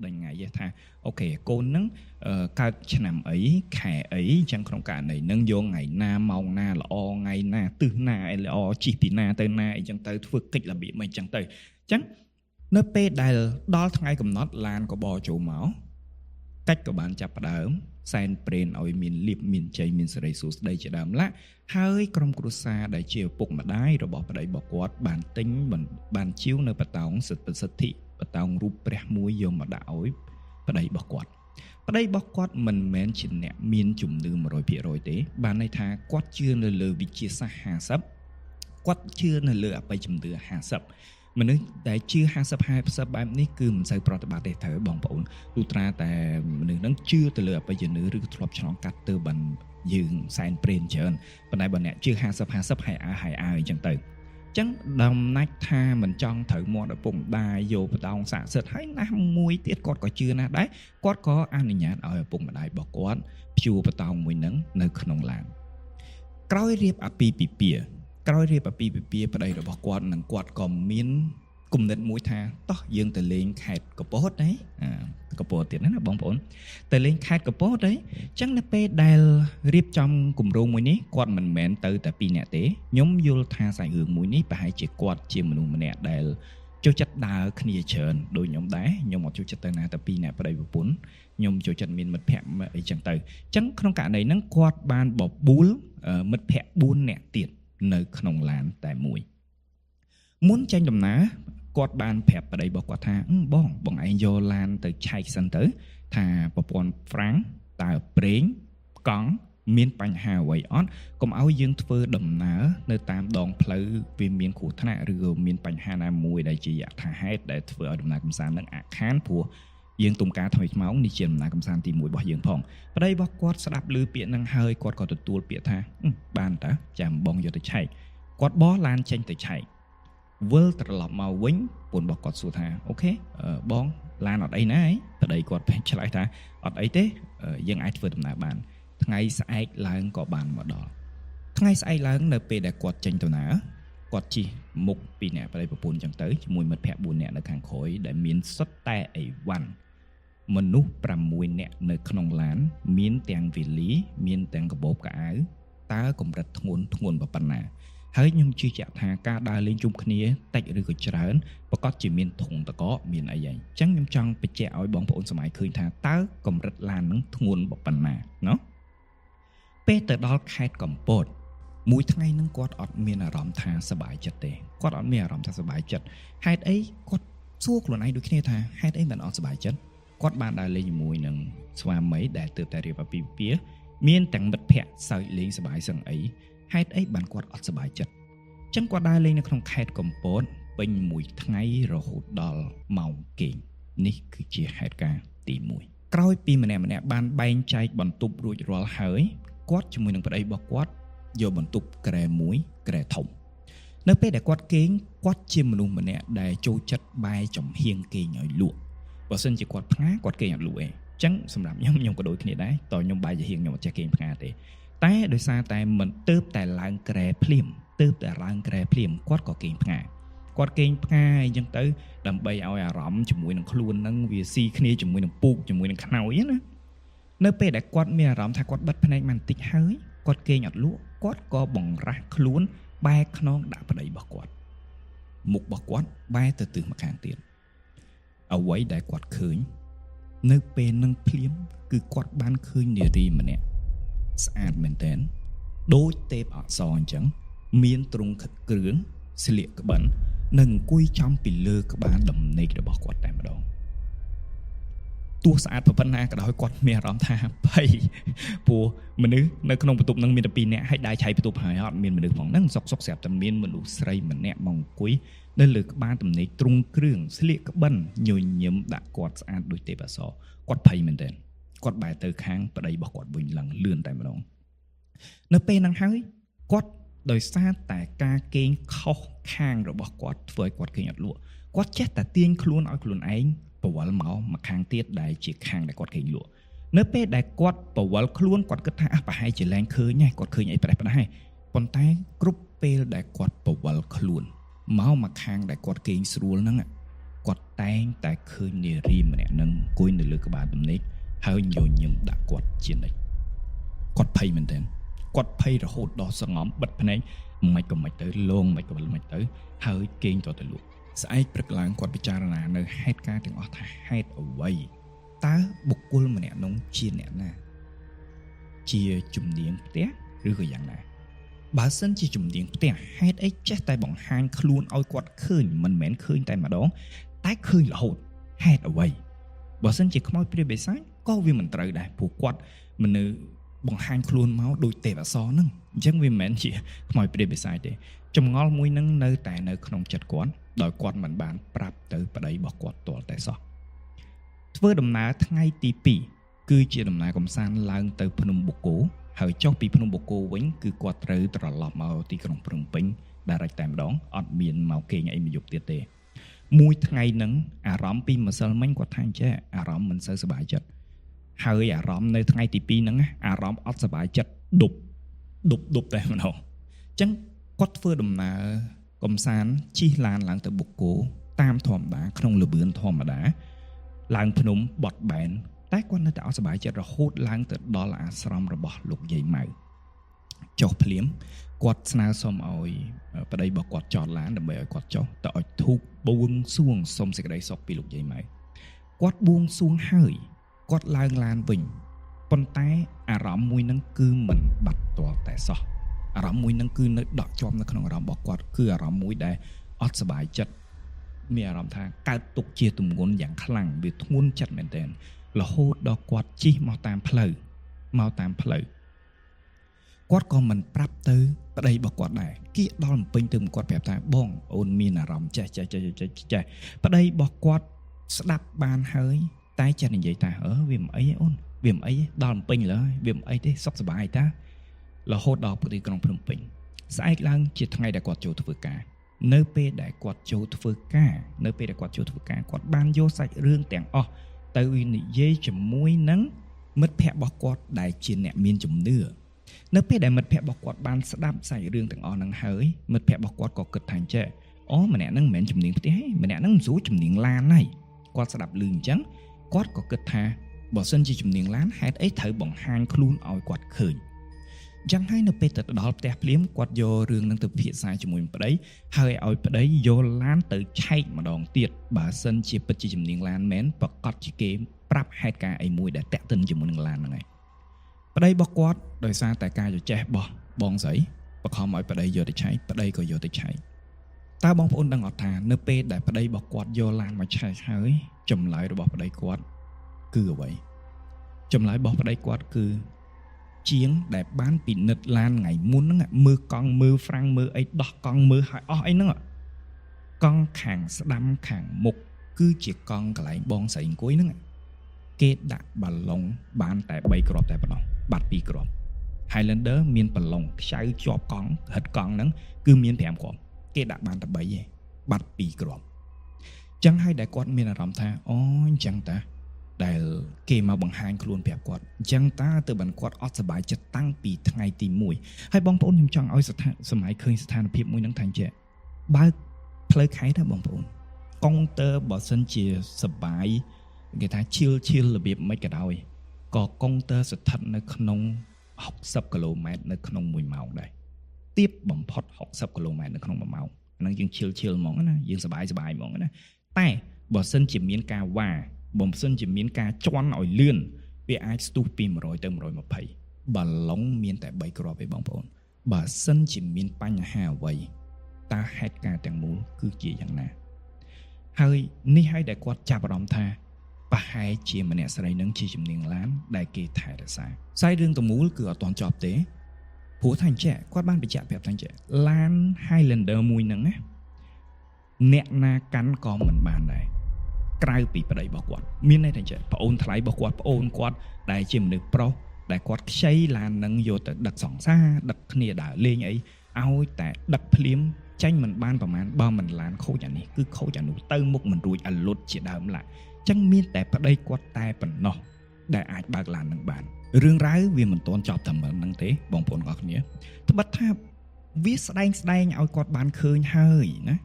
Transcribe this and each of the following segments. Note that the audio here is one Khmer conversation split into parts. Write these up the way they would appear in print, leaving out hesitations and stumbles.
ដេញថ្ងៃថា OK កូនហ្នឹងកើតឆ្នាំអីខែអីអញ្ចឹងក្នុងករណីហ្នឹងយកថ្ងៃណាម៉ោងណាល្អថ្ងៃណាទិសណាអីល្អជិះពីណាទៅណាអីចឹងទៅធ្វើកិច្ចរបៀបអីចឹងទៅអញ្ចឹងនៅពេលដែលដល់ថ្ងៃកំណត់ឡានក៏បចូលមកកិច្ចក៏បានចាប់ផ្ដើមសែនព្រេនឲ្យមានលៀបមានជ័យមានសិរីសួស្តីជាដើមឡាហើយក្រុមគ្រួសារដែលជាឪពុកម្ដាយរបស់ប្តីរបស់គាត់បានទិញបានជាវនៅបតោងសិទ្ធិសិទ្ធិបតោងរូបព្រះមួយយកមកដាក់ឲ្យប្តីរបស់គាត់ប្តីរបស់គាត់មិនមែនជាអ្នកមានជំនឿ100%ទេបានន័យថាគាត់ជឿនៅលើវិទ្យាសាស្ត្រ50គាត់ជឿនៅលើអបិយជំនឿ50មនុស្សដែលជឿ50 50បែបនេះគឺមិនសូវប្រតិបត្តិទេត្រូវបងប្អូនលុះត្រាតែមនុស្សហ្នឹងជឿទៅលើអបិយជំនឿឬធ្លាប់ឆ្លងកាត់ទៅបានយើងសែនព្រេនច្រើនប៉ុន្តែបើអ្នកជឿ50 50ហើយអើហើយអើអញ្ចឹងទៅចឹងដំណាច់ថាមិនចង់ត្រូវមាត់ឪពុកម្ដាយយកបតោងស័ក្តិសិទ្ធិហើយណាស់មួយទៀតគាត់ក៏ជឿណាស់ដែរគាត់ក៏អនុញ្ញាតឲ្យឪពុកម្ដាយរបស់គាត់ព្យួរបតោងមួយនឹងនៅក្នុងឡានក្រោយរៀបអាពាហ៍ពិពាហ៍ក្រោយរៀបអាពាហ៍ពិពាហ៍ប្តីរបស់គាត់និងគាត់ក៏មានគំនិតមួយថាតោះយើងទៅលេងខេត្តកពតទេកពតទៀតណាបងប្អូនទៅលេងខេត្តកពតទេអញ្ចឹងនៅពេលដែលរៀបចំគម្រោងមួយនេះគាត់មិនមែនទៅតែពីរនាក់ទេខ្ញុំយល់ថាសាច់រឿងមួយនេះប្រហែលជាគាត់ជាមនុស្សម្នាក់ដែលចូលចិត្តដើរគ្នាច្រើនដូចខ្ញុំដែរខ្ញុំអត់ចូលចិត្តទៅណាតែពីរនាក់ប្តីប្រពន្ធខ្ញុំចូលចិត្តមានមិត្តភ័ក្តិអីចឹងទៅអញ្ចឹងក្នុងករណីហ្នឹងគាត់បានបបួលមិត្តភ័ក្តិ4នាក់ទៀតនៅក្នុងឡានតែមួយមុនចេញដំណើរគាត់បានប្រាប់ប្តីរបស់គាត់ថាបងបងឯងយកឡានទៅឆែកសិនទៅថាប្រព័ន្ធហ្វ្រាំងតើប្រេងកង់មានបញ្ហាអ្វីអត់កុំឲ្យយើងធ្វើដំណើរនៅតាមដងផ្លូវវាមានគ្រោះថ្នាក់ឬក៏មានបញ្ហាណាមួយដែលជាយថាហេតុដែលធ្វើឲ្យដំណើរកម្សាន្តនឹងអាខានព្រោះយើងទុំការថ្មីថ្មោងនេះជាដំណើរកម្សាន្តទី1របស់យើងផងប្តីរបស់គាត់ស្ដាប់ឮពាក្យនឹងហើយគាត់ក៏ទទួលពាក្យថាបានតាចាំបងយកទៅឆែកគាត់បោះឡានចេញទៅឆែកវិលត្រឡប់មកវិញពូនរបស់គាត់សួរថា OK បងឡានអត់អីណាឯងប្តីគាត់ឆ្លើយថាអត់អីទេយើងអាចធ្វើដំណើរបានថ្ងៃស្អែកឡើងក៏បានមកដល់ថ្ងៃស្អែកឡើងនៅពេលដែលគាត់ចេញដំណើរគាត់ជិះមុខពីអ្នកប្តីប្រពន្ធចឹងទៅជាមួយមិត្តភ័ក្តិ4នាក់នៅខាងក្រោយដែលមានសុទ្ធតែអីវ៉ាន់មនុស្ស6នាក់នៅក្នុងឡានមានទាំងវេលីមានទាំងកាបូបកៅអៅតើកម្រិតធ្ងន់ធ្ងន់ប៉ុណ្ណាហើយខ្ញុំជឿជាក់ថាការដើរលេងជុំគ្នាតិចឬក៏ច្រើនប្រកាសជាមានធុងតកមានអីហើយអញ្ចឹងខ្ញុំចង់បញ្ជាក់ឲ្យបងប្អូនសម័យឃើញថាតើកម្រិតឡាននឹងធ្ងន់ប៉ុណ្ណាណោះពេលទៅដល់ខេត្តកំពតមួយថ្ងៃនឹងគាត់អត់មានអារម្មណ៍ថាសប្បាយចិត្តទេគាត់អត់មានអារម្មណ៍ថាសប្បាយចិត្តហេតុអីគាត់សួរខ្លួនឯងដូចគ្នាថាហេតុអីមិនអត់សប្បាយចិត្តគាត់បានដើរលេងជាមួយនឹងស្វាមីដែលទើបតែរៀបអាពាហ៍ពិពាហ៍មានទាំងមិត្តភ័ក្តិសើចលេងសប្បាយសឹងអីហេតុអីបានគាត់អត់សប្បាយចិត្តចឹងគាត់ដើរលេងនៅក្នុងខេត្តកំពតពេញមួយថ្ងៃរហូតដល់ម៉ោងគេងនេះគឺជាហេតុការណ៍ទី1ក្រោយពីម្នាក់ម្នាក់បានបែងចែកបន្ទប់រួចរាល់ហើយគាត់ជាមួយនឹងប្តីរបស់គាត់យកបន្ទប់គ្រែមួយគ្រែធំនៅពេលដែលគាត់គេងគាត់ជាមនុស្សម្នាក់ដែលចូលចិត្តបែរចំហៀងគេងឲ្យលក់បើសិនជាគាត់ផ្ងាគាត់គេងអត់លក់ទេអញ្ចឹងសម្រាប់ខ្ញុំខ្ញុំក៏ដូចគ្នាដែរតើខ្ញុំបែរចំហៀងខ្ញុំអត់ចេះគេងផ្ងាទេតែដោយសារតែមិនទៅតែឡើងក្រែភ្លាមទើបតែឡើងក្រែភ្លាមគាត់ក៏គេងផ្ងាគាត់គេងផ្ងាអញ្ចឹងទៅដើម្បីឲ្យអារម្មណ៍ជាមួយនឹងខ្លួននឹងវាស៊ីគ្នាជាមួយនឹងពូកជាមួយនឹងខ្នើយណានៅពេលដែលគាត់មានអារម្មណ៍ថាគាត់បិទភ្នែកបន្តិចហើយគាត់គេងអត់លក់គាត់ក៏បង្រាស់ខ្លួនបែរខ្នងដាក់ប្តីរបស់គាត់មុខរបស់គាត់បែរទៅទិសម្ខាងទៀតអ្វីដែលគាត់ឃើញនៅពេលនឹងភ្លាមគឺគាត់បានឃើញនារីម្នាក់ស្អាតមែនទែនដូចទេពអប្សរអញ្ចឹងមានទ្រង់គ្រឿងស្លៀកក្បិននិងអង្គុយចំពីលើក្បាលដំណេករបស់គាត់តែម្ដងទោះស្អាតប៉ុណ្ណាក៏ដោយគាត់មានអារម្មណ៍ថាភ័យព្រោះមនុស្សនៅក្នុងបន្ទប់នឹងមានតែ2នាក់ហើយដើរឆៃបន្ទប់ហើយអត់មានមនុស្សផងហ្នឹងសុកសុកស្រាប់តែមានមនុស្សស្រីម្នាក់មកអង្គុយនៅលើក្បាលដំណេកទ្រង់គ្រឿងស្លៀកក្បិនញញឹមដាក់គាត់ស្អាតដូចទេពអប្សរគាត់ភ័យមែនទែនគាត់បែរទៅខាងប្តីរបស់គាត់វិញឡើងលឿនតែម្ដងនៅពេលហ្នឹងហើយគាត់ដោយសារតែការគេងខុសខាងរបស់គាត់ធ្វើឲ្យគាត់គេងអត់លក់គាត់ចេះតែទាញខ្លួនឲ្យខ្លួនឯងបវលមកមកខាងទៀតដែលជាខាងដែលគាត់គេងលក់នៅពេលដែលគាត់បវលខ្លួនគាត់គិតថាអះប្រហែលជាលែងឃើញហើយគាត់ឃើញអីប្រេះប្រហែលប៉ុន្តែគ្រប់ពេលដែលគាត់បវលខ្លួនមកមកខាងដែលគាត់គេងស្រួលហ្នឹង គាត់តែងតែឃើញនារីម្នាក់នឹងអង្គុយនៅលើក្បាលដំណេកហើយញញឹមដាក់គាត់ជានិច្ចគាត់ភ័យមែនទែនគាត់ភ័យរហូតដល់សងំបិទភ្នែកមិនក៏មិនទៅលងមិនក៏មិនទៅហើយគេងតទៅលក់ស្អែកព្រឹកឡើងគាត់ពិចារណានៅហេតុការណ៍ទាំងអស់ថាហេតុអ្វីតើបុគ្គលម្នាក់នោះជាអ្នកណាជាជំនាញផ្ទះឬក៏យ៉ាងណាបើសិនជាជំនាញផ្ទះហេតុអីចេះតែបង្ហាញខ្លួនឲ្យគាត់ឃើញមិនមែនឃើញតែម្ដងតែឃើញរហូតហេតុអ្វីបើសិនជាខ្មោចព្រាយបិសាចក៏វាមិនត្រូវដែរព្រោះគាត់មនុស្សបង្ហាញខ្លួនមកដូចទេពអប្សរហ្នឹងអញ្ចឹងវាមិនមែនជាខ្មោចព្រាយបិសាចទេចម្ងល់មួយហ្នឹងនៅតែនៅក្នុងចិត្តគាត់ដោយគាត់មិនបានប្រាប់ទៅប្តីរបស់គាត់ទាល់តែសោះធ្វើដំណើរថ្ងៃទី2គឺជាដំណើរកំសាន្តឡើងទៅភ្នំបូកគោហើយចុះពីភ្នំបូកគោវិញគឺគាត់ត្រូវត្រឡប់មកទីក្រុងភ្នំពេញ direct តែម្ដងអត់មានមកគេងអីមួយយប់ទៀតទេមួយថ្ងៃហ្នឹងអារម្មណ៍ពីម្សិលមិញគាត់ថាអញ្ចេះអារម្មណ៍មិនសូវសប្បាយចិត្តហើយអារម្មណ៍នៅថ្ងៃទី2ហ្នឹងអារម្មណ៍អត់សប្បាយចិត្តដប់ដប់ដប់តែម្ដងអញ្ចឹងគាត់ធ្វើដំណើរកំសាន្តជិះឡានឡើងទៅបូកគោតាមធម្មតាក្នុងល្បឿនធម្មតាឡើងភ្នំបត់បែនតែគាត់នៅតែអត់សប្បាយចិត្តរហូតឡើងទៅដល់អាស្រមរបស់លោកយាយម៉ៅចុះភ្លាមគាត់ស្នើសុំឲ្យប្តីរបស់គាត់ចតឡានដើម្បីឲ្យគាត់ចុះទៅឲ្យធូបបួងសួងសុំសេចក្តីសុខពីលោកយាយម៉ៅគាត់បួងសួងហើយគាត់ឡើងឡានវិញប៉ុន្តែអារម្មណ៍មួយហ្នឹងគឺមិនបាត់ទាល់តែសោះអារម្មណ៍មួយហ្នឹងគឺនៅដក់ជាប់នៅក្នុងអារម្មណ៍របស់គាត់គឺអារម្មណ៍មួយដែលអត់សប្បាយចិត្តមានអារម្មណ៍ថាកើតទុកជាទម្ងន់យ៉ាងខ្លាំងវាធ្ងន់ចិត្តមែនទែនរហូតដល់គាត់ជិះមកតាមផ្លូវគាត់ក៏មិនប្រាប់ទៅប្តីរបស់គាត់ដែរគៀកដល់បំពេញទៅគាត់ប្រាប់ថាបងអូនមានអារម្មណ៍ចេះចេះចេះចេះចេះប្តីរបស់គាត់ស្ដាប់បានហើយតែចេះនិយាយថាវាមិនអីទេអូនវាមិនអីទេដល់បំពេញឡើយវាមិនអីទេសុខសប្បាយតារហូតដល់ទីក្រុងភ្នំពេញស្អែកឡើងជាថ្ងៃដែលគាត់ចូលធ្វើការនៅពេលដែលគាត់ចូលធ្វើការនៅពេលដែលគាត់ចូលធ្វើការគាត់បានយកសាច់រឿងទាំងអស់ទៅនិយាយជាមួយនឹងមិត្តភ័ក្តិរបស់គាត់ដែលជាអ្នកមានជំនឿនៅពេលដែលមិត្តភ័ក្តិរបស់គាត់បានស្ដាប់សាច់រឿងទាំងអស់ហ្នឹងហើយមិត្តភ័ក្តិរបស់គាត់ក៏គិតថាចេះអូម្នាក់ហ្នឹងមិនមែនជំនាញផ្ទះទេម្នាក់ហ្នឹងមិនស្រួលជំនាញឡានហើយគាត់ស្ដាប់ឮអញ្ចឹងគាត់ក៏គិតថាបើសិនជាជំនាញឡានហេតុអីត្រូវបង្ហាញខ្លួនឲ្យគាត់ឃើញអញ្ចឹងហើយនៅពេលទៅដល់ផ្ទះភ្លាមគាត់យករឿងនឹងទៅពិភាក្សាជាមួយប្តីហើយឲ្យប្តីយកឡានទៅឆែកម្ដងទៀតបើសិនជាពិតជាជំនាញឡានមែនប្រកាសជាគេប្រាប់ហេតុការណ៍អីមួយដែលតាក់ទិនជាមួយនឹងឡានហ្នឹងឯងប្តីរបស់គាត់ដោយសារតែការចចេះរបស់បងស្រីបខំឲ្យប្តីយកទៅឆែកប្តីក៏យកទៅឆែកតើបងប្អូនដឹងអត់ថានៅពេលដែលប្តីរបស់គាត់យកឡានមកឆែកហើយចម្លើយរបស់ប្តីគាត់គឺអ្វីចម្លើយរបស់ប្តីគាត់គឺជាងដែលបានពិនិត្យឡានថ្ងៃមុនហ្នឹងមើលកង់មើលហ្វ្រាំងមើលអីដោះកង់មើលឲ្យអស់អីហ្នឹងកង់ខាងស្ដាំខាងមុខគឺជាកង់កន្លែងបងស្រីអង្គុយហ្នឹងគេដាក់បាឡុងបានតែ3គ្រាប់តែប៉ុណ្ណោះបាត់2គ្រាប់ Highlander មានបាឡុងខ្ចៅជាប់កង់ហិតកង់ហ្នឹងគឺមាន5គ្រាប់គេដាក់បានតែ3ទេបាត់2គ្រាប់ចឹងហើយដែលគាត់មានអារម្មណ៍ថាអូអញ្ចឹងតាដែលគេមកបង្ហាញខ្លួនប្រាប់គាត់អញ្ចឹងតាទៅបានគាត់អត់សប្បាយចិត្តតាំងពីថ្ងៃទី1ហើយបងប្អូនខ្ញុំចង់ឲ្យសម័យឃើញស្ថានភាពមួយហ្នឹងថាអញ្ចឹងបើកផ្លូវខែទៅបងប្អូនកុងទ័របើសិនជាសប្បាយគេថាឈៀលឈៀលរបៀបមិនក៏ដោយក៏កុងទ័រស្ថិតនៅក្នុង60គីឡូម៉ែត្រនៅក្នុង1ម៉ោងដែរទៀបបំផុត60គីឡូម៉ែត្រនៅក្នុង1ម៉ោងអាហ្នឹងយើងឈៀលឈៀលហ្មងណាយើងសប្បាយសប្បាយហ្មងណាតែបើសិនជាមានការវ៉ាបើសិនជាមានការជន់ឲ្យលឿនវាអាចស្ទុះពី100ទៅ120បាឡុងមានតែ3គ្រាប់ឯងបងប្អូនបើសិនជាមានបញ្ហាអ្វីតើហេតុការណ៍ទាំងមូលគឺជាយ៉ាងណាហើយនេះហើយដែលគាត់ចាប់អារម្មណ៍ថាប្រហែលជាម្នាក់ស្រីនឹងជាជំនាញឡានដែលគេថែរក្សាខ្សែរឿងទាំងមូលគឺអត់ទាន់ចប់ទេព្រោះថាអញ្ចឹងគាត់បានបញ្ជាក់ប្រាប់ថាអញ្ចឹងឡាន Highlander មួយហ្នឹងណាអ្នកណាកាន់ក៏មិនបានដែរក្រៅពីប្តីរបស់គាត់មានន័យថាអញ្ចឹងប្អូនថ្លៃរបស់គាត់ប្អូនគាត់ដែលជាមនុស្សប្រុសដែលគាត់ខ្ចីឡាននឹងយកទៅដឹកសង្សារដឹកគ្នាដើរលេងអីឲ្យតែដឹកភ្លាមចាញ់មិនបានប្រមាណបើមិនឡានខូចអានេះគឺខូចអានោះទៅមុខមិនរួចអាលុតជាដើមឡាចឹងមានតែប្តីគាត់តែប៉ុណ្ណោះដែលអាចបើកឡាននឹងបានរឿងរ៉ាវវាមិនទាន់ចប់តែប៉ុណ្្នឹងទេបងប្អូនអរគ្នាត្បិតថាវាស្ដែងឲ្យគាត់បានឃើញហើយណា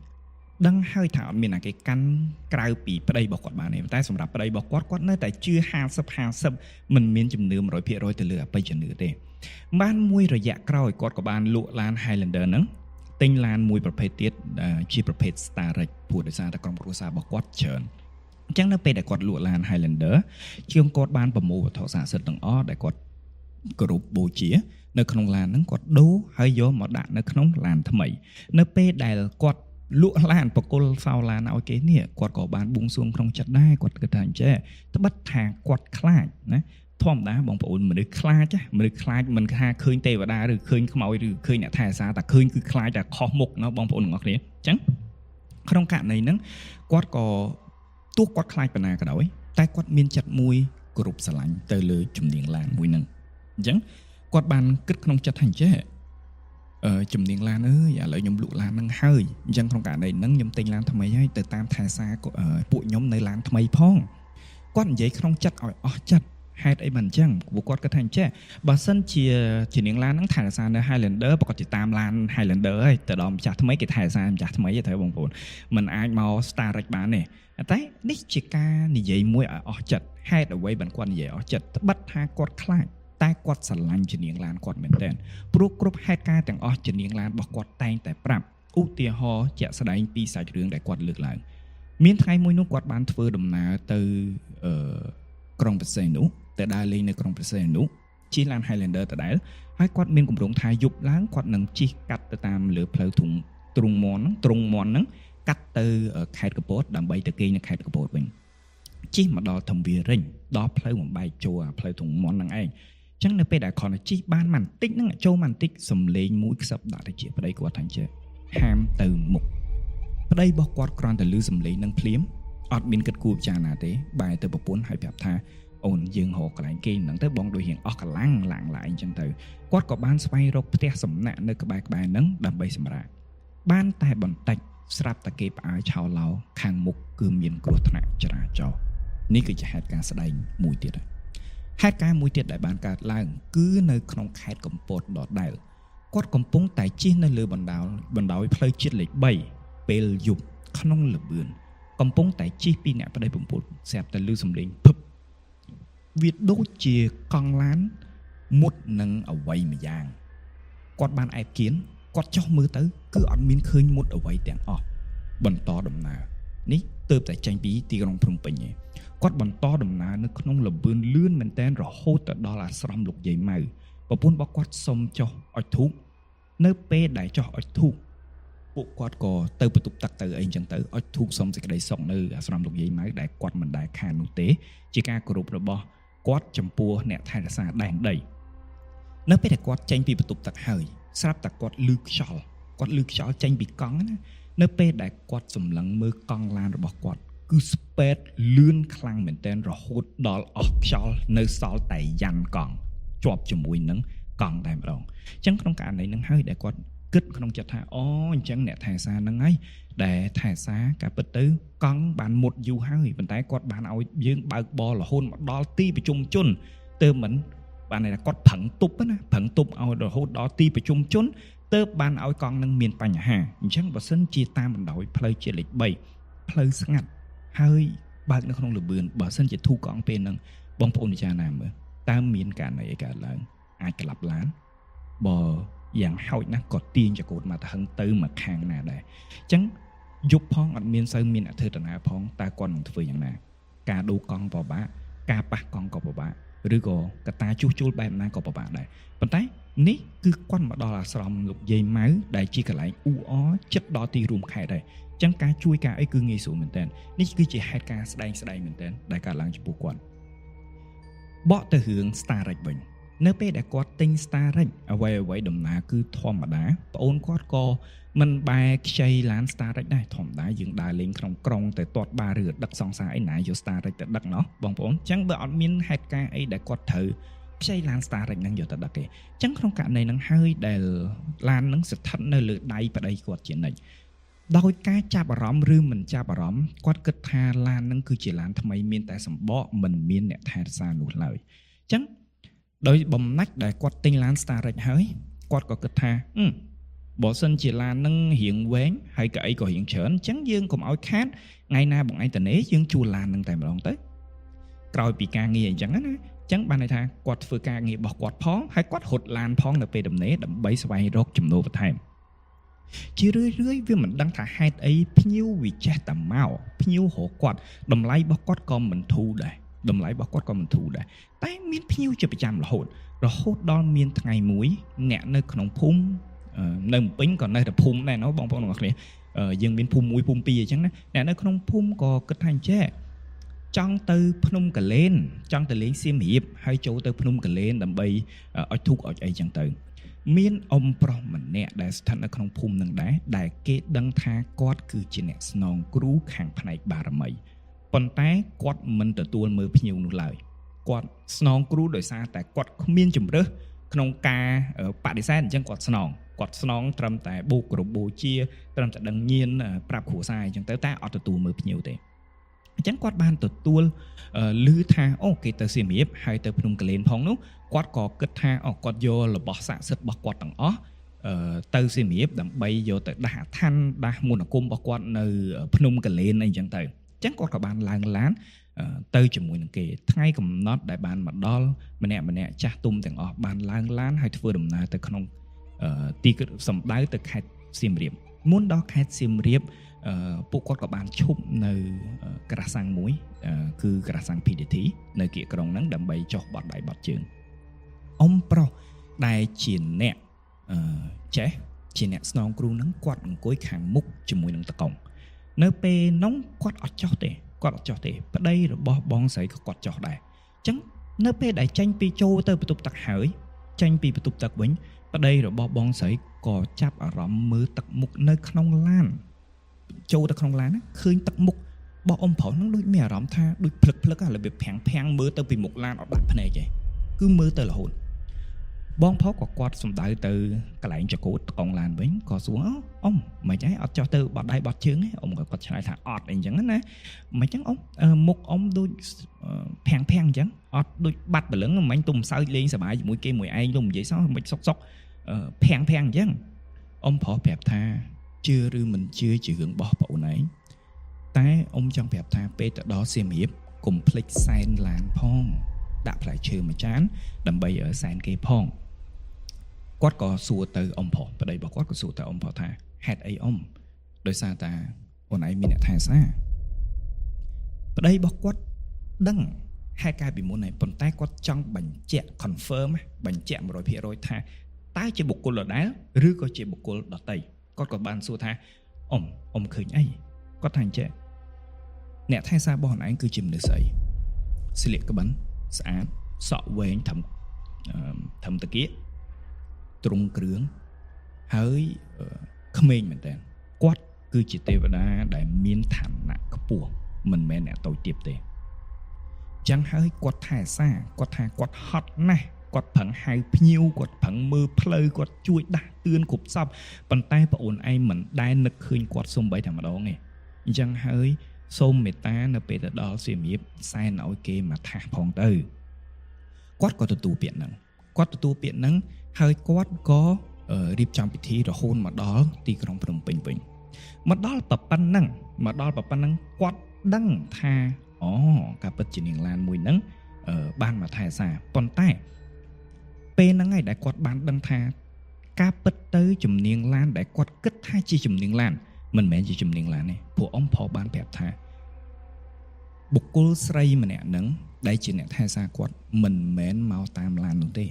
ដឹងហើយថាអត់មានអ្នកគេកាន់ក្រៅពីប្តីរបស់គាត់បានទេតែសម្រាប់ប្តីរបស់គាត់គាត់នៅតែជឿ50 50មិនមានជំនឿ100%ទៅលើអបិយជំនឿទេបានមួយរយៈក្រោយគាត់ក៏បានលក់ឡាន Highlander ហ្នឹងទិញឡានមួយប្រភេទទៀតជាប្រភេទ Starex ព្រោះដោយសារតែក្រុមគ្រួសាររបស់គាត់ច្រើនអញ្ចឹងនៅពេលដែលគាត់លក់ឡាន Highlander ជាងគាត់បានប្រមូលវត្ថុស័ក្តិសិទ្ធិទាំងអស់ដែលគាត់គោរពបូជានៅក្នុងឡានហ្នឹងគាត់ដូរហើយយកមកដាក់នៅក្នុងឡានថ្មីនៅពេលដែលគាត់លក់ឡានបកគលសោឡានឲ្យគេនេះគាត់ក៏បានបួងសួងក្នុងចិត្តដែរគាត់គិតថាអញ្ចេះត្បិតថាគាត់ខ្លាចណាធម្មតាបងប្អូនមនុស្សខ្លាចមនុស្សខ្លាចមិនថាឃើញទេវតាឬឃើញខ្មោចឬឃើញអ្នកថែអាសាតែឃើញគឺខ្លាចតែខុសមុខណាបងប្អូនទាំងអស់គ្នាអញ្ចឹងក្នុងករណីហ្នឹងគាត់ក៏ទោះគាត់ខ្លាចប៉ុណ្ណាក៏ដោយតែគាត់មានចិត្តមួយគោរពស្រឡាញ់ទៅលើជំនាញឡានមួយហ្នឹងអញ្ចឹងគាត់បានគិតក្នុងចិត្តថាអញ្ចេះអឺជំនាញឡានអើយឥឡូវខ្ញុំលក់ឡានហ្នឹងហើយអញ្ចឹងក្នុងករណីហ្នឹងខ្ញុំទិញឡានថ្មីហើយទៅតាមថែសារពួកខ្ញុំនៅឡានថ្មីផងគាត់និយាយក្នុងចិត្តឲ្យអស់ចិត្តហេតុអីបានអញ្ចឹងព្រោះគាត់គិតថាអញ្ចេះបើសិនជាជានាងឡានហ្នឹងថែរក្សានៅ Highlander ប្រកាសជាតាមឡាន Highlander ហើយទៅដល់ម្ចាស់ថ្មីគេថែរក្សាម្ចាស់ថ្មីត្រូវបងប្អូនมันអាចមក Starex បានទេតែនេះជាការនិយាយមួយឲ្យអស់ចិត្តហេតុអ្វីបានគាត់និយាយអស់ចិត្តត្បិតថាគាត់ខ្លាចតែគាត់ស្រឡាញ់ជំនាញឡានគាត់មែនទែនព្រោះគ្រប់ហេតុការណ៍ទាំងអស់ជំនាញឡានរបស់គាត់តែងតែប្រាប់ឧទាហរណ៍ជាក់ស្ដែងពីសាច់រឿងដែលគាត់លើកឡើងមានថ្ងៃមួយនោះគាត់បានធ្វើដំណើរទៅអឺក្រុងព្រះសីហនុទៅដើរលេងនៅក្រុងព្រះសីហនុជិះឡាន Highlander ដដែលហើយគាត់មានគម្រោងថាយប់ឡើងគាត់នឹងជិះកាត់ទៅតាមលើផ្លូវទ្រង់ទ្រង់មន់ហ្នឹងទ្រង់មន់ហ្នឹងកាត់ទៅខេត្តកពតដើម្បីទៅគេងនៅខេត្តកពតវិញជិះមកដល់ធំវារិញដល់ផ្លូវបំបែកចូលអាផ្លូវទ្រង់មន់ហ្នឹងឯងចឹងនៅពេលដែលគ្រាន់តែជិះបានបន្តិចហ្នឹងចូលបន្តិចសំលេងមួយខ្សឹបដាក់ទៅជាប្តីគាត់ថាចេះហាមទៅមុខប្តីរបស់គាត់គ្រាន់តែឮសំលេងនឹងភ្លាមអត់មានគិតគូរពិចារណាទេបែរទៅប្រពន្ធហើយប្រាប់ថាអូនយើងរកកន្លែងគេងហ្នឹងទៅបងដូចរៀងអស់កម្លាំងឡើងឡើងអញ្ចឹងទៅគាត់ក៏បានស្វែងរកផ្ទះសំណាក់នៅក្បែរក្បែរហ្នឹងដើម្បីសម្រាកបានតែបន្តិចស្រាប់តែគេផ្អើលឆោឡោខាងមុខគឺមានគ្រោះថ្នាក់ចរាចរណ៍នេះគឺជាហេតុការណ៍ស្ដែងមួយទៀតហេតុការណ៍មួយទៀតដែលបានកើតឡើងគឺនៅក្នុងខេត្តកំពតដដែលគាត់កំពុងតែជិះនៅលើបណ្ដោយបណ្ដោយផ្លូវជាតិលេខ3ពេលយប់ក្នុងល្បឿនកំពុងតែជិះពីអ្នកប្តីប្រពន្ធស្រាប់តែឮសំឡេងភឹបវាដូចជាកង់ឡានមុតនឹងអវ័យម្យ៉ាងគាត់បានអែបគៀនគាត់ចុះមើលទៅគឺអត់មានឃើញមុតអវ័យទាំងអស់បន្តដំណើរនេះទើបតែចេញពីទីក្រុងភ្នំពេញឯងគាត់បន្តដំណើរនៅក្នុងល្បឿនលឿនមែនទែនរហូតទៅដល់អាស្រមលោកយាយម៉ៅប្រពន្ធរបស់គាត់សុំចុះអុជធូបនៅពេលដែលចុះអុជធូបពួកគាត់ក៏ទៅបន្ទប់ទឹកទៅអីចឹងទៅអុជធូបសុំសេចក្តីសុខនៅអាស្រមលោកយាយម៉ៅដែលគាត់មិនដែលខាននោះទេជាការគោរពរបស់គាត់ចំពោះអ្នកថែរក្សាដែនដីនៅពេលដែលគាត់ចេញពីបន្ទប់ទឹកហើយស្រាប់តែគាត់ឮខ្យល់គាត់ឮខ្យល់ចេញពីកង់ណានៅពេលដែលគាត់សម្លឹងមើលកង់ឡានរបស់គាត់គឺស្ពេតលឿនខ្លាំងមែនទែនរហូតដល់អស់ខ្យល់នៅសល់តែយ៉ាន់កង់ជាប់ជាមួយនឹងកង់តែម្ដងអញ្ចឹងក្នុងករណីហ្នឹងហើយដែលគាត់គិតក្នុងចិត្តថាអូអញ្ចឹងអ្នកថែសារហ្នឹងហើយដែលថែសារការពិតទៅកង់បានមុតយូរហើយប៉ុន្តែគាត់បានឲ្យយើងបើកបររហូតមកដល់ទីប្រជុំជនទើបមិនបានន័យថាគាត់ប្រឹងទប់ណាប្រឹងទប់ឲ្យរហូតដល់ទីប្រជុំជនទើបបានឲ្យកង់នឹងមានបញ្ហាអញ្ចឹងបើសិនជាតាមបណ្ដោយផ្លូវជាតិលេខ3ផ្លូវស្ងាត់ហើយបើកនៅក្នុងល្បឿនបើសិនជាធូរកង់ពេលហ្នឹងបងប្អូនពិចារណាមើលតើមានករណីអីកើតឡើងអាចក្លាប់ឡានបើយ៉ាងហោចណាស់ក៏ទាញចកូតមកទៅហឹងទៅមកខាងណាដែរអញ្ចឹងយប់ផងអត់មានសូវមានអ្នកធ្វើដំណើរផងតើគាត់នឹងធ្វើយ៉ាងណាការដូរកង់ពិបាកការប៉ះកង់ក៏ពិបាកឬក៏កតាជួសជុលបែបណាក៏ពិបាកដែរប៉ុន្តែនេះគឺគាត់មកដល់អាស្រមលោកយាយម៉ៅដែលជាកន្លែងអ៊ូអរចិត្តដល់ទីរួមខេត្តដែរអញ្ចឹងការជួយការអីគឺងាយស្រួលមែនតើនេះគឺជាហេតុការណ៍ស្ដែងស្ដែងមែនតើដែលកើតឡើងចំពោះគាត់បកទៅរឿង Starex វិញនៅពេលដែលគាត់ទិញ Starex អ្វីអ្វីដំណើរគឺធម្មតាប្អូនគាត់ក៏មិនបែរខ្ចីឡាន Starex ដែរធម្មតាយើងដើរលេងក្នុងក្រុងទៅទាត់បាឬដឹកសង្សារអីណាយក Starex ទៅដឹកណោះបងប្អូនអញ្ចឹងបើអត់មានហេតុការណ៍អីដែលគាត់ត្រូវខ្ចីឡាន Starex ហ្នឹងយកទៅដឹកទេអញ្ចឹងក្នុងករណីហ្នឹងហើយដែលឡានហ្នឹងស្ថិតនៅលើដៃប្តីគាត់ជានិច្ចដោយការចាប់អារម្មណ៍ឬមិនចាប់អារម្មណ៍គាត់គិតថាឡានហ្នឹងគឺជាឡានថ្មីមានតែសម្បកមិនមានអ្នកថែរក្សានោះឡើយអញ្ចឹងដោយបំណាច់ដែលគាត់ទិញឡាន Starex ហើយគាត់ក៏គិតថា បើសិនជាឡានហ្នឹងរៀងវែងហើយកៅអីក៏រៀងច្រើនអញ្ចឹងយើងកុំឲ្យខាតថ្ងៃណាបងឯងតនេយើងជួលឡានហ្នឹងតែម្ដងទៅក្រោយពីការងារអញ្ចឹងណាអញ្ចឹងបានន័យថាគាត់ធ្វើការងាររបស់គាត់ផងហើយគាត់រត់ឡានផងនៅពេលដំណេរដើម្បីស្វែងរកចំណូលបន្ថែមជារឿយរឿយវាមិនដឹងថាហេតុអីភ្ញៀវវាចេះតែមកភ្ញៀវរកគាត់តម្លៃរបស់គាត់ក៏មិនធូរដែរតម្លៃរបស់គាត់ក៏មិនធូរដែរតែមានភ្ញៀវជាប្រចាំរហូតរហូតដល់មានថ្ងៃមួយអ្នកនៅក្នុងភូមិនៅភ្នំពេញក៏នៅតែភូមិដែរណោះបងប្អូនទាំងអស់គ្នាយើងមានភូមិ1ភូមិ2អញ្ចឹងណាអ្នកនៅក្នុងភូមិក៏គិតថាអញ្ចេះចង់ទៅភ្នំកលែនចង់ទៅលេងសៀមរាបហើយចូលទៅភ្នំកលែនដើម្បីអុជធូបអុជអីចឹងទៅមានអ៊ំប្រុសម្នាក់ដែលស្ថិតនៅក្នុងភូមិនឹងដែរដែលគេដឹងថាគាត់គឺជាអ្នកស្នងគ្រូខាងផ្នែកបារមីប៉ុន្តែគាត់មិនទទួលមើលភ្ញៀវនោះឡើយគាត់ស្នងគ្រូដោយសារតែគាត់គ្មានជំរើសក្នុងការបដិសេធអញ្ចឹងគាត់ស្នងគាត់ស្នងត្រឹមតែបូកគោរពបូជាត្រឹមតែដឹងញៀនប្រាប់គ្រួសារអញ្ចឹងទៅតែអត់ទទួលមើលភ្ញៀវទេអញ្ចឹងគាត់បានទទួលឮថាអូគេទៅសៀមរាបហើយទៅភ្នំកលែនផងនោះគាត់ក៏គិតថាអូគាត់យករបស់ស័ក្តិសិទ្ធិរបស់គាត់ទាំងអស់ទៅសៀមរាបដើម្បីយកទៅដាស់អាឋានដាស់មន្តអាគមរបស់គាត់នៅភ្នំកលែនអីចឹងទៅអញ្ចឹងគាត់ក៏បានឡើងឡានទៅជាមួយនឹងគេថ្ងៃកំណត់ដែលបានមកដល់ម្នាក់ម្នាក់ចាស់ទុំទាំងអស់បានឡើងឡានហើយធ្វើដំណើរទៅក្នុងទីសម្ដៅទៅខេត្តសៀមរាបមុនដល់ខេត្តសៀមរាបពួកគាត់ក៏បានឈប់នៅក្រាស់សាំងមួយគឺក្រាស់សាំង PDT នៅគៀកក្រុងហ្នឹងដើម្បីចុះបត់ដៃបត់ជើងអ៊ំប្រុសដែលជាអ្នកចេះជាអ្នកស្នងគ្រូហ្នឹងគាត់អង្គុយខាងមុខជាមួយនឹងតកុងនៅពេលនោះគាត់អត់ចុះទេគាត់អត់ចុះទេប្តីរបស់បងស្រីក៏គាត់ចុះដែរអញ្ចឹងនៅពេលដែលចេញពីចូលទៅបន្ទប់ទឹកហើយចេញពីបន្ទប់ទឹកវិញប្តីរបស់បងស្រីក៏ចាប់អារម្មណ៍មើលទឹកមុខនៅក្នុងឡានចូលទៅក្នុងឡានណាឃើញទឹកមុខរបស់អ៊ំប្រុសហ្នឹងដូចមានអារម្មណ៍ថាដូចភ្លឹកភ្លឹករបៀបប្រាំងប្រាំងមើលទៅពីមុខឡានអត់ដាក់ភ្នែកទេគឺមើលទៅរហូតបងប្រុសក៏គាត់សំដៅទៅកន្លែងចកូតកងឡានវិញក៏សួរអ៊ំមិនអីអត់ចោះទៅបត់ដៃបត់ជើងទេអ៊ំក៏គាត់ឆ្លើយថាអត់អីចឹងណាមិនចឹងអ៊ំមុខអ៊ំដូចប្រាំងប្រាំងអញ្ចឹងអត់ដូចបាត់ព្រលឹងមិញទុំសើចលេងសប្បាយជាមួយគេមួយឯងទុំនិយាយសោះមិនសុកសុកប្រាំងប្រាំងអញ្ចឹងអ៊ំប្រុសប្រាប់ថាជឿឬមិនជឿជារឿងរបស់ប្អូនឯងតែអ៊ំចង់ប្រាប់ថាពេលទៅដល់សៀមរាបកុំភ្លេចសែនឡានផងដាក់ផ្លែឈើមួយចានដើម្បីសែនគេផងគាត់ក៏សួរទៅអ៊ំប្រុសប្តីរបស់គាត់ក៏សួរទៅអ៊ំប្រុសថាហេតុអីអ៊ំដោយសារតាអូនឯងមានអ្នកថែសារប្តីរបស់គាត់ដឹងហេតុការណ៍ពីមុនហើយប៉ុន្តែគាត់ចង់បញ្ជាក់ confirm បញ្ជាក់ 100% ថាតើជាបុគ្គលដដែលឬក៏ជាបុគ្គលដទៃគាត់ក៏បានសួរថាអ៊ំអ៊ំឃើញអីគាត់ថាអញ្ចឹងអ្នកថែសាររបស់អូនឯងគឺជាមនុស្សស្អីស្លៀកក្បិនស្អាតសក់វែងធំតាគៀកទ្រង់គ្រឿងហើយក្មេងមែនតើគាត់គឺជាទេវតាដែលមានឋានៈខ្ពស់មិនមែនអ្នកតូចទាបទេចឹងហើយគាត់ថែសារគាត់ថាគាត់ហត់ណាស់គាត់ប្រឹងហៅភ្ញៀវគាត់ប្រឹងមើលផ្លូវគាត់ជួយដាស់តឿនគ្រប់សពប៉ុន្តែប្អូនឯងមិនដែលនឹកឃើញគាត់សំបីតែម្ដងទេអញ្ចឹងហើយសូមមេត្តានៅពេលទៅដល់សៀមរាបសែនឲ្យគេមកថាសផងទៅគាត់ក៏ទទួលពាក្យហ្នឹងគាត់ទទួលពាក្យហ្នឹងហើយគាត់ក៏រៀបចំពិធីរហូតមកដល់ទីក្រុងភ្នំពេញវិញមកដល់ប៉ុណ្ណឹងមកដល់ប៉ុណ្ណឹងគាត់ដឹងថាអូការពិតជានាងឡានមួយហ្នឹងបានមកថែសារប៉ុន្តែពេលហ្នឹងឯងដែលគាត់បានដឹងថាការពិតទៅជំនាញឡានដែលគាត់គិតថាជាជំនាញឡានមិនមែនជាជំនាញឡានទេព្រោះអ៊ំប្រុសបានប្រាប់ថាបុគ្គលស្រីម្នាក់ហ្នឹងដែលជាអ្នកថែសារគាត់មិនមែនមកតាមឡាននោះទេ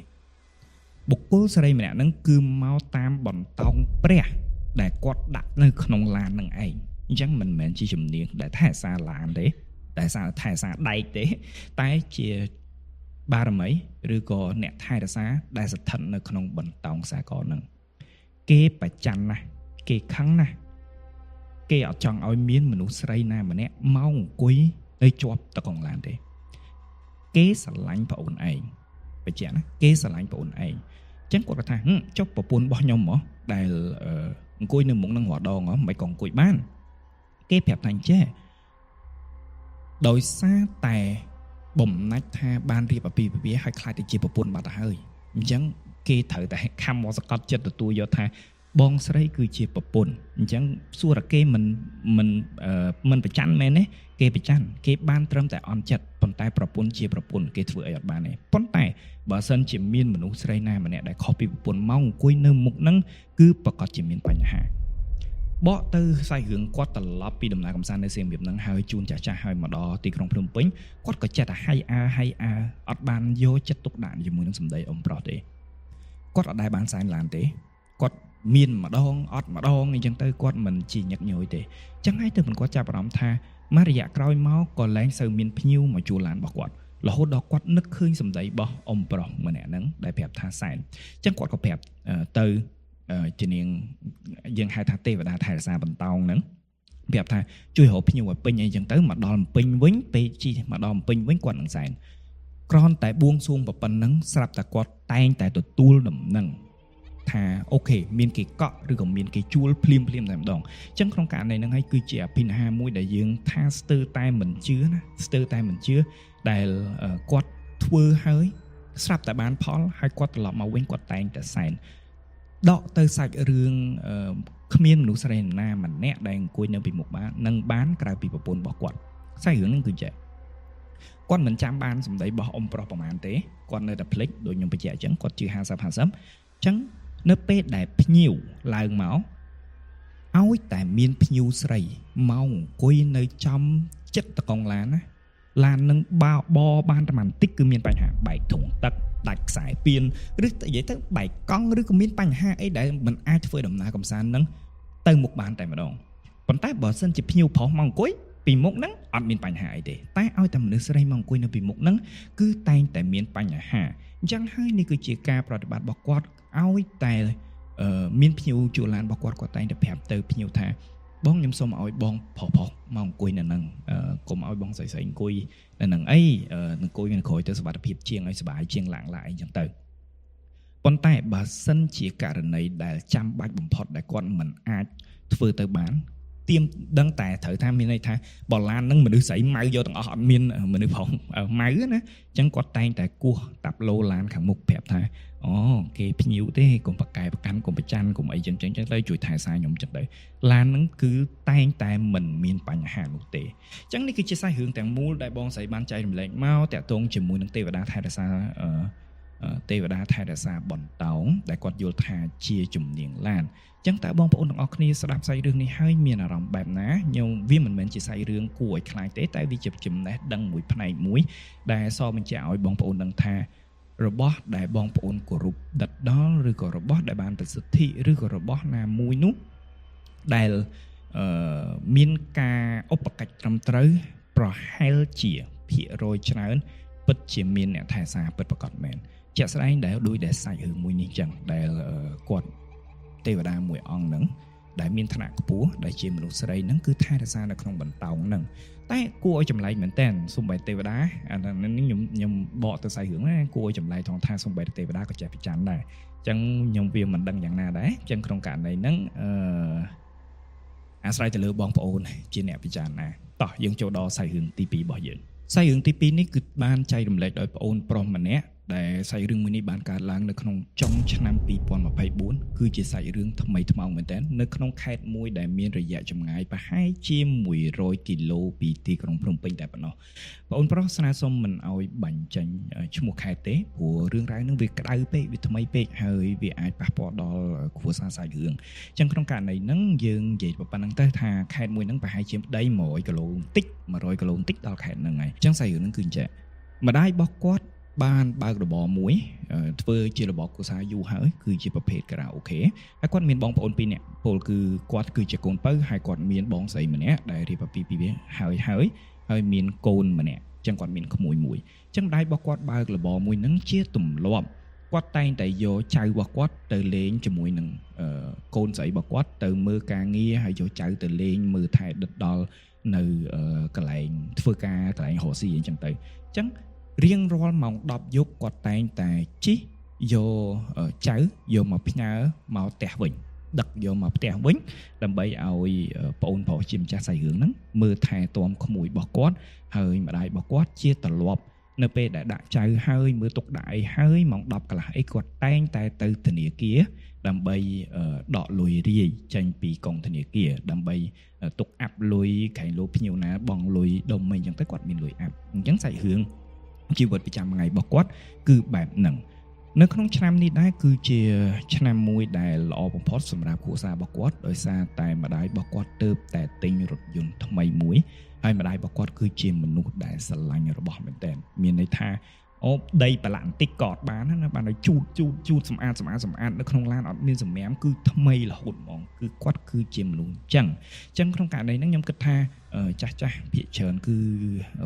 បុគ្គលស្រីម្នាក់ហ្នឹងគឺមកតាមបន្តោងព្រះដែលគាត់ដាក់នៅក្នុងឡាននឹងឯងអញ្ចឹងមិនមែនជាជំនាញដែលថែសារឡានទេតែសារថែសារដែកទេតែជាបារមីឬក៏អ្នកថែរក្សាដែលស្ថិតនៅក្នុងបន្តោងខ្សែកហ្នឹងគេប្រច័នណាស់គេខឹងណាស់គេអត់ចង់ឲ្យមានមនុស្សស្រីណាម្នាក់មកអង្គុយនៅជាប់តកងឡានទេគេស្រឡាញ់ប្អូនឯងបញ្ជាក់ណាគេស្រឡាញ់ប្អូនឯងអញ្ចឹងគាត់ក៏ថាចុះប្រពន្ធរបស់ខ្ញុំហ៎ដែលអង្គុយនៅមុខនឹងរាល់ដងហ៎មិនក៏អង្គុយបានគេប្រាប់ថាអញ្ចេះដោយសារតែបំណាច់ថាបានរៀបអាពាហ៍ពិពាហ៍ហើយខ្លាចទៅជាប្រពន្ធបាត់ទៅហើយអញ្ចឹងគេត្រូវតែខំមកសកត់ចិត្តទទួលយកថា បងស្រីគឺជាប្រពន្ធអញ្ចឹងសួរតែគេមិនមិនមិនប្រច័នមែនទេគេប្រច័នគេបានត្រឹមតែអន់ចិត្តប៉ុន្តែប្រពន្ធជាប្រពន្ធគេធ្វើអីអត់បានទេប៉ុន្តែបើសិនជាមានមនុស្សស្រីណាម្នាក់ដែលខុសពីប្រពន្ធមកអង្គុយនៅមុខហ្នឹងគឺប្រកាសជាមានបញ្ហាបកទៅខ្សែរឿងគាត់ត្រឡប់ពីដំណើរកំសាន្តនៅសៀមរាបហ្នឹងហើយជូនចាស់ចាស់ហើយមកដល់ទីក្រុងភ្នំពេញគាត់ក៏ចិត្តតែហៃអើហៃអើអត់បានយកចិត្តទុកដាក់ជាមួយនឹងសម្ដីអ៊ំប្រុសទេគាត់អត់ដែលបានសែនឡានទេគាត់មានម្ដងអត់ម្ដងអញ្ចឹងទៅគាត់មិនជាញឹកញយទេអញ្ចឹងហើយទៅមិនគាត់ចាប់អារម្មណ៍ថាមួយរយៈក្រោយមកក៏លែងសូវមានភ្ញៀវមកជួលឡានរបស់គាត់រហូតដល់គាត់នឹកឃើញសម្ដីរបស់អ៊ំប្រុសម្នាក់ហ្នឹងដែលប្រាប់ថាសែនអញ្ចឹងគាត់ក៏ប្រាប់ទៅជានាងយើងហៅថាទេវតាថែរក្សាបន្តោងហ្នឹងប្រាប់ថាជួយរកភ្ញៀវឲ្យពេញអីចឹងទៅមកដល់ពេញវិញពេលជិះមកដល់ពេញវិញគាត់នឹងសែនគ្រាន់តែបួងសួងប៉ុណ្ណឹងស្រាប់តែគាត់តែងតែទទួលដំណឹងថាអូខេមានគេកក់ឬក៏មានគេជួលភ្លាមភ្លាមតែម្ដងអញ្ចឹងក្នុងករណីហ្នឹងហើយគឺជាអភិនិហាមួយដែលយើងថាស្ទើរតែមិនជឿណាស្ទើរតែមិនជឿដែលគាត់ធ្វើហើយស្រាប់តែបានផលហើយគាត់ត្រឡប់មកវិញគាត់តែងតែសែនដកទៅសាច់រឿងគ្មានមនុស្សស្រីណាម្នាក់ដែលអង្គុយនៅពីមុខបាននឹងបានក្រៅពីប្រពន្ធរបស់គាត់សាច់រឿងហ្នឹងគឺចេះគាត់មិនចាំបានសម្ដីរបស់អ៊ំប្រុសប្រហែលទេគាត់នៅតែភ្លេចដូចខ្ញុំបញ្ជាក់អញ្ចឹងគាត់ជឿ50 50អញ្ចឹងនៅពេលដែលភ្ញៀវឡើងមកឲ្យតែមានភ្ញៀវស្រីមកអង្គុយនៅចំចិត្តតកងឡានណាឡាននឹងបបានតែបន្តិចគឺមានបញ្ហាបែកធុងទឹកដាច់ខ្សែពៀនឬនិយាយទៅបែកកង់ឬក៏មានបញ្ហាអីដែលមិនអាចធ្វើដំណើរកម្សាន្តនឹងទៅមុខបានតែម្ដងប៉ុន្តែបើសិនជាភ្ញៀវប្រុសមកអង្គុយពីមុខហ្នឹងអត់មានបញ្ហាអីទេតែឲ្យតែមនុស្សស្រីមកអង្គុយនៅពីមុខហ្នឹងគឺតែងតែមានបញ្ហាអញ្ចឹងហើយនេះគឺជាការប្រតិបត្តិរបស់គាត់ឲ្យតែមានភ្ញៀវជួលឡានរបស់គាត់គាត់តែងតែប្រាប់ទៅភ្ញៀវថាបងខ្ញុំសូមឲ្យបងប្រុសៗមកអង្គុយនៅហ្នឹងកុំឲ្យបងស្រីៗអង្គុយនៅហ្នឹងអីអង្គុយនៅក្រោយទៅសុវត្ថិភាពជាងឲ្យសុបាយជាងឡាងឡាអីចឹងទៅប៉ុន្តែបើសិនជាករណីដែលចាំបាច់បំផុតដែលគាត់មិនអាចធ្វើទៅបានទៀមដឹងតែត្រូវថាមានន័យថាបឡាននឹងមនុស្សស្រីម៉ៅយកទាំងអស់អត់មានមនុស្សប្រុសម៉ៅណាអញ្ចឹងគាត់តែងតែគោះតាប់ឡូឡានខាងមុខប្រាប់ថាអូគេភ្ញៀវទេកុំប្រកែប្រកាន់កុំប្រច័នកុំអីចឹងចឹងទៅជួយថែសារខ្ញុំចឹងទៅឡានហ្នឹងគឺតែងតែមិនមានបញ្ហានោះទេអញ្ចឹងនេះគឺជាសាច់រឿងទាំងមូលដែលបងស្រីបានចែករំលែកមកតាក់ទងជាមួយនឹងទេវតាថែរក្សាទេវតាថែរក្សាបន្តោងដែលគាត់យល់ថាជាជំនាញឡានអញ្ចឹងតើបងប្អូនទាំងអស់គ្នាស្ដាប់សាច់រឿងនេះហើយមានអារម្មណ៍បែបណាខ្ញុំវាមិនមែនជាសាច់រឿងគួរឲ្យខ្លាចទេតែវាជាចំណេះដឹងមួយផ្នែកមួយដែលសបញ្ជាក់ឲ្យបងប្អូនដឹងថារបស់ដែលបងប្អូនគោរពដិតដល់ឬក៏របស់ដែលបានប្រសិទ្ធិឬក៏របស់ណាមួយនោះដែលមានការឧបកិច្ចត្រឹមត្រូវប្រហែលជាភាគរយច្រើនពិតជាមានអ្នកថែសារពិតប្រាកដមែនជាក់ស្ដែងដែលដោយដែលសាច់រឿងមួយនេះចឹងដែលគាត់ទេវតាមួយអង្គហ្នឹងដែលមានឋានៈខ្ពស់ដែលជាមនុស្សស្រីហ្នឹងគឺថែរក្សានៅក្នុងបន្តោងហ្នឹងតែគួរឲ្យចម្លែកមែនតើសំបីទេវតាអានេះខ្ញុំបកទៅសាច់រឿងណាគួរឲ្យចម្លែកថងថាសំបីទេវតាក៏ចេះប្រច័នដែរអញ្ចឹងខ្ញុំវាមិនដឹងយ៉ាងណាដែរអញ្ចឹងក្នុងករណីហ្នឹងអាស្រ័យទៅលើបងប្អូនជាអ្នកពិចារណាតោះយើងចូលដល់សាច់រឿងទី2របស់យើងសាច់រឿងទី2នេះគឺបានចែករំលែកដោយប្អូនប្រុសម្នាក់ដែលសាច់រឿងមួយនេះបានកើតឡើងនៅក្នុងចុងឆ្នាំ2024គឺជាសាច់រឿងថ្មីថ្មោងមែនទែននៅក្នុងខេត្តមួយដែលមានរយៈចម្ងាយប្រហែលជា100គីឡូពីទីក្រុងភ្នំពេញតែប៉ុណ្ណោះបងប្អូនប្រុសស្នើសុំមិនឲ្យបាញ់ចេញឈ្មោះខេត្តទេព្រោះរឿងរ៉ាវនឹងវាក្តៅពេកវាថ្មីពេកហើយវាអាចប៉ះពាល់ដល់គ្រួសារសាច់រឿងអញ្ចឹងក្នុងករណីហ្នឹងយើងនិយាយប៉ុណ្្នឹងទៅថាខេត្តមួយហ្នឹងប្រហែលជាប្តី100គីឡូបន្តិច100គីឡូបន្តិចដល់ខេត្តហ្នឹងហើយអញ្ចឹងសាច់រឿងហ្នឹងគឺអញ្ចឹងម្ដាយរបស់គាត់បានបើករបរមួយធ្វើជារបរគ្រួសារយូរហើយគឺជាប្រភេទការ៉ាអូខេហើយគាត់មានបងប្អូន2នាក់ពលគឺគាត់គឺជាកូនពៅហើយគាត់មានបងស្រីម្នាក់ដែលរៀបអាពាហ៍ពិពាហ៍ហើយហើយមានកូនម្នាក់អញ្ចឹងគាត់មានក្មួយមួយអញ្ចឹងម្ដាយរបស់គាត់បើករបរមួយហ្នឹងជាទម្លាប់គាត់តែងតែយកចៅរបស់គាត់ទៅលេងជាមួយនឹងកូនស្រីរបស់គាត់ទៅមើលការងារហើយយកចៅទៅលេងមើលថែដិតដល់នៅកន្លែងធ្វើការកន្លែងរកស៊ីអញ្ចឹងទៅអញ្ចឹងរៀងរាល់ម៉ោង10យប់គាត់តែងតែជិះយកចៅយកមកផ្ញើមកផ្ទះវិញដឹកយកមកផ្ទះវិញដើម្បីឲ្យប្អូនប្រុសជាម្ចាស់សាច់រឿងហ្នឹងមើលថែទាំក្មួយរបស់គាត់ហើយម្ដាយរបស់គាត់ជាទម្លាប់ នៅពេលដែលដាក់ចៅហើយមើលទុកដាក់អីហើយម៉ោង10កន្លះអីគាត់តែងតែទៅធនាគារដើម្បីដកលុយរាយចេញពីកងធនាគារដើម្បីទុកអាប់លុយក្រែងលោភ្ញៀវណាបងលុយដុំអីចឹងទៅគាត់មានលុយអាប់អញ្ចឹងសាច់រឿងជីវិតប្រចាំថ្ងៃរបស់គាត់គឺបែបហ្នឹងនៅក្នុងឆ្នាំនេះដែរគឺជាឆ្នាំមួយដែលល្អបំផុតសម្រាប់គ្រួសាររបស់គាត់ដោយសារតែម្ដាយរបស់គាត់ទើបតែទិញរថយន្តថ្មីមួយហើយម្ដាយរបស់គាត់គឺជាមនុស្សដែលស្រឡាញ់របស់មែនតើមានន័យថាអូដីប្រឡាក់បន្តិចក៏អត់បានណាបានឲ្យជូតជូតជូតសម្អាតសម្អាតសម្អាតនៅក្នុងឡានអត់មានសម្រាមគឺថ្មីរហូតហ្មងគឺគាត់គឺជាមនុស្សអញ្ចឹងអញ្ចឹងក្នុងករណីហ្នឹងខ្ញុំគិតថាចាស់ចាស់ភាគច្រើនគឺ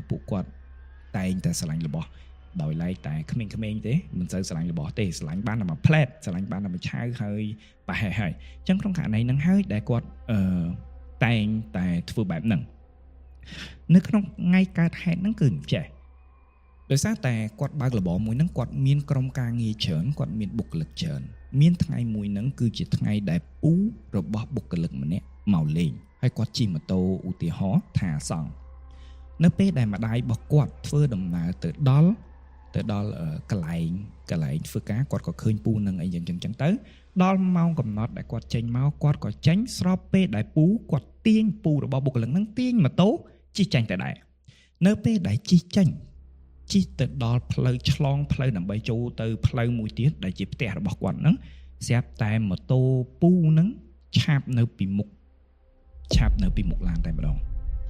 ពួកគាត់តែងតែស្រឡាញ់របស់ដោយឡែកតែក្មេងៗទេមិនសូវស្រឡាញ់របស់ទេស្រឡាញ់បានតែមួយផ្លែតស្រឡាញ់បានតែមួយឆាវហើយប្រហែលហើយអញ្ចឹងក្នុងករណីហ្នឹងហើយដែលគាត់អឺតែងតែធ្វើបែបហ្នឹងនៅក្នុងថ្ងៃកើតហេតុហ្នឹងគឺអញ្ចេះដោយសារតែគាត់បើកលបងមួយហ្នឹងគាត់មានក្រុមការងារច្រើនគាត់មានបុគ្គលិកច្រើនមានថ្ងៃមួយហ្នឹងគឺជាថ្ងៃដែលពូរបស់បុគ្គលិកម្នាក់មកលេងហើយគាត់ជិះម៉ូតូឧទាហរណ៍ថាសង់នៅពេលដែលម្ដាយរបស់គាត់ធ្វើដំណើរទៅដល់កន្លែងធ្វើការគាត់ក៏ឃើញពូនឹងអីយ៉ាងចឹងចឹងទៅដល់ម៉ោងកំណត់ដែលគាត់ចេញមកគាត់ក៏ចេញស្របពេលដែលពូគាត់ទាញពូរបស់បុគ្គលិកហ្នឹងទាញម៉ូតូជិះចេញទៅដែរនៅពេលដែលជិះចេញជិះទៅដល់ផ្លូវឆ្លងផ្លូវដើម្បីចូលទៅផ្លូវមួយទៀតដែលជាផ្ទះរបស់គាត់ហ្នឹងស្រាប់តែម៉ូតូពូហ្នឹងឆាបនៅពីមុខឆាបនៅពីមុខឡានតែម្ដង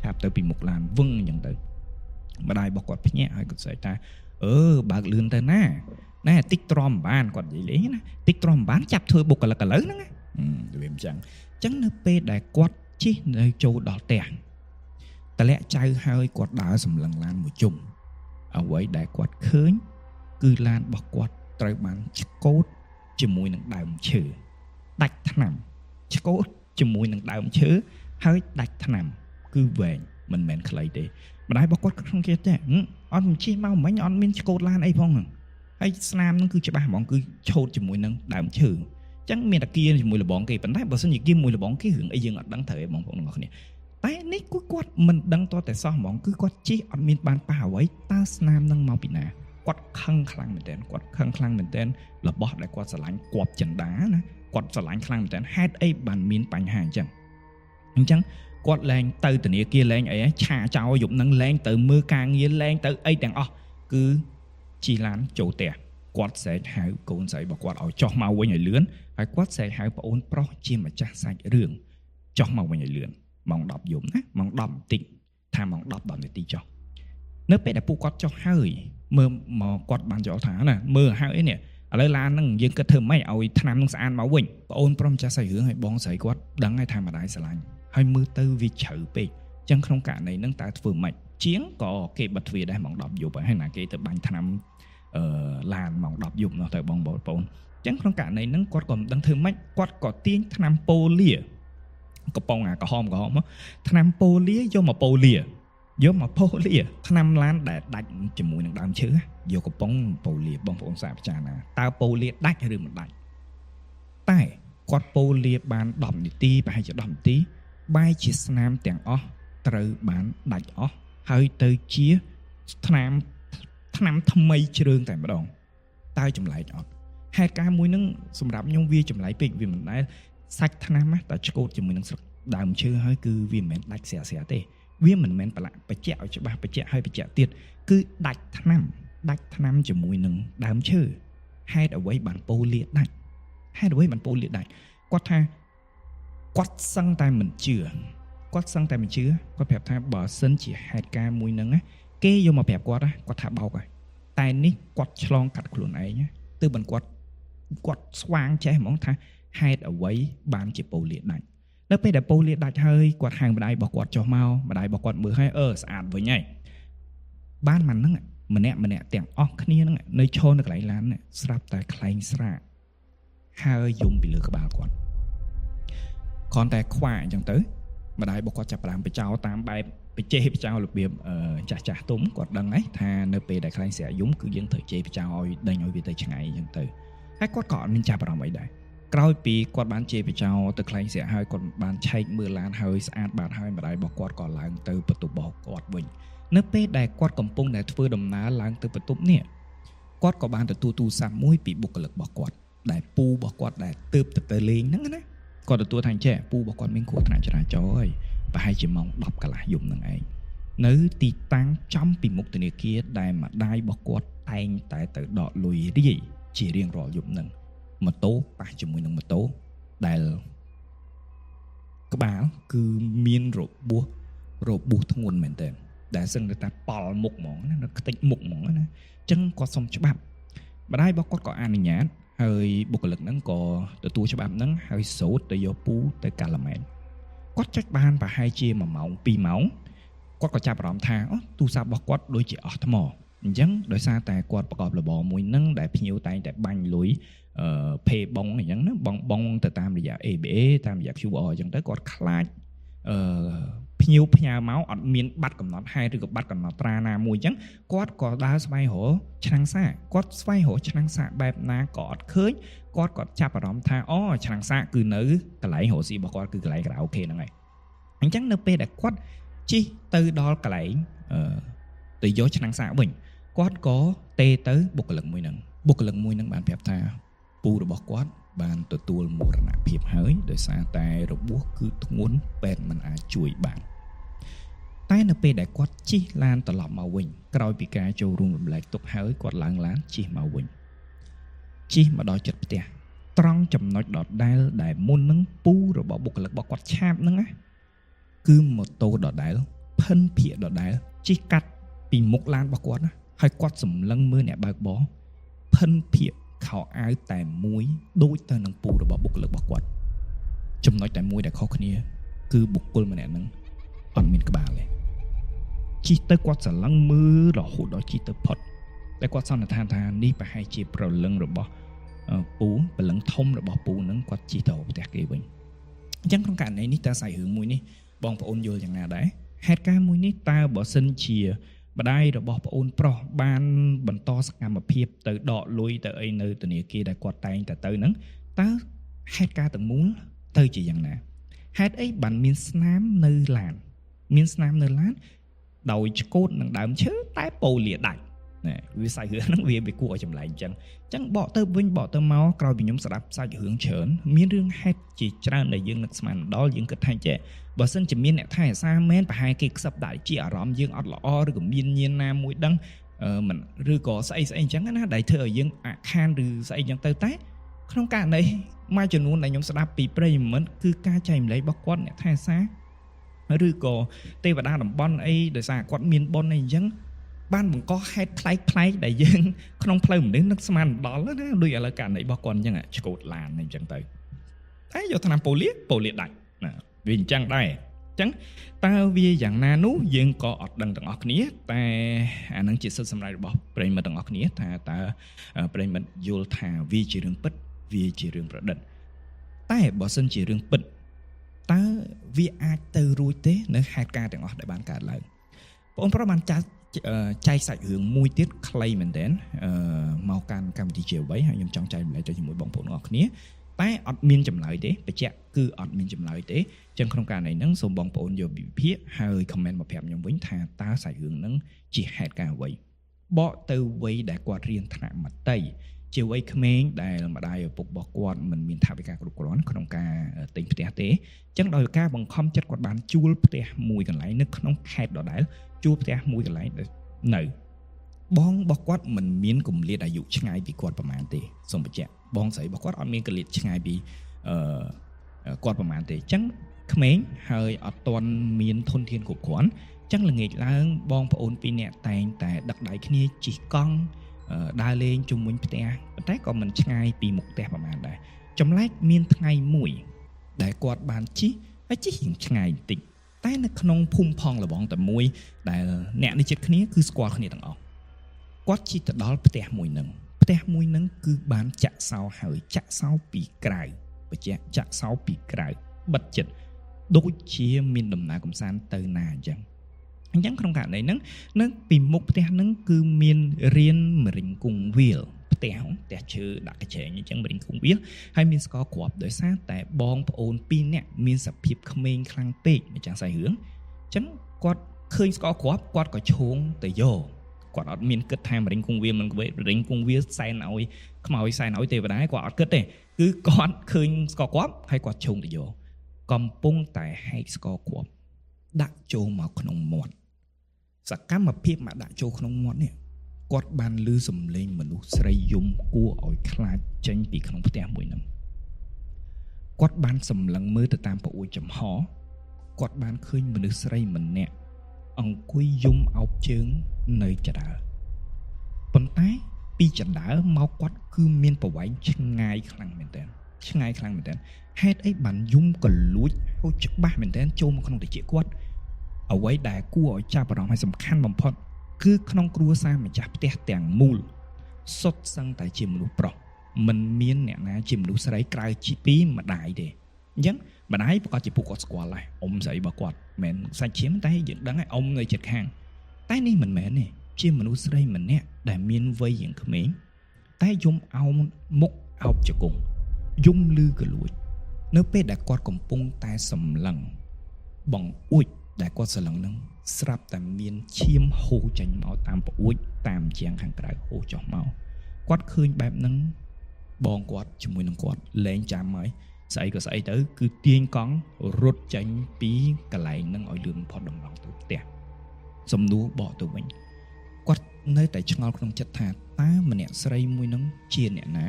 ឆាបទៅពីមុខឡានវឹងអញ្ចឹងទៅម្ដាយរបស់គាត់ភ្ញាក់ហើយគាត់ស្រែកថាអឺបើកលឿនទៅណាណែតិចទ្រាំបានគាត់និយាយលេងណាតិចទ្រាំបានចាប់ធ្វើបុគ្គលិកឥឡូវហ្នឹងណាវាអញ្ចឹងអញ្ចឹងនៅពេលដែលគាត់ជិះនៅចូលដល់ផ្ទះតម្លាក់ចៅហើយគាត់ដើរសម្លឹងឡានមួយជុំអ្វីដែលគាត់ឃើញគឺឡានរបស់គាត់ត្រូវបានឆ្កូតជាមួយនឹងដើមឈើដាច់ថ្នាំឆ្កូតជាមួយនឹងដើមឈើហើយដាច់ថ្នាំគឺវែងមិនមែនខ្លីទេម្ដាយរបស់គាត់ក្នុងគេទេអត់ជិះមកមិញអត់មានឆ្កូតឡានអីផងហ្នឹងហើយស្នាមហ្នឹងគឺច្បាស់ហ្មងគឺឆូតជាមួយនឹងដើមឈើអញ្ចឹងមានតែគៀជាមួយលបងគេប៉ុន្តែបើសិនជាគៀមួយលបងគេរឿងអីយើងអត់ដឹងត្រូវឯងបងប្អូនទាំងអស់គ្នាតែនេះគឺគាត់មិនដឹងតតែសោះហ្មងគឺគាត់ជិះអត់មានបានប៉ះអ្វីតើស្នាមហ្នឹងមកពីណាគាត់ខឹងខ្លាំងមែនទែនគាត់ខឹងខ្លាំងមែនទែនរបស់ដែលគាត់ស្រឡាញ់គប់ចិន្តាណាគាត់ស្រឡាញ់ខ្លាំងមែនទែនហេតុអីបានមានបញ្ហាអញ្ចឹងអញ្ចឹងគាត់លែងទៅធនាគារលែងអីឆាចោលយប់ហ្នឹងលែងទៅមើលការងារលែងទៅអីទាំងអស់គឺជិះឡានចូលផ្ទះគាត់ស្រែកហៅកូនស្រីរបស់គាត់ឲ្យចុះមកវិញឲ្យលឿនហើយគាត់ស្រែកហៅប្អូនប្រុសជាម្ចាស់សាច់រឿងចុះមកវិញឲ្យលឿនម៉ោង10យប់ណាម៉ោង10បន្តិចថាម៉ោង10 10នាទីចុះនៅពេលដែលពួកគាត់ចុះហើយមើលមកគាត់បានយល់ថាណាមើលហើយនេះឥឡូវឡានហ្នឹងយើងគិតធ្វើម៉េចឲ្យថ្នាំនឹងស្អាតមកវិញប្អូនប្រុសម្ចាស់សាច់រឿងឲ្យបងស្រីគាត់ដឹងហើយថាម្ដាយស្រឡាញ់ហើយមើលទៅវាជ្រៅពេកអញ្ចឹងក្នុងករណីហ្នឹងតើធ្វើម៉េចជាងក៏គេបិទទ្វារដែរម៉ោង10យប់ហើយណាគេទៅបាញ់ថ្នាំអឺឡានម៉ោង10យប់នោះទៅបងប្អូនអញ្ចឹងក្នុងករណីហ្នឹងគាត់ក៏មិនដឹងធ្វើម៉េចគាត់ក៏ទាញថ្នាំប៉ូលាកំប៉ុងអាក្រហមក្រហមថ្នាំប៉ូលាយកមកប៉ូលាយកមកប៉ូលាថ្នាំឡានដែលដាច់ជាមួយនឹងដើមឈើយកកំប៉ុងប៉ូលាបងប្អូនសាពិចារណាតើប៉ូលាដាច់ឬមិនដាច់តែគាត់ប៉ូលាបាន10នាទីប្រហែលជា10នាទីបែរជាស្នាមទាំងអស់ត្រូវបានដាច់អស់ហើយទៅជាថ្នាំថ្មីជ្រើងតែម្ដងតើចម្លែកអត់ហេតុការណ៍មួយហ្នឹងសម្រាប់ខ្ញុំវាចម្លែកពេកវាមិនដែលសាច់ថ្នាំណាតែឆ្កូតជាមួយនឹងស្លឹកដើមឈើហើយគឺវាមិនមែនដាច់ស្រាស្រាទេវាមិនមែនប្រឡាក់បច្ចៈឲ្យច្បាស់បច្ចៈហើយបច្ចៈទៀតគឺដាច់ថ្នាំដាច់ថ្នាំជាមួយនឹងដើមឈើហេតុអ្វីបានប៉ូលាដាច់ហេតុអ្វីបានប៉ូលាដាច់គាត់ថាគាត់សឹងតែមិនជឿគាត់សឹងតែមិនជឿគាត់ប្រាប់ថាបើសិនជាហេតុការណ៍មួយហ្នឹងណាគេយកមកប្រាប់គាត់ណាគាត់ថាបោកហើយតែនេះគាត់ឆ្លងកាត់ខ្លួនឯងទើបមិនគាត់ស្វាងចេះហ្មងថាហេតុអ្វីបានជាប៉ូលាដាច់នៅពេលដែលប៉ូលាដាច់ហើយគាត់ហៅម្ដាយរបស់គាត់ចុះមកម្ដាយរបស់គាត់មើលហើយស្អាតវិញហើយបានម៉ាន់ហ្នឹងម្នាក់ម្នាក់ទាំងអស់គ្នាហ្នឹងនៅឈរនៅកន្លែងឡានស្រាប់តែខ្លែងស្រាកហើយយំពីលើក្បាលគាត់គ្រាន់តែខ្វាអញ្ចឹងទៅម្ដាយរបស់គាត់ចាប់ផ្ដើមបចោតាមបែបបច្ចេកបចោរបៀបចាស់ចាស់ទុំគាត់ដឹងហើយថានៅពេលដែលខ្លែងស្រាកយំគឺយើងត្រូវជេរបចោឲ្យដេញឲ្យវាទៅឆ្ងាយអញ្ចឹងទៅហើយគាត់ក៏អត់មានចាប់អារម្មណ៍អីដែរក្រោយពីគាត់បានជេរបចោទៅខ្លែងស្រាកហើយគាត់បានឆែកមើលឡានហើយស្អាតបាតហើយម្ដាយរបស់គាត់ក៏ឡើងទៅបន្ទប់របស់គាត់វិញ នៅពេលដែលគាត់កំពុងតែធ្វើដំណើរឡើងទៅបន្ទប់នេះគាត់ក៏បានទទួលទូរស័ព្ទមួយពីបុគ្គលិករបស់គាត់ដែលពូរបស់គាត់ដែលទើបទៅលេងហ្នឹងណាគាត់ទទួលថាចេះពូរបស់គាត់មានគ្រោះថ្នាក់ចរាចរណ៍ហើយប្រហែលជាម៉ោង10កន្លះយប់ហ្នឹងឯងនៅទីតាំងចំពីមុខធនាគារដែលម្ដាយរបស់គាត់តែងតែទៅដកលុយរាយជារៀងរាល់យប់ហ្នឹងម៉ូតូប៉ះជាមួយនឹងម៉ូតូដែលក្បាលគឺមានរបួសធ្ងន់មែនទែនដែលសឹងតែប៉ល់មុខហ្មងណាខ្ទេចមុខហ្មងណាអញ្ចឹងគាត់សុំច្បាប់ម្ដាយរបស់គាត់ក៏អនុញ្ញាតហើយបុគ្គលិកហ្នឹងក៏ទទួលច្បាប់ហ្នឹងហើយសូត្រទៅយកពូទៅកាឡាម៉ែនគាត់ចុចបានប្រហែលជា1ម៉ោង2ម៉ោងគាត់ក៏ចាប់អារម្មណ៍ថាទូរស័ព្ទរបស់គាត់ដូចជាអស់ថ្មអញ្ចឹងដោយសារតែគាត់ប្រកបរបរមួយហ្នឹងដែលភ្ញៀវតែងតែបាញ់លុយភេបងអញ្ចឹងណាបងទៅតាមរយៈ ABA តាមរយៈ QR អញ្ចឹងទៅគាត់ខ្លាចភ្ញៀវផ្ញើមកអត់មានបាត់កំណត់ហេតុឬក៏បាត់កំណត់ត្រាណាមួយអញ្ចឹងគាត់ក៏ដើរស្វែងរកឆ្នាំងសាកគាត់ស្វែងរកឆ្នាំងសាកបែបណាក៏អត់ឃើញគាត់ក៏ចាប់អារម្មណ៍ថាអូឆ្នាំងសាកគឺនៅកន្លែងរកស៊ីរបស់គាត់គឺកន្លែងខារ៉ាអូខេហ្នឹងឯងអញ្ចឹងនៅពេលដែលគាត់ជិះទៅដល់កន្លែងទៅយកឆ្នាំងសាកវិញគាត់ក៏ទេទៅបុគ្គលិកមួយហ្នឹងបុគ្គលិកមួយហ្នឹងបានប្រាប់ថាពូរបស់គាត់បានទទួលមរណភាពហើយដោយសារតែរបួសគឺធ្ងន់ពេទ្យមិនអាចជួយបានតែនៅពេលដែលគាត់ជិះឡានត្រឡប់មកវិញក្រោយពីការចូលរួមរំលែកទុកហើយគាត់ឡើងឡានជិះមកវិញជិះមកដល់ចិត្តផ្ទះត្រង់ចំណុចដដែលដែលមុននឹងពូរបស់បុគ្គលិករបស់គាត់ឆាបហ្នឹងណាគឺម៉ូតូដដែលផិនភាកដដែលជិះកាត់ពីមុខឡានរបស់គាត់ណាហើយគាត់សម្លឹងមើលអ្នកបើកបរផិនភាកខោអាវតែមួយដូចទៅនឹងពូរបស់បុគ្គលិករបស់គាត់ចំណុចតែមួយដែលខុសគ្នាគឺបុគ្គលម្នាក់ហ្នឹងអត់មានក្បាលទេជិះទៅគាត់ស្រឡឹងមើលរហូតដល់ជិះទៅផុតតែគាត់សន្និដ្ឋានថានេះប្រហែលជាព្រលឹងរបស់ពូព្រលឹងធំរបស់ពូហ្នឹងគាត់ជិះទៅផ្ទះគេវិញអញ្ចឹងក្នុងករណីនេះតើសាច់រឿងមួយនេះបងប្អូនយល់យ៉ាងណាដែរហេតុការណ៍មួយនេះតើបើសិនជាម្ដាយរបស់ប្អូនប្រុសបានបន្តសកម្មភាពទៅដកលុយទៅអីនៅធនាគារដែលគាត់តែងតែទៅហ្នឹងតើហេតុការណ៍ទាំងមូលទៅជាយ៉ាងណាហេតុអីបានមានស្នាមនៅឡានមានស្នាមនៅឡានដោយឆ្កូតនឹងដើមឈើតែប៉ូលាដាច់ណាវាសាច់រឿងហ្នឹងវាគួរឲ្យចម្លែកអញ្ចឹងអញ្ចឹងបកទៅវិញបកទៅមកក្រោយពីខ្ញុំស្ដាប់សាច់រឿងច្រើនមានរឿងហេតុជាច្រើនដែលយើងនឹកស្មានដល់យើងគិតថាចេះបើសិនជាមានអ្នកថែអាសាមែនប្រហែលគេខ្សឹបដាក់ជាអារម្មណ៍យើងអត់ល្អឬក៏មានញៀនណាមួយដឹងមិនឬក៏ស្អីស្អីអញ្ចឹងណាដែលធ្វើឲ្យយើងអាខានឬស្អីអញ្ចឹងទៅតែក្នុងករណីមួយចំនួនដែលខ្ញុំស្ដាប់ពីប្រិយមិត្តគឺការចែកម្លែករបស់គាត់អ្នកថែអាសាឬក៏ទេវតាតំបន់អីដោយសារគាត់មានបុណ្យអីអញ្ចឹងបានបង្កហេតុប្លែកប្លែកដែលយើងក្នុងផ្លូវមនុស្សនឹកស្មានដល់ណាដូចឥឡូវករណីរបស់គាត់អញ្ចឹងឆ្កូតឡានអញ្ចឹងទៅតែយកថ្នាំប៉ូលីដាច់ណាវាអញ្ចឹងដែរអញ្ចឹងតើវាយ៉ាងណានោះយើងក៏អត់ដឹងទាំងអស់គ្នាតែអានឹងជាសិទ្ធិសម្រេចរបស់ប្រិយមិត្តទាំងអស់គ្នាថាតើប្រិយមិត្តយល់ថាវាជារឿងពិតវាជារឿងប្រឌិតតែបើសិនជារឿងពិតតើវាអាចទៅរួចទេនៅហេតុការណ៍ទាំងអស់ដែលបានកើតឡើងបងប្រុសបានចាត់ចែកសាច់រឿងមួយទៀតខ្លីមែនទែនមកកាន់កម្មវិធីជាអ្វីហើយខ្ញុំចង់ចែករំលែកទៅជាមួយបងប្អូនទាំងអស់គ្នាតែអត់មានចម្លើយទេបញ្ជាក់គឺអត់មានចម្លើយទេចឹងក្នុងករណីហ្នឹងសូមបងប្អូនយកវិភាគហើយ comment មកប្រាប់ខ្ញុំវិញថាតើសាច់រឿងហ្នឹងជាហេតុការណ៍អ្វីបកទៅវ័យដែលគាត់រៀនថ្នាក់មត្តេយ្យជាវ័យក្មេងដែលម្ដាយឪពុករបស់គាត់មិនមានថវិកាគ្រប់គ្រាន់ក្នុងការទិញផ្ទះទេចឹងដោយការបង្ខំចិត្តគាត់បានជួលផ្ទះមួយកន្លែងនៅក្នុងខេត្តដដែលជួលផ្ទះមួយកន្លែងនៅបងរបស់គាត់មិនមានគម្លាតអាយុឆ្ងាយពីគាត់ប្រហែលទេសូមបញ្ជាក់បងស្រីរបស់គាត់អត់មានគម្លាតឆ្ងាយពីគាត់ប្រហែលទេអញ្ចឹងក្មេងហើយអត់ទាន់មានធនធានគ្រប់គ្រាន់អញ្ចឹងល្ងាចឡើងបងប្អូនពីរនាក់តែងតែដឹកដៃគ្នាជិះកង់ដើរលេងជុំវិញផ្ទះប៉ុន្តែក៏មិនឆ្ងាយពីមុខផ្ទះប្រហែលដែរចម្លែកមានថ្ងៃមួយដែលគាត់បានជិះហើយជិះរៀងឆ្ងាយបន្តិចតែនៅក្នុងភូមិផងលបងតែមួយដែលអ្នកនៅជិតគ្នាគឺស្គាល់គ្នាទាំងអស់គាត់ជិះទៅដល់ផ្ទះមួយនឹងផ្ទះមួយនឹងគឺបានចាក់សោហើយចាក់សោពីក្រៅបញ្ជាក់ចាក់សោពីក្រៅបិទចិត្តដូចជាមានដំណើរកំសាន្តទៅណាអញ្ចឹងអញ្ចឹងក្នុងករណីហ្នឹងនៅពីមុខផ្ទះហ្នឹងគឺមានរៀនមរិញគង់វាលផ្ទះឈើដាក់កញ្ច្រែងអញ្ចឹងមរិញគង់វាលហើយមានស្ករគ្រាប់ដោយសារតែបងប្អូនពីរនាក់មានសភាពក្មេងខ្លាំងពេកម្ចាស់សាច់រឿងអញ្ចឹងគាត់ ឃើញស្ករគ្រាប់គាត់ក៏ឈោងទៅយកគាត់អត់មានគិតថាមរិញគង់វាមិនមរិញគង់វាសែនឲ្យខ្មោចសែនឲ្យទេវតាគាត់អត់គិតទេគឺគាត់ឃើញស្ករគ្រាប់ហើយគាត់ឈោងទៅយកកំពុងតែហែកស្ករគ្រាប់ដាក់ចូលមកក្នុងមាត់សកម្មភាពមកដាក់ចូលក្នុងមាត់នេះគាត់បានឮសំឡេងមនុស្សស្រីយំគួរឲ្យខ្លាចចេញពីក្នុងផ្ទះមួយហ្នឹងគាត់បានសម្លឹងមើលទៅតាមប្អួយចំហគាត់បានឃើញមនុស្សស្រីម្នាក់អង្គុយយំអោបជើងនៅចដើប៉ុន្តែពីចដើមកគាត់គឺមានប្រវែងឆ្ងាយខ្លាំងមែនតើឆ្ងាយខ្លាំងមែនតើហេតុអីបានយំកលួចហូចច្បាស់មែនតើចូលមកក្នុងតិចគាត់អ្វីដែលគួរឲ្យចាប់អារម្មណ៍ហើយសំខាន់បំផុតគឺក្នុងគ្រួសារម្ចាស់ផ្ទះទាំងមូលសុទ្ធសឹងតែជាមនុស្សប្រុសមិនមានអ្នកណាជាមនុស្សស្រីក្រៅជាពីម្ដាយទេអញ្ចឹងម្ដាយប្រកាសជាពួកគាត់ស្គាល់ដែរអ៊ំស្រីរបស់គាត់មិនសាច់ឈាមតែយើងដឹងហើយអ៊ំនៅជិតខាងតែនេះមិនមែនទេជាមនុស្សស្រីម្នាក់ដែលមានវ័យយ៉ាងក្មេងតែយំអោមមុខអោបជង្គង់យំលឺកលួចនៅពេលដែលគាត់កំពុងតែសម្លឹងបង្អួចដែលគាត់សម្លឹងនឹងស្រាប់តែមានឈាមហូរចេញមកតាមប្អួចតាមជាងខាងក្រៅហូរចុះមកគាត់ឃើញបែបហ្នឹងបងគាត់ជាមួយនឹងគាត់លែងចាំហើយស្អីក៏ស្អីទៅគឺទាញកង់រត់ចេញពីកន្លែងហ្នឹងឲ្យលឿនបំផុតតម្រង់ទៅផ្ទះសំណួរបកទៅវិញគាត់នៅតែឆ្ងល់ក្នុងចិត្តថាតើម្នាក់ស្រីមួយហ្នឹងជាអ្នកណា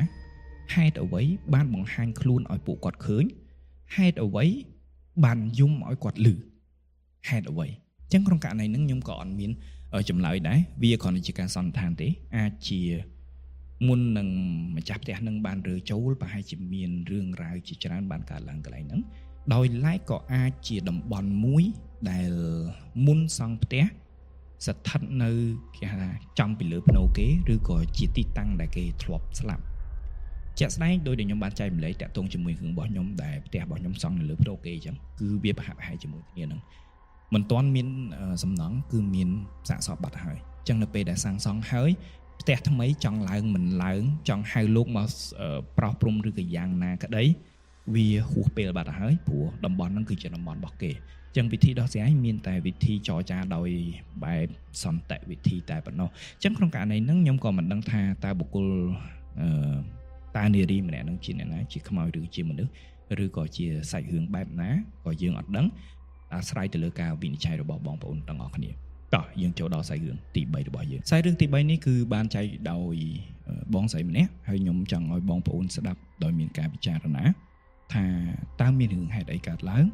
ហេតុអ្វីបានបង្ហាញខ្លួនឲ្យពួកគាត់ឃើញហេតុអ្វីបានយំឲ្យគាត់ឮហេតុអ្វីអញ្ចឹងក្នុងករណីហ្នឹងខ្ញុំក៏អត់មានចម្លើយដែរវាគ្រាន់តែជាការសន្និដ្ឋានទេអាចជាមុននឹងម្ចាស់ផ្ទះនឹងបានរើចូលប្រហែលជាមានរឿងរ៉ាវជាច្រើនបានកើតឡើងកន្លែងហ្នឹងដោយឡែកក៏អាចជាតំបន់មួយដែលមុនសង់ផ្ទះស្ថិតនៅគេហៅថាចំពីលើភ្នូគេឬក៏ជាទីតាំងដែលគេធ្លាប់ស្លាប់ជាក់ស្ដែងដោយដែលខ្ញុំបានចែកម្លែកតាក់ទងជាមួយរឿងរបស់ខ្ញុំដែលផ្ទះរបស់ខ្ញុំសង់នៅលើភ្នូគេអញ្ចឹងគឺវាប្រហាក់ប្រហែលជាមួយគ្នាហ្នឹងមិនទាន់មានសំណង់គឺមានសាកសពបាត់ហើយអញ្ចឹងនៅពេលដែលសាងសង់ហើយផ្ទះថ្មីចង់ឡើងមិនឡើងចង់ហៅលោកមកប្រោះព្រំឬក៏យ៉ាងណាក្តីវាហួសពេលបាត់ហើយព្រោះតំបន់ហ្នឹងគឺជាតំបន់របស់គេអញ្ចឹងវិធីដោះស្រាយមានតែវិធីចរចាដោយបែបសន្តិវិធីតែប៉ុណ្ណោះអញ្ចឹងក្នុងករណីហ្នឹងខ្ញុំក៏មិនដឹងថាតើបុគ្គលតានារីម្នាក់ហ្នឹងជាអ្នកណាជាខ្មោចឬជាមនុស្សឬក៏ជាសាច់រឿងបែបណាក៏យើងអត់ដឹងអាស្រ័យទៅលើការវិនិច្ឆ័យរបស់បងប្អូនទាំងអស់គ្នាតោះយើងចូលដល់សាច់រឿងទី3របស់យើងសាច់រឿងទី3នេះគឺបានចែកដោយបងស្រីម្នាក់ហើយខ្ញុំចង់ឲ្យបងប្អូនស្ដាប់ដោយមានការពិចារណាថាតើមានរឿងហេតុអីកើតឡើង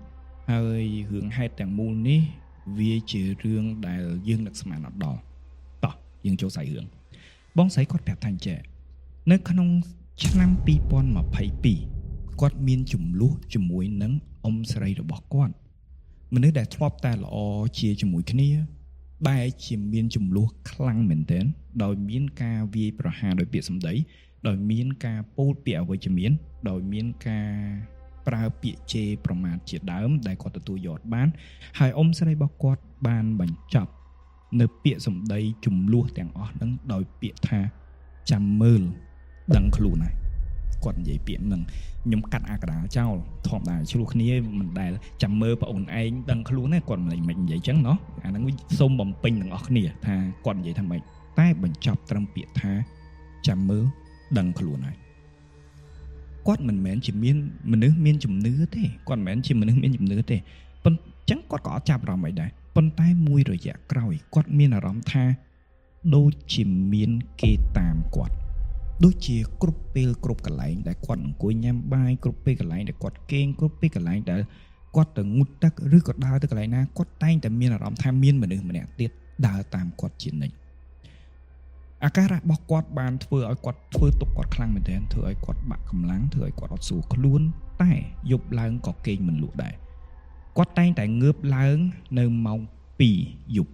ហើយរឿងហេតុទាំងមូលនេះវាជារឿងដែលយើងនឹកស្មានអត់ដល់តោះយើងចូលសាច់រឿងបងស្រីគាត់ប្រាប់ថាអញ្ចេះនៅក្នុងឆ្នាំ2022គាត់មានចំនួនជាមួយនឹងអ៊ំស្រីរបស់គាត់មនុស្សដែលធ្លាប់តែល្អជាជាមួយគ្នាបែរជាមានចំនួនខ្លាំងមែនទែនដោយមានការវាយប្រហារដោយពាក្យសម្ដីដោយមានការពោលពាក្យអវិជ្ជមានដោយមានការប្រើពាក្យជេរប្រមាថជាដើមដែលគាត់ទទួលយកបានហើយអ៊ំស្រីរបស់គាត់បានបញ្ចប់នៅពាក្យសម្ដីចំនួនទាំងអស់ហ្នឹងដោយពាក្យថាចាំមើលដឹងខ្លួនហើយគាត់និយាយពាក្យហ្នឹងខ្ញុំកាត់អាកដាលចោលធម្មតាឆ្លោះគ្នាមិនដែលចាំមើលប្អូនឯងដឹងខ្លួនណាគាត់មិននិយាយចឹងណោះអាហ្នឹងសូមបំពេញទាំងអស់គ្នាថាគាត់និយាយថាម៉េចតែបញ្ចប់ត្រឹមពាក្យថាចាំមើលដឹងខ្លួនហើយគាត់មិនមែនជាមានមនុស្សមានជំនឿទេគាត់មិនមែនជាមនុស្សមានជំនឿទេប៉ុន្តែចឹងគាត់ក៏អត់ចាប់អារម្មណ៍អីដែរប៉ុន្តែមួយរយៈក្រោយគាត់មានអារម្មណ៍ថាដូចជាមានគេតាមគាត់ដូចជាគ្រប់ពេលគ្រប់កន្លែងដែលគាត់អង្គុយញ៉ាំបាយគ្រប់ពេលកន្លែងដែលគាត់គេងគ្រប់ពេលកន្លែងដែលគាត់ទៅងូតទឹកឬក៏ដើរទៅកន្លែងណាគាត់តែងតែមានអារម្មណ៍ថាមានមនុស្សម្នាក់ទៀតដើរតាមគាត់ជានិច្ចអាការៈរបស់គាត់បានធ្វើឲ្យគាត់ធ្វើទុកគាត់ខ្លាំងមែនទែនធ្វើឲ្យគាត់បាក់កម្លាំងធ្វើឲ្យគាត់អត់ស្រួលខ្លួនតែយប់ឡើងក៏គេងមិនលក់ដែរគាត់តែងតែងើបឡើងនៅម៉ោង2យប់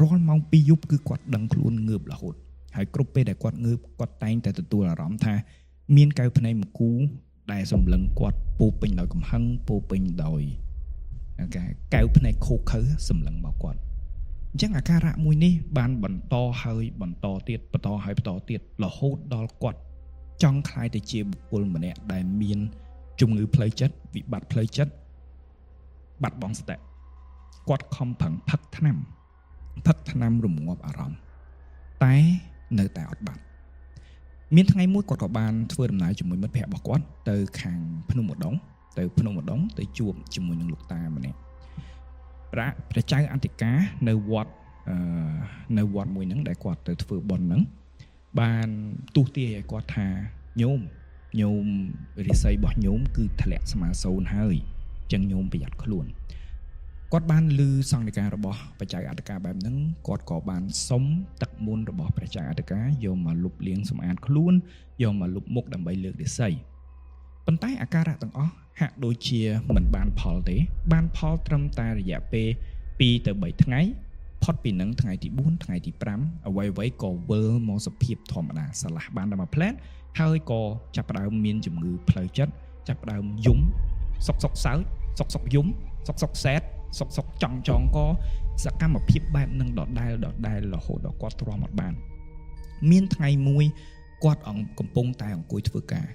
រាល់ម៉ោង2យប់គឺគាត់ដឹងខ្លួនងើបរហូតហើយគ្រប់ពេលដែលគាត់ងើបគាត់តែងតែទទួលអារម្មណ៍ថាមានកែវភ្នែកមួយគូដែលសម្លឹងគាត់ពោពេញដោយកំហឹងពោពេញដោយការកែវភ្នែកខូខើសម្លឹងមកគាត់អញ្ចឹងអាការៈមួយនេះបានបន្តហើយបន្តទៀតបន្តហើយបន្តទៀតរហូតដល់គាត់ចង់ក្លាយទៅជាបុគ្គលម្នាក់ដែលមានជំងឺផ្លូវចិត្តវិបត្តិផ្លូវចិត្តបាត់បង់សតិគាត់ខំប្រឹងផឹកថ្នាំ ផឹកថ្នាំរងាប់អារម្មណ៍តែនៅតែអត់បាត់មានថ្ងៃមួយគាត់ក៏បានធ្វើដំណើរជាមួយមិត្តភ័ក្តិរបស់គាត់ទៅខាងភ្នំឧដុង្គទៅភ្នំឧដុង្គទៅជួបជាមួយនឹងលោកតាម្នាក់ព្រះចៅអធិការនៅវត្តនៅវត្តមួយហ្នឹងដែលគាត់ទៅធ្វើបុណ្យហ្នឹងបានទូសទាយឲ្យគាត់ថាញោមរិស័យរបស់ញោមគឺធ្លាក់ស្មើសូន្យហើយចឹងញោមប្រយ័ត្នខ្លួនគាត់បានឮសង្ឃនិការបស់ព្រះចៅអធិការបែបហ្នឹងគាត់ក៏បានសុំទឹកមន្តរបស់ព្រះចៅអធិការយកមកលុបលាងសម្អាតខ្លួនយកមកលុបមុខដើម្បីលើករិស័យប៉ុន្តែអាការៈទាំងអស់ហាក់ដូចជាមិនបានផលទេបានផលត្រឹមតែរយៈពេល2ទៅ3ថ្ងៃផុតពីនឹងថ្ងៃទី4ថ្ងៃទី5អ្វីៗក៏វិលមកសភាពធម្មតាស្រឡះបានដល់មួយផ្លែតហើយក៏ចាប់ផ្ដើមមានជំងឺផ្លូវចិត្តចាប់ផ្ដើមយំសុកសុកសើចសុកសុកយំសុកសុកសែតសុកសុកចង់ចងកសកម្មភាពបែបនឹងដដែលរហូតដល់គាត់ទ្រាំអត់បានមានថ្ងៃមួយគាត់កំពុងតែអង្គុយធ្វើការ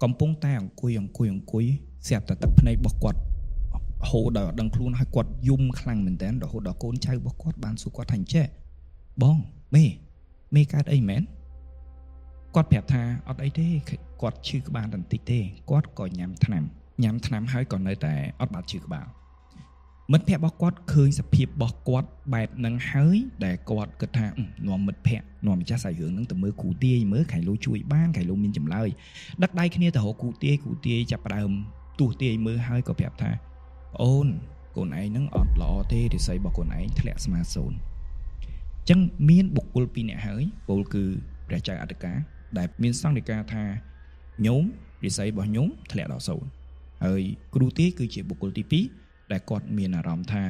កំពុងតែអង្គុយស្រាប់តែទឹកភ្នែករបស់គាត់ហូរដោយអត់ដឹងខ្លួនហើយគាត់យំខ្លាំងមែនតើរហូតដល់កូនចៅរបស់គាត់បានសួរគាត់ថាអញ្ចេះបងមេកើតអីមែនគាត់ប្រាប់ថាអត់អីទេគាត់ឈឺក្បាលបន្តិចទេគាត់ក៏ញ៉ាំថ្នាំហើយក៏នៅតែអត់បាត់ឈឺក្បាលមិត្តភ័ក្តិរបស់គាត់ឃើញសភាពរបស់គាត់បែបហ្នឹងហើយដែលគាត់គិតថានាំមិត្តភ័ក្តិនាំម្ចាស់សាច់រឿងហ្នឹងទៅមើលគ្រូទាយមើលខៃលូជួយបានខៃលូមានចម្លើយដឹកដៃគ្នាទៅរកគ្រូទាយចាប់ផ្ដើមទោះទាយមើលហើយក៏ប្រាប់ថាអូនកូនឯងហ្នឹងអត់ល្អទេរិស័យរបស់កូនឯងធ្លាក់ស្មើសូន្យអញ្ចឹងមានបុគ្គលពីរនាក់ហើយពលគឺព្រះចៅអធិការដែលមានសង្ឃនិកាថាញោមរិស័យរបស់ញោមធ្លាក់ដល់សូន្យហើយគ្រូទាយគឺជាបុគ្គលទី2ដែលគាត់មានអារម្មណ៍ថា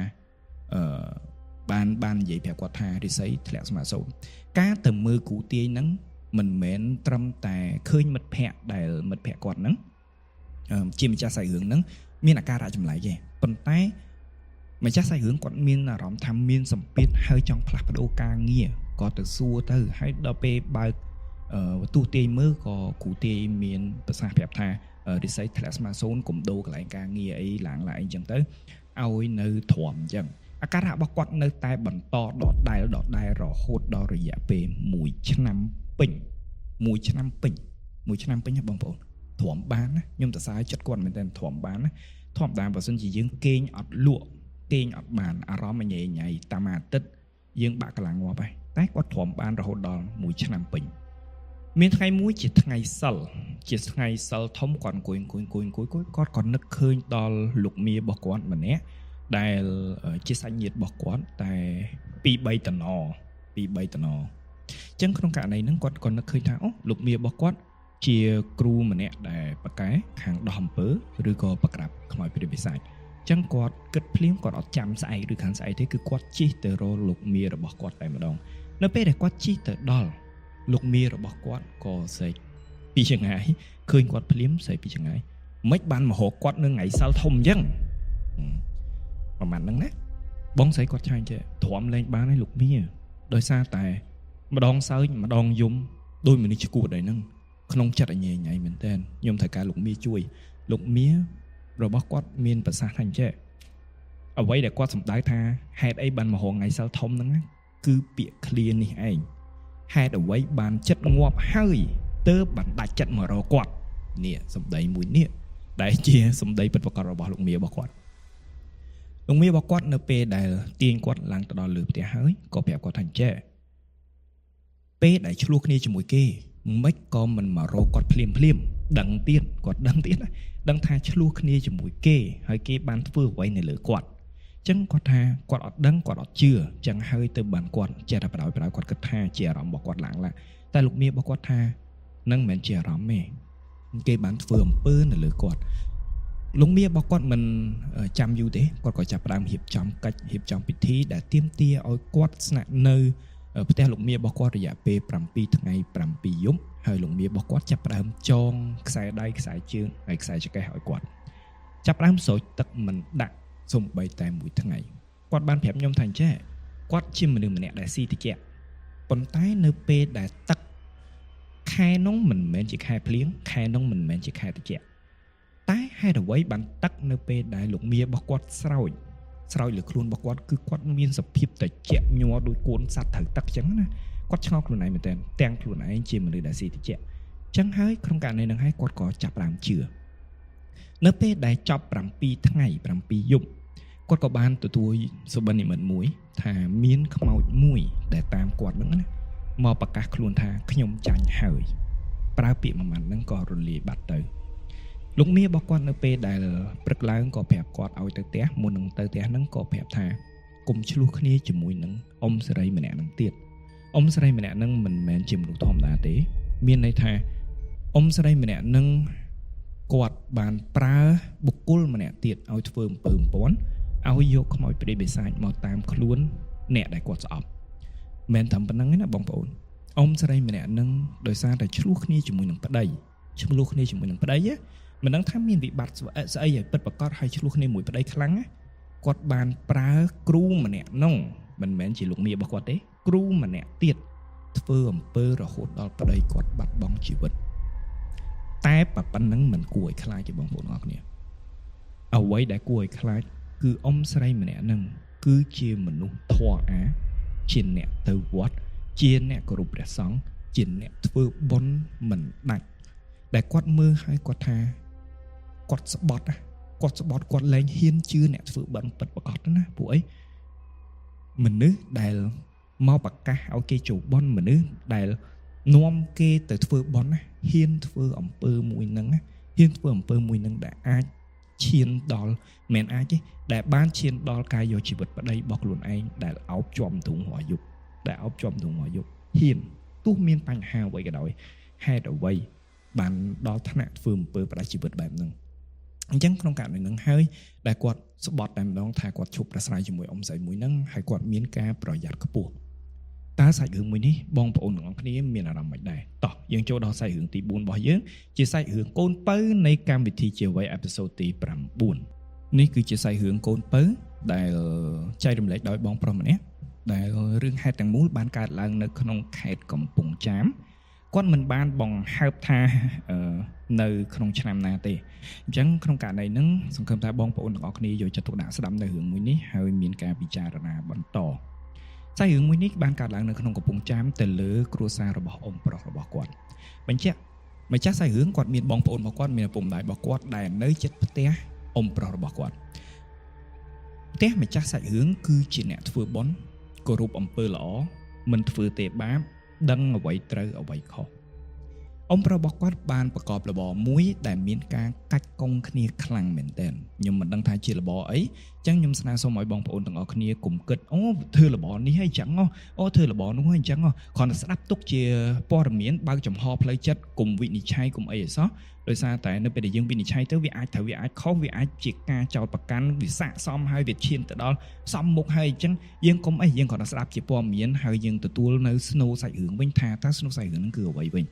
បាននិយាយប្រាប់គាត់ថារិស័យធ្លាក់ស្មើសូន្យការទៅមើលគ្រូទាយហ្នឹងមិនមែនត្រឹមតែឃើញមិត្តភ័ក្តិដែលមិត្តភ័ក្តិគាត់ហ្នឹងជាម្ចាស់សាច់រឿងហ្នឹងមានអាការៈចម្លែកទេប៉ុន្តែម្ចាស់សាច់រឿងគាត់មានអារម្មណ៍ថាមានសម្ពាធហើយចង់ផ្លាស់ប្ដូរការងារក៏ទៅសួរទៅហើយដល់ពេលបើកទោះទាយមើលក៏គ្រូទាយមានប្រសាសន៍ប្រាប់ថារិស័យធ្លាក់ស្មើសូន្យកុំដូរកន្លែងការងារអីឡើងឡើងអីចឹងទៅឲ្យនៅទ្រាំអញ្ចឹងអាការៈរបស់គាត់នៅតែបន្តដដែលរហូតដល់រយៈពេល1ឆ្នាំពេញ1ឆ្នាំពេញ1ឆ្នាំពេញណាបងប្អូនទ្រាំបានណាខ្ញុំសរសើរចិត្តគាត់មែនតើទ្រាំបានណាធម្មតាបើសិនជាយើងគេងអត់លក់គេងអត់បានអារម្មណ៍ញ៉ៃញ៉ៃតាមអាទិត្យយើងបាក់កម្លាំងងាប់ហើយតែគាត់ទ្រាំបានរហូតដល់1ឆ្នាំពេញមានថ្ងៃមួយជាថ្ងៃសិលជាថ្ងៃសិលធំគាត់អង្គុយគាត់ក៏នឹកឃើញដល់លោកមារបស់គាត់ម្នាក់ដែលជាសាច់ញាតិរបស់គាត់តែ2 3តំណ2 3តំណអញ្ចឹងក្នុងករណីហ្នឹងគាត់ក៏នឹកឃើញថាអូលោកមារបស់គាត់ជាគ្រូម្នាក់ដែលប៉កែខាងដោះអំពើឬក៏ប្រក្រាបខ្មោចព្រាយបិសាចអញ្ចឹងគាត់គិតភ្លាមគាត់អត់ចាំស្អែកឬខាងស្អែកទេគឺគាត់ជិះទៅរកលោកមារបស់គាត់តែម្ដងនៅពេលដែលគាត់ជិះទៅដល់លោកមារបស់គាត់ក៏ស្រែកពីចងាយឃើញគាត់ភ្លាមស្រែកពីចងាយមិនបានមករកគាត់នៅថ្ងៃសិលធំអញ្ចឹងប្រហែលហ្នឹងណាបងស្រីគាត់ឆាញ់ចេះទ្រាំលែងបានហើយលោកមាដោយសារតែម្ដងសើចម្ដងយំដោយមនុស្សឈួតហើយហ្នឹងក្នុងចិត្តអញញ៉ៃមែនតើខ្ញុំត្រូវការលោកមាជួយលោកមារបស់គាត់មានប្រសាសន៍ថាអញ្ចេះអ្វីដែលគាត់សម្ដៅថាហេតុអីបានមករកថ្ងៃសិលធំហ្នឹងគឺពាក្យឃ្លានេះឯងហេតុអ្វីបានចិត្តងាប់ហើយទើបបានដាច់ចិត្តមករកគាត់នេះសម្ដីមួយនេះដែលជាសម្ដីពិតប្រាកដរបស់លោកមារបស់គាត់លោកមារបស់គាត់នៅពេលដែលទាញគាត់ឡើងទៅដល់លើផ្ទះហើយក៏ប្រាប់គាត់ថាអញ្ចេះពេលដែលឆ្លោះគ្នាជាមួយគេមិនក៏មិនមករកគាត់ភ្លាមភ្លាមដឹងទៀតគាត់ដឹងទៀតណាដឹងថាឆ្លោះគ្នាជាមួយគេហើយគេបានធ្វើអ្វីនៅលើគាត់អញ្ចឹងគាត់ថាគាត់អត់ដឹងគាត់អត់ជឿអញ្ចឹងហើយទៅបានគាត់ចេះតែបដ ாய் គាត់គិតថាជាអារម្មណ៍របស់គាត់ឡើងឡាតែលោកមារបស់គាត់ថានឹងមិនមែនជាអារម្មណ៍ទេគេបានធ្វើអំពើនៅលើគាត់លោកមារបស់គាត់មិនចាំយូរទេគាត់ក៏ចាប់ផ្ដើមរៀបចំកិច្ចរៀបចំពិធីដែលទាមទារឲ្យគាត់ស្នាក់នៅផ្ទះលោកមារបស់គាត់រយៈពេល7ថ្ងៃ7យប់ហើយលោកមារបស់គាត់ចាប់ផ្ដើមចងខ្សែដៃខ្សែជើងហើយខ្សែចង្កេះឲ្យគាត់ចាប់ផ្ដើមស្រោចទឹកមិនដាក់សំបីតែមួយថ្ងៃគាត់បានប្រាប់ខ្ញុំថាអញ្ចេះគាត់ជាមនុស្សម្នាក់ដែលស៊ីតិចប៉ុន្តែនៅពេលដែលទឹកខែនោះមិនមែនជាខែភ្លៀងខែនោះមិនមែនជាខែត្រជាក់តែហេតុអ្វីបានទឹកនៅពេលដែលលោកមារបស់គាត់ស្រោច ស្រោចលើខ្លួនរបស់គាត់គឺគាត់មានសភាពត្រជាក់ញ័រដូចកូនសត្វត្រូវទឹកអញ្ចឹងណាគាត់ឆ្ងល់ខ្លួនឯងមែនទែនទាំងខ្លួនឯងជាមនុស្សដែលស៊ីត្រជាក់អញ្ចឹងហើយក្នុងករណីហ្នឹងហើយគាត់ក៏ចាប់ផ្ដើមជឿនៅពេលដែលចប់7ថ្ងៃ7យប់គាត់ក៏បានទទួលសុបិននិមិត្តមួយថាមានខ្មោចមួយដែលតាមគាត់ហ្នឹងណាមកប្រកាសខ្លួនថាខ្ញុំចាញ់ហើយប្រើពាក្យមួយម៉ាត់ហ្នឹងក៏រលាយបាត់ទៅលោកមារបស់គាត់នៅពេលដែលព្រឹកឡើងក៏ប្រាប់គាត់ឲ្យទៅផ្ទះមុននឹងទៅផ្ទះហ្នឹងក៏ប្រាប់ថាកុំឆ្លោះគ្នាជាមួយនឹងអ៊ំសេរីម្នាក់ហ្នឹងទៀតអ៊ំស្រីម្នាក់ហ្នឹងមិនមែនជាមនុស្សធម្មតាទេមានន័យថាអ៊ំស្រីម្នាក់ហ្នឹងគាត់បានប្រើបុគ្គលម្នាក់ទៀតឲ្យធ្វើអំពើអំព័ន្ធឲ្យយកខ្មោចព្រាយបិសាចមកតាមខ្លួនអ្នកដែលគាត់ស្អប់មិនត្រឹមប៉ុណ្្នឹងទេណាបងប្អូនអ៊ំស្រីម្នាក់ហ្នឹងដោយសារតែឆ្លោះគ្នាជាមួយនឹងប្តីឆ្លោះគ្នាជាមួយនឹងប្តីមិនដឹងថាមានវិបត្តិស្អីឲ្យពិតប្រាកដហើយឆ្លោះគ្នាមួយប្តីខ្លាំងណាគាត់បានប្រើគ្រូម្នាក់នោះមិនមែនជាលោកមារបស់គាត់ទេគ្រូម្នាក់ទៀតធ្វើអំពើរហូតដល់ប្តីគាត់បាត់បង់ជីវិតតែប៉ុណ្្នឹងមិនគួរឲ្យខ្លាចទេបងប្អូនអរគ្នាអ្វីដែលគួរឲ្យខ្លាចគឺអ៊ំស្រីម្នាក់ហ្នឹងគឺជាមនុស្សធម៌អាជាអ្នកទៅវត្តជាអ្នកគោរពព្រះសង្ឃជាអ្នកធ្វើបុណ្យមិនដាច់ដែលគាត់មើលហើយគាត់ថាគាត់ស្បត់ណាគាត់ស្បត់គាត់លែងហ៊ានជឿអ្នកធ្វើបុណ្យពិតប្រាកដណាពួកអីមនុស្សដែលមកប្រកាសឲ្យគេចូលបុណ្យមនុស្សដែលនាំគេទៅធ្វើបុណ្យណាហ៊ានធ្វើអំពើមួយហ្នឹងណាហ៊ានធ្វើអំពើមួយហ្នឹងដែលអាចឈានដល់មិនអាចទេដែលបានឈានដល់ការយកជីវិតប្តីរបស់ខ្លួនឯងដែលអោបជាប់ទ្រូងរាល់យប់ដែលអោបជាប់ទ្រូងរាល់យប់ហ៊ានទោះមានបញ្ហាអ្វីក៏ដោយហេតុអ្វីបានដល់ថ្នាក់ធ្វើអំពើផ្ដាច់ជីវិតបែបហ្នឹងអញ្ចឹងក្នុងករណីហ្នឹងហើយដែលគាត់ស្បត់តែម្ដងថាគាត់ឈប់ប្រស្រ័យជាមួយអ៊ំស្រីមួយហ្នឹងហើយគាត់មានការប្រយ័ត្នខ្ពស់តើសាច់រឿងមួយនេះបងប្អូនទាំងអស់គ្នាមានអារម្មណ៍មិនដែរតោះយើងចូលដល់សាច់រឿងទី4របស់យើងជាសាច់រឿងកូនពៅនៃកម្មវិធីជាវ័យអេពីសូតទី9នេះគឺជាសាច់រឿងកូនពៅដែលចែករំលែកដោយបងប្រុសម្នាក់ដែលរឿងហេតុទាំងមូលបានកើតឡើងនៅក្នុងខេត្តកំពង់ចាមគាត់មិនបានបង្ហើបថានៅក្នុងឆ្នាំណាទេអញ្ចឹងក្នុងករណីហ្នឹងសង្ឃឹមថាបងប្អូនទាំងអស់គ្នាយកចិត្តទុកដាក់ស្ដាប់នៅរឿងមួយនេះហើយមានការពិចារណាបន្តសាច់រឿងមួយនេះបានកើតឡើងនៅក្នុងកំពង់ចាមទៅលើគ្រួសាររបស់អ៊ំប្រុសរបស់គាត់បញ្ជាក់ម្ចាស់សាច់រឿងគាត់មានបងប្អូនរបស់គាត់មានឪពុកម្ដាយរបស់គាត់ដែលនៅជិតផ្ទះអ៊ំប្រុសរបស់គាត់ផ្ទះម្ចាស់សាច់រឿងគឺជាអ្នកធ្វើបុណ្យគោរពអំពើល្អមិនធ្វើទេបាបដឹងអ្វីត្រូវអ្វីខុសអ៊ំប្រុសរបស់គាត់បានប្រកបរបរមួយដែលមានការកាច់កង់គ្នាខ្លាំងមែនទែនខ្ញុំមិនដឹងថាជារបរអីអញ្ចឹងខ្ញុំស្នើសុំឲ្យបងប្អូនទាំងអស់គ្នាកុំគិតអូធ្វើរបរនេះហើយអញ្ចឹងអូធ្វើរបរនោះហើយអញ្ចឹងគ្រាន់តែស្ដាប់ទុកជាព័ត៌មានបើកចំហផ្លូវចិត្តកុំវិនិច្ឆ័យកុំអីឲ្យសោះដោយសារតែនៅពេលដែលយើងវិនិច្ឆ័យទៅវាអាចត្រូវវាអាចខុសវាអាចជាការចោទប្រកាន់វាស័កសមហើយវាឈានទៅដល់សំមុខហើយអញ្ចឹងយើងកុំអីយើងគ្រាន់តែស្ដាប់ជាព័ត៌មានហើយយើងទទួលនៅស្នូសាច់រឿងវិញថាតើស្នូសាច់រឿងហ្នឹងគឺអ្វីវិញ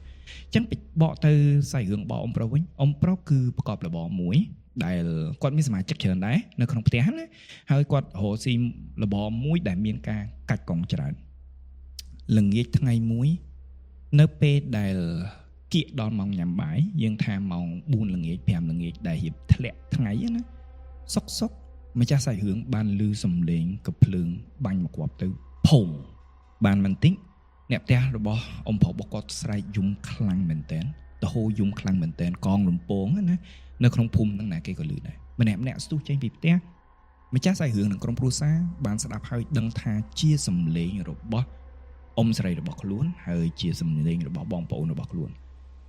អញ្ចឹងបកទៅសាច់រឿងរបស់អ៊ំប្រុសវិញអ៊ំប្រុសគឺប្រកបរបរមួយដែលគាត់មានសមាជិកច្រើនដែរនៅក្នុងផ្ទះណាហើយគាត់រកស៊ីរបរមួយដែលមានការកាច់កង់ច្រើនល្ងាចថ្ងៃមួយនៅពេលដែលគៀកដល់ម៉ោងញ៉ាំបាយយើងថាម៉ោង4ល្ងាច5ល្ងាចដែលរៀបធ្លាក់ថ្ងៃណាសុកសុកម្ចាស់សាច់រឿងបានលឺសំឡេងកំភ្លើងបាញ់មកគ្រាប់ទៅផុងបានបន្តិចអ្នកផ្ទះរបស់អ៊ំប្រុសរបស់គាត់ស្រែកយំខ្លាំងមែនទែនទៅហូរយំខ្លាំងមែនទែនកងលំពងណានៅក្នុងភូមិហ្នឹងណាគេក៏លឺដែរម្នាក់ម្នាក់ស្ទុះចេញពីផ្ទះម្ចាស់សាច់រឿងនិងក្រុមគ្រួសារបានស្ដាប់ហើយដឹងថាជាសំឡេងរបស់អ៊ំស្រីរបស់ខ្លួនហើយជាសំឡេងរបស់បងប្អូនរបស់ខ្លួន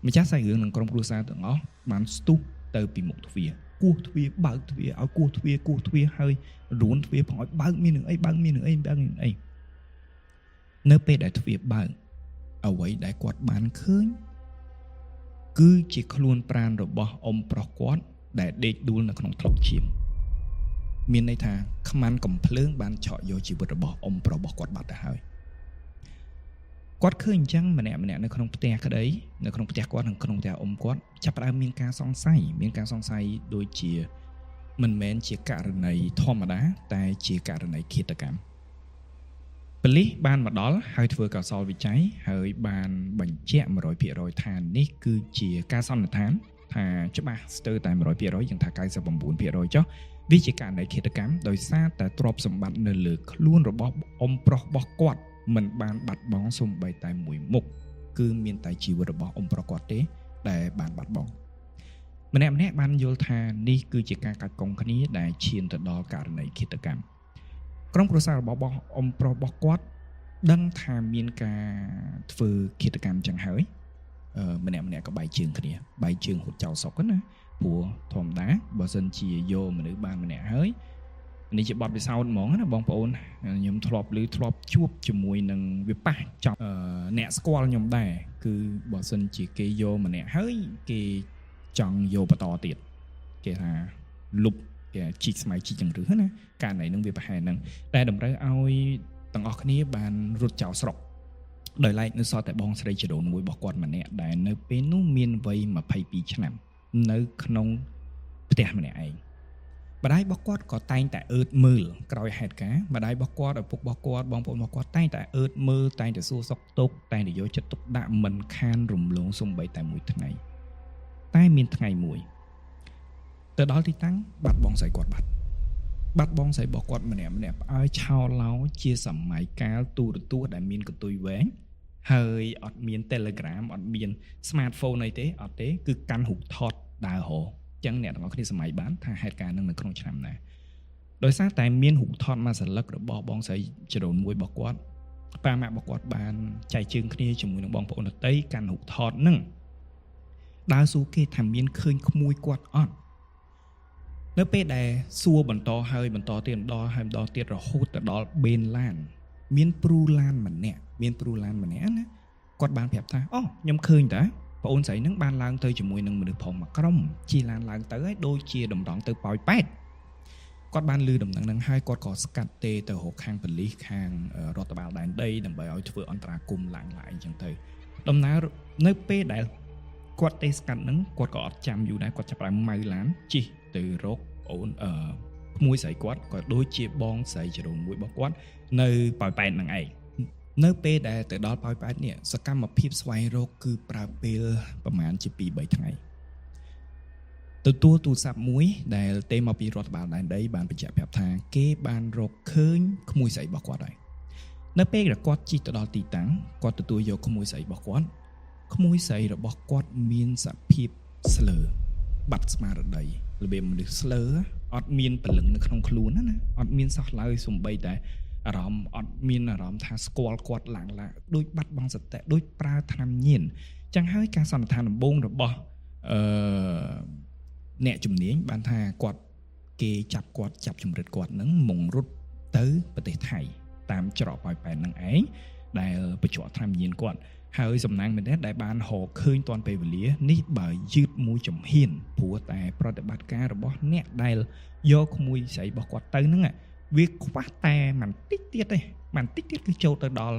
ម្ចាស់សាច់រឿងនិងក្រុមគ្រួសារទាំងអស់បានស្ទុះទៅពីមុខទ្វារគោះទ្វារបើកទ្វារឲ្យគោះទ្វារគោះទ្វារហើយរួនទ្វារផងឲ្យបើកមាននឹងអីបើកមាននឹងអីបើកមាននឹងអីនៅពេលដែលទ្វារបើកអ្វីដែលគាត់បានឃើញគឺជាខ្លួនប្រាណរបស់អ៊ំប្រុសគាត់ដែលដេកដួលនៅក្នុងថ្លុកឈាមមានន័យថាខ្មាន់កំភ្លើងបានឆក់យកជីវិតរបស់អ៊ំប្រុសរបស់គាត់បាត់ទៅហើយគាត់ឃើញអញ្ចឹងម្នាក់ម្នាក់នៅក្នុងផ្ទះក្តីនៅក្នុងផ្ទះគាត់និងក្នុងផ្ទះអ៊ំគាត់ចាប់ផ្ដើមមានការសង្ស័យមានការសង្ស័យដូចជាមិនមែនជាករណីធម្មតាតែជាករណីឃាតកម្មប៉ូលីសបានមកដល់ហើយធ្វើកោសលវិច័យហើយបានបញ្ជាក់ 100% ថានេះគឺជាការសន្និដ្ឋានថាច្បាស់ស្ទើរតែ 100% យើងថា 99% ចុះ វាជាករណីឃាតកម្មដោយសារតែទ្រព្យសម្បត្តិនៅលើខ្លួនរបស់អ៊ំប្រុសរបស់គាត់មិនបានបាត់បង់សូម្បីតែមួយមុខគឺមានតែជីវិតរបស់អ៊ំប្រុសគាត់ទេដែលបានបាត់បង់ម្នាក់ម្នាក់បានយល់ថានេះគឺជាការកាត់កងគ្នាដែលឈានទៅដល់ករណីឃាតកម្មក្រុមគ្រួសាររបស់អ៊ំប្រុសរបស់គាត់ដឹងថាមានការធ្វើឃាតកម្មចឹងហើយម្នាក់ម្នាក់ក៏បែកជើងគ្នាបែកជើងហត់ចោលសុកណាព្រោះធម្មតាបើសិនជាយកមនុស្សបានម្នាក់ហើយនេះជាបទពិសោធន៍ហ្មងណាបងប្អូនខ្ញុំធ្លាប់ឮធ្លាប់ជួបជាមួយនឹងវាប៉ះចំអ្នកស្គាល់ខ្ញុំដែរគឺបើសិនជាគេយកម្នាក់ហើយគេចង់យកបន្តទៀតគេថាលុបគេជីកស្មៅជីកចង្រឹសណាករណីហ្នឹងវាប្រហែលហ្នឹងតែតម្រូវឲ្យទាំងអស់គ្នាបានរត់ចោលស្រុកដោយឡែកនៅសល់តែបងស្រីជីដូនមួយរបស់គាត់ម្នាក់ដែលនៅពេលនោះមានវ័យ22ឆ្នាំនៅក្នុងផ្ទះម្នាក់ឯងម្ដាយរបស់គាត់ក៏តែងតែអើតមើលក្រោយហេតុការណ៍ម្ដាយរបស់គាត់ឪពុករបស់គាត់បងប្អូនរបស់គាត់តែងតែអើតមើលតែងតែសួរសុខទុក្ខតែងតែយកចិត្តទុកដាក់មិនខានរំលងសំបីតែមួយថ្ងៃតែមានថ្ងៃមួយទៅដល់ទីតាំងបាត់បងស្រីគាត់បាត់បងស្រីរបស់គាត់ម្នាក់ម្នាក់ផ្អើលឆោឡោជាសម័យកាលទូរទស្សន៍ដែលមានកន្ទុយវែងហើយអត់មាន Telegram អត់មាន smartphone អីទេអត់ទេគឺកាន់រូបថតដើររកចឹងអ្នកទាំងអស់គ្នាសម័យបានថាហេតុការណ៍នឹងនៅក្នុងឆ្នាំណាដោយសារតែមានរូបថតមួយសន្លឹករបស់បងស្រីចរូនមួយរបស់គាត់ប៉ាម៉ាក់របស់គាត់បានចែកជើងគ្នាជាមួយនឹងបងប្អូនដទៃកាន់រូបថតនឹងដើរសួរគេថាមានឃើញក្មួយគាត់អត់នៅពេលដែលសួរបន្តហើយបន្តទៀតម្ដងហើយម្ដងទៀតរហូតទៅដល់បេនឡានមានព្រូឡានម្នាក់មានព្រូឡានម្នាក់ណាគាត់បានប្រាប់ថាអូខ្ញុំឃើញតាប្អូនស្រីនឹងបានឡើងទៅជាមួយនឹងមនុស្សប្រុសមួយក្រុមជិះឡានឡើងទៅហើយដូចជាតម្រង់ទៅប៉ោយប៉ែតគាត់បានលឺដំណឹងនឹងហើយគាត់ក៏ស្កាត់ទេទៅរកខាងប៉ូលីសខាងរដ្ឋបាលដែនដីដើម្បីឲ្យធ្វើអន្តរាគមន៍ឡើងឡើងអញ្ចឹងទៅដំណើរនៅពេលដែលគាត់ទេស្កាត់នឹងគាត់ក៏អត់ចាំយូរដែរគាត់ចាប់ផ្ដើមម៉ៅឡានជិះទៅរកអូនក្មួយស្រីគាត់ក៏ដូចជាបងស្រីចរូនមួយរបស់គាត់នៅប៉ោយប៉ែតនឹងឯងនៅពេលដែលទៅដល់ប៉ោយប៉ែតនេះសកម្មភាពស្វែងរកគឺប្រើពេលប្រហែលជា 2-3 ថ្ងៃទទួលទូរស័ព្ទមួយដែលទេមកពីរដ្ឋបាលដែនដីបានបញ្ជាក់ប្រាប់ថាគេបានរកឃើញក្មួយស្រីរបស់គាត់ហើយនៅពេលដែលគាត់ជិះទៅដល់ទីតាំងគាត់ទទួលយកក្មួយស្រីរបស់គាត់ក្មួយស្រីរបស់គាត់មានសភាពស្លើបាត់ស្មារតីរបៀបមនុស្សស្លើអត់មានព្រលឹងនៅក្នុងខ្លួនណាអត់មានសោះឡើយសំបីតែអារម្មណ៍អត់មានអារម្មណ៍ថាស្គាល់គាត់ឡើងឡើងដូចបាត់បង់សតិដូចប្រើថ្នាំញៀនចឹងហើយការសន្និដ្ឋានដំបូងរបស់អ្នកជំនាញបានថាគាត់គេចាប់គាត់ចាប់ជំរិតគាត់នឹងមុងរុតទៅប្រទេសថៃតាមច្រកប៉ោយប៉ែតនឹងឯងដែលបញ្ជាក់ថ្នាំញៀនគាត់ហើយសំណាងមែនទេដែលបានរកឃើញទាន់ពេលវេលានេះបើយឺតមួយចំហៀនព្រោះតែប្រតិបត្តិការរបស់អ្នកដែលយកក្មួយស្រីរបស់គាត់ទៅហ្នឹងវាខ្វះតែបន្តិចទៀតទេបន្តិចទៀតគឺចូលទៅដល់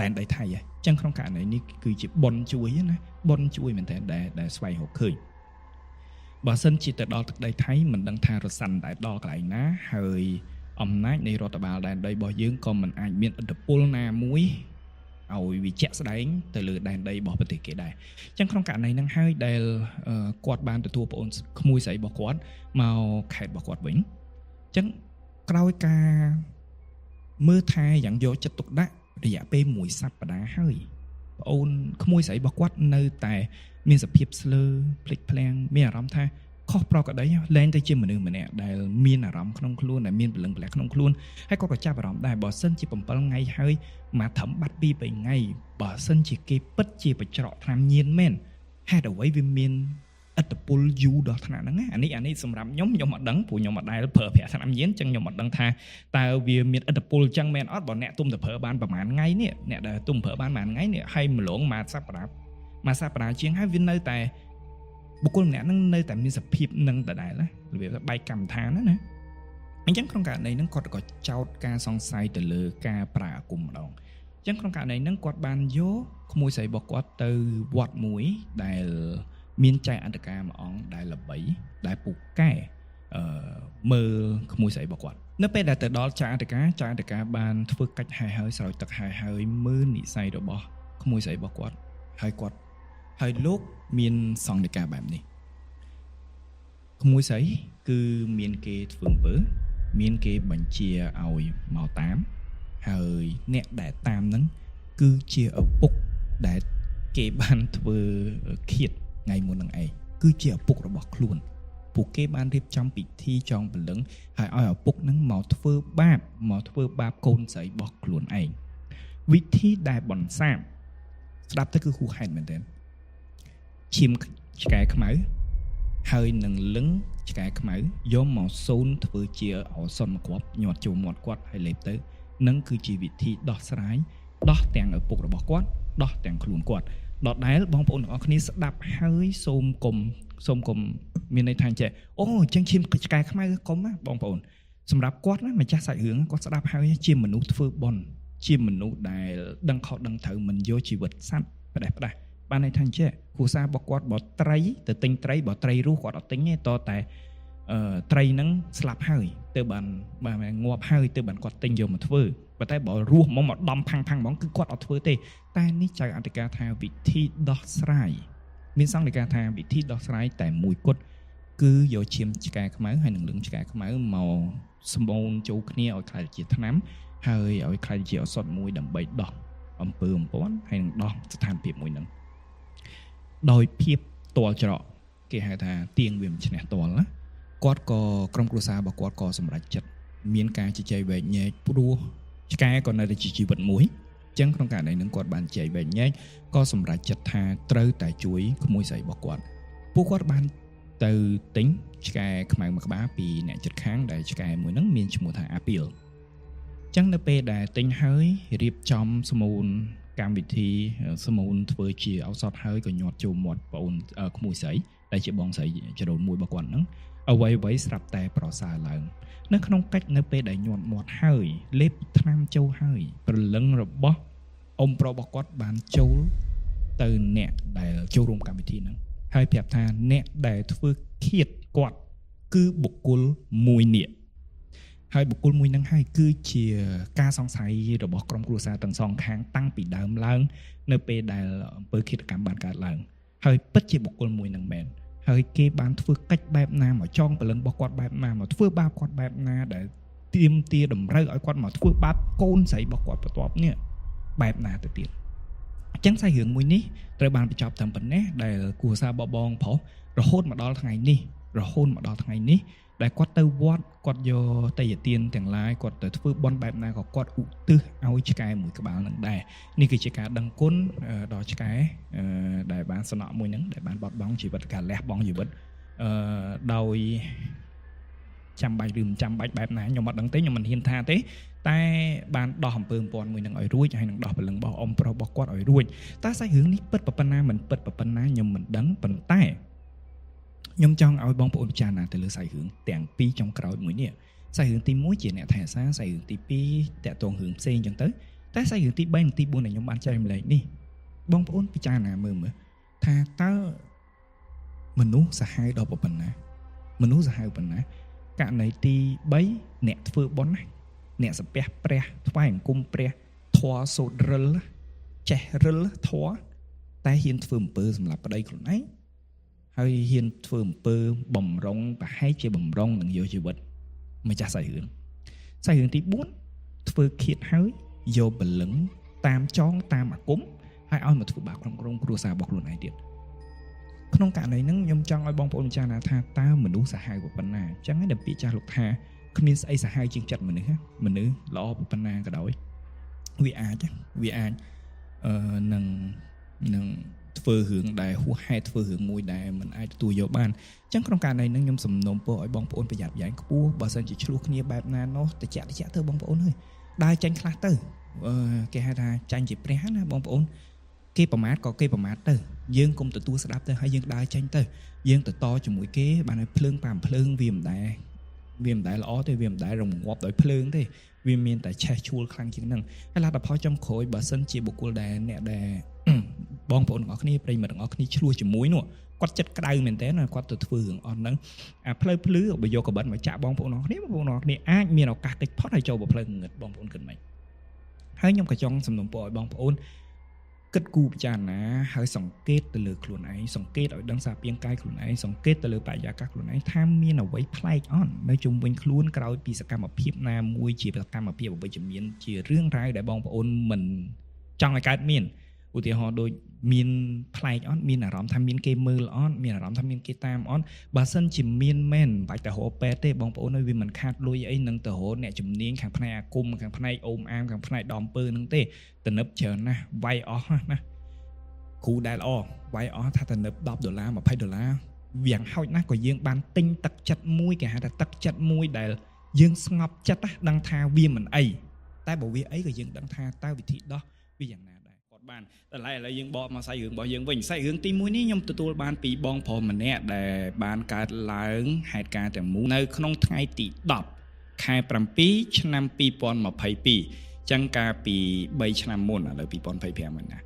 ដែនដីថៃហើយចឹងក្នុងករណីនេះគឺជាប៉ុនជួយណាប៉ុនជួយមែនតើដែលស្វែងរកឃើញបើសិនជាទៅដល់ទឹកដីថៃមិនដឹងថារសាន់ដែលដល់កន្លែងណាហើយអំណាចនៃរដ្ឋបាលដែនដីរបស់យើងក៏មិនអាចមានឥទ្ធិពលណាមួយឲ្យវាជាក់ស្ដែងទៅលើដែនដីរបស់ប្រទេសគេដែរអញ្ចឹងក្នុងករណីហ្នឹងហើយដែលគាត់បានទទួលប្អូនក្មួយស្រីរបស់គាត់មកខេត្តរបស់គាត់វិញអញ្ចឹងក្រោយការមើលថែយ៉ាងយកចិត្តទុកដាក់រយៈពេលមួយសប្តាហ៍ហើយប្អូនក្មួយស្រីរបស់គាត់នៅតែមានសភាពស្លើភ្លេចភ្លាំងមានអារម្មណ៍ថាខុសប្រក្រតីលែងទៅជាមនុស្សម្នាក់ដែលមានអារម្មណ៍ក្នុងខ្លួនដែលមានព្រលឹងព្រលះក្នុងខ្លួនហើយគាត់ក៏ចាប់អារម្មណ៍ដែរបើសិនជា7ថ្ងៃហើយមកត្រឹមបាត់2 3ថ្ងៃបើសិនជាគេពិតជាបច្រកថ្នាំញៀនមែនហេតុអ្វីវាមានឥទ្ធិពលយូរដល់ថ្នាក់ហ្នឹងណាអានេះសម្រាប់ខ្ញុំខ្ញុំអត់ដឹងព្រោះខ្ញុំអត់ដែលប្រើប្រាស់ថ្នាំញៀនចឹងខ្ញុំអត់ដឹងថាតើវាមានឥទ្ធិពលចឹងមែនអត់បើអ្នកទុំទៅប្រើបានប្រហែលថ្ងៃនេះអ្នកដែលទុំប្រើបានប្រហែលថ្ងៃនេះហើយម្លងមួយសប្តាហ៍មួយសប្តាហ៍ជាងហើយវានៅតែបុគ្គលម្នាក់ហ្នឹងនៅតែមានសភាពនឹងដដែលណារបៀបបែកកម្មដ្ឋានណាអញ្ចឹងក្នុងករណីហ្នឹងគាត់ក៏ចោទការសង្ស័យទៅលើការប្រើអាគមម្ដងអញ្ចឹងក្នុងករណីហ្នឹងគាត់បានយកក្មួយស្រីរបស់គាត់ទៅវត្តមួយដែលមានចៅអន្តការមួយអង្គដែលល្បីដែលពូកែមើលក្មួយស្រីរបស់គាត់នៅពេលដែលទៅដល់ចៅអន្តការចៅអន្តការបានធ្វើកិច្ចហែហើយស្រោចទឹកហែហើយមើលនិស័យរបស់ក្មួយស្រីរបស់គាត់ហើយគាត់ហើយលោកមានសង្ឃនិកាបែបនេះក្មួយស្រី គឺមានគេធ្វើអំពើមានគេបញ្ជាឲ្យមកតាមហើយអ្នកដែលតាមហ្នឹងគឺជាឪពុកដែលគេបានធ្វើឃាតថ្ងៃមុននឹងឯងគឺជាឪពុករបស់ខ្លួនពួកគេបានរៀបចំពិធីចងព្រលឹងហើយឲ្យឪពុកនឹងមកធ្វើបាបមកធ្វើបាបកូនស្រីរបស់ខ្លួនឯងវិធីដែលបន្សាបស្ដាប់ទៅគឺហួសហេតុមែនទែនឈាមឆ្កែខ្មៅហើយនឹងលឹងឆ្កែខ្មៅយកមកសូនធ្វើជាឱសថមួយគ្រាប់ញាត់ចូលមាត់គាត់ហើយលេបទៅនឹងគឺជាវិធីដោះស្រាយដោះទាំងឪពុករបស់គាត់ដោះទាំងខ្លួនគាត់ដដែលបងប្អូនទាំងអស់គ្នាស្ដាប់ហើយសូមកុំសូមកុំមានន័យថាចេះអូអញ្ចឹងឈាមឆ្កែខ្មៅកុំណាបងប្អូនសម្រាប់គាត់ណាម្ចាស់សាច់រឿងគាត់ស្ដាប់ហើយជាមនុស្សធ្វើបុណ្យជាមនុស្សដែលដឹងខុសដឹងត្រូវមិនយកជីវិតសត្វផ្ដេសផ្ដាស់បានន័យថាចេះគ្រួសាររបស់គាត់បើត្រីទៅទិញត្រីបើត្រីរស់គាត់អត់ទិញទេតតែត្រីហ្នឹងស្លាប់ហើយទៅបានបាទងាប់ហើយទៅបានគាត់ទិញយកមកធ្វើប៉ុន្តែបើរស់ហ្មងមកដំផាំងផាំងហ្មងគឺគាត់អត់ធ្វើទេតែនេះចៅអធិការថាវិធីដោះស្រាយមានសង្ឃដីកាថាវិធីដោះស្រាយតែមួយគត់គឺយកឈាមឆ្កែខ្មៅហើយនឹងលឹងឆ្កែខ្មៅមកស្មូនចូលគ្នាឲ្យក្លាយជាថ្នាំហើយឲ្យក្លាយជាឱសថមួយដើម្បីដោះអំពើអំព័ន្ធហើយនឹងដោះស្ថានភាពមួយហ្នឹងដោយភាពតល់ច្រកគេហៅថាទៀងវាមិនឈ្នះតល់ណាគាត់ក៏ក្រុមគ្រួសាររបស់គាត់ក៏សម្រេចចិត្តមានការជជែកវែកញែកព្រោះឆ្កែក៏នៅតែជាជីវិតមួយអញ្ចឹងក្នុងករណីហ្នឹងគាត់បានជែកវែកញែកក៏សម្រេចចិត្តថាត្រូវតែជួយក្មួយស្រីរបស់គាត់ពួកគាត់បានទៅទិញឆ្កែខ្មៅមួយក្បាលពីអ្នកជិតខាងដែលឆ្កែមួយហ្នឹងមានឈ្មោះថាអាពីលអញ្ចឹងនៅពេលដែលទិញហើយរៀបចំស្មូនកម្មវិធីស្មូនធ្វើជាឱសថហើយក៏ញាត់ចូលមាត់ប្អូនក្មួយស្រីដែលជាបងស្រីចរូនមួយរបស់គាត់ហ្នឹងអ្វីៗស្រាប់តែប្រសើរឡើងនៅក្នុងកិច្ចនៅពេលដែលញាត់មាត់ហើយលេបថ្នាំចូលហើយព្រលឹងរបស់អ៊ំប្រុសរបស់គាត់បានចូលទៅអ្នកដែលចូលរួមកម្មវិធីហ្នឹងហើយប្រាប់ថាអ្នកដែលធ្វើឃាតគាត់គឺបុគ្គលមួយនាក់ហើយបុគ្គលមួយហ្នឹងហើយគឺជាការសង្ស័យរបស់ក្រុមគ្រួសារទាំងសងខាងតាំងពីដើមឡើងនៅពេលដែលអំពើឃាតកម្មបានកើតឡើងហើយពិតជាបុគ្គលមួយហ្នឹងមែនហើយគេបានធ្វើកិច្ចបែបណាមកចងព្រលឹងរបស់គាត់បែបណាមកធ្វើបាបគាត់បែបណាដែលទាមទារតម្រូវឲ្យគាត់មកធ្វើបាបកូនស្រីរបស់គាត់បន្ទាប់នេះបែបណាទៅទៀតអញ្ចឹងសាច់រឿងមួយនេះត្រូវបានបញ្ចប់តាមប៉ុណ្ណេះដែលគ្រួសារបបងប្រុសរហូតមកដល់ថ្ងៃនេះរហូតមកដល់ថ្ងៃនេះដែលគាត់ទៅវត្តគាត់យកតេយទានទាំងឡាយគាត់ទៅធ្វើបុណ្យបែបណាក៏គាត់ឧទ្ទិសឲ្យឆ្កែមួយក្បាលនឹងដែរនេះគឺជាការដឹងគុណដល់ឆ្កែដែលបានសំណក់មួយហ្នឹងដែលបានបត់បង់ជីវិតការលះបង់ជីវិតដោយចាំបាច់ឬមិនចាំបាច់បែបណាខ្ញុំអត់ដឹងទេខ្ញុំមិនហ៊ានថាទេតែបានដោះអំពើអំព័ន្ធមួយនឹងឲ្យរួចហើយនឹងដោះព្រលឹងរបស់អ៊ំប្រុសរបស់គាត់ឲ្យរួចតើសាច់រឿងនេះពិតប៉ុណ្ណាមិនពិតប៉ុណ្ណាខ្ញុំមិនដឹងប៉ុន្តែខ្ញុំចង់ឲ្យបងប្អូនពិចារណាទៅលើសាច់រឿងទាំងពីរចុងក្រោយមួយនេះសាច់រឿងទី1ជាអ្នកថែអាសាសាច់រឿងទី2តាក់ទងរឿងផ្សេងអញ្ចឹងទៅតែសាច់រឿងទី3និងទី4ដែលខ្ញុំបានចែករំលែកនេះបងប្អូនពិចារណាមើលមើលថាតើមនុស្សសាហាវដល់ប៉ុណ្ណាមនុស្សសាហាវប៉ុណ្ណាករណីទី3អ្នកធ្វើបុណ្យណាអ្នកសំពះព្រះថ្វាយអង្គមព្រះធម៌សូត្ររិលចេះរិលធម៌តែហ៊ានធ្វើអំពើសម្រាប់ប្តីខ្លួនឯងហើយហ៊ានធ្វើអំពើបំរុងប្រហែលជាបំរុងនឹងយកជីវិតម្ចាស់សាច់រឿងសាច់រឿងទី4ធ្វើឃាតហើយយកបលឹងតាមចងតាមអាគមហើយឲ្យមកធ្វើបាបក្នុងក្រុមគ្រួសាររបស់ខ្លួនឯងទៀតក្នុងករណីហ្នឹងខ្ញុំចង់ឲ្យបងប្អូនពិចារណាថាតើមនុស្សសាហាវប៉ុណ្ណាអញ្ចឹងឯងដែលពាក្យចាស់លោកថាគ្មានស្អីសាហាវជាងចិត្តមនុស្សមនុស្សល្អប៉ុណ្ណាក៏ដោយវាអាចនឹងធ្វើរឿងដែលហួសហេតុធ្វើរឿងមួយដែលមិនអាចទទួលយកបានអញ្ចឹងក្នុងករណីហ្នឹងខ្ញុំសំណូមពរឲ្យបងប្អូនប្រយ័ត្នប្រយែងខ្ពស់បើសិនជាឆ្លោះគ្នាបែបណានោះតិចតិចទៅបងប្អូនអើយដើរចាញ់ខ្លះទៅគេហៅថាចាញ់ជាព្រះណាបងប្អូនគេប្រមាថក៏គេប្រមាថទៅយើងកុំទទួលស្ដាប់ទៅហើយយើងដើរចាញ់ទៅយើងទៅតជាមួយគេបានឲ្យភ្លើងប៉ាំភ្លើងវាមិនដែលល្អទេវាមិនដែលរងាប់ដោយភ្លើងទេវាមានតែឆេះឈួលខ្លាំងជាងហ្នឹងហើយលទ្ធផលចុងក្រោយបើសិនជាបុគ្គលដែលអ្នកដែលបងប្អូនទាំងអស់គ្នាប្រិយមិត្តទាំងអស់គ្នាឆ្លោះជាមួយនោះគាត់ចិត្តក្តៅមែនតើគាត់ទៅធ្វើរឿងអស់ហ្នឹងអាផ្លូវភ្លឺបើយកកបិតមកចាក់បងប្អូនទាំងអស់គ្នាបងប្អូនទាំងអស់គ្នាអាចមានឱកាសកិច្ចផុតហើយចូលទៅផ្លូវងងឹតបងប្អូនគិតម៉េចហើយខ្ញុំក៏ចង់សំណូមពរឲ្យបងប្អូន គិតគូរពិចារណាហើយសង្កេតទៅលើខ្លួនឯងសង្កេតឲ្យដឹងសារពាង្គកាយខ្លួនឯងសង្កេតទៅលើបរិយាកាសខ្លួនឯងថាមានអ្វីប្លែកអត់នៅជុំវិញខ្លួនក្រោយពីសកម្មភាពណាមួយជាសកម្មភាពអវិជ្ជមានជារឿងរ៉ាវដែលបងប្អូនមិនចង់ឲ្យកើតមានឧទាហរណ៍ដូចមានប្លែកអត់មានអារម្មណ៍ថាមានគេមើលអត់មានអារម្មណ៍ថាមានគេតាមអត់បើសិនជាមានមែនមិនបាច់ទៅរកពេទ្យទេបងប្អូនអើយវាមិនខាតលុយអីនឹងទៅរកអ្នកជំនាញខាងផ្នែកអាគមខាងផ្នែកអូមអាមខាងផ្នែកដំពើនឹងទេទំនឹបច្រើនណាស់វាយអស់ណាគ្រូដែលល្អវាយអស់ថាទំនឹប10ដុល្លារ20ដុល្លារយ៉ាងហោចណាស់ក៏យើងបានទិញទឹកចិត្តមួយគេហៅថាទឹកចិត្តមួយដែលយើងស្ងប់ចិត្តណាដឹងថាវាមិនអីតែបើវាអីក៏យើងដឹងថាតើវិធីដោះវាយ៉ាងណាដែរគាត់បានតែឥឡូវយើងបកមកសាច់រឿងរបស់យើងវិញសាច់រឿងទី1នេះខ្ញុំទទួលបានពីបងប្រុសម្នាក់ដែលបានកើតឡើងហេតុការណ៍ទាំងមូលនៅក្នុងថ្ងៃទី10ខែ7ឆ្នាំ2022ចឹងកាលពី3ឆ្នាំមុនឥឡូវ2025ហ្នឹងណា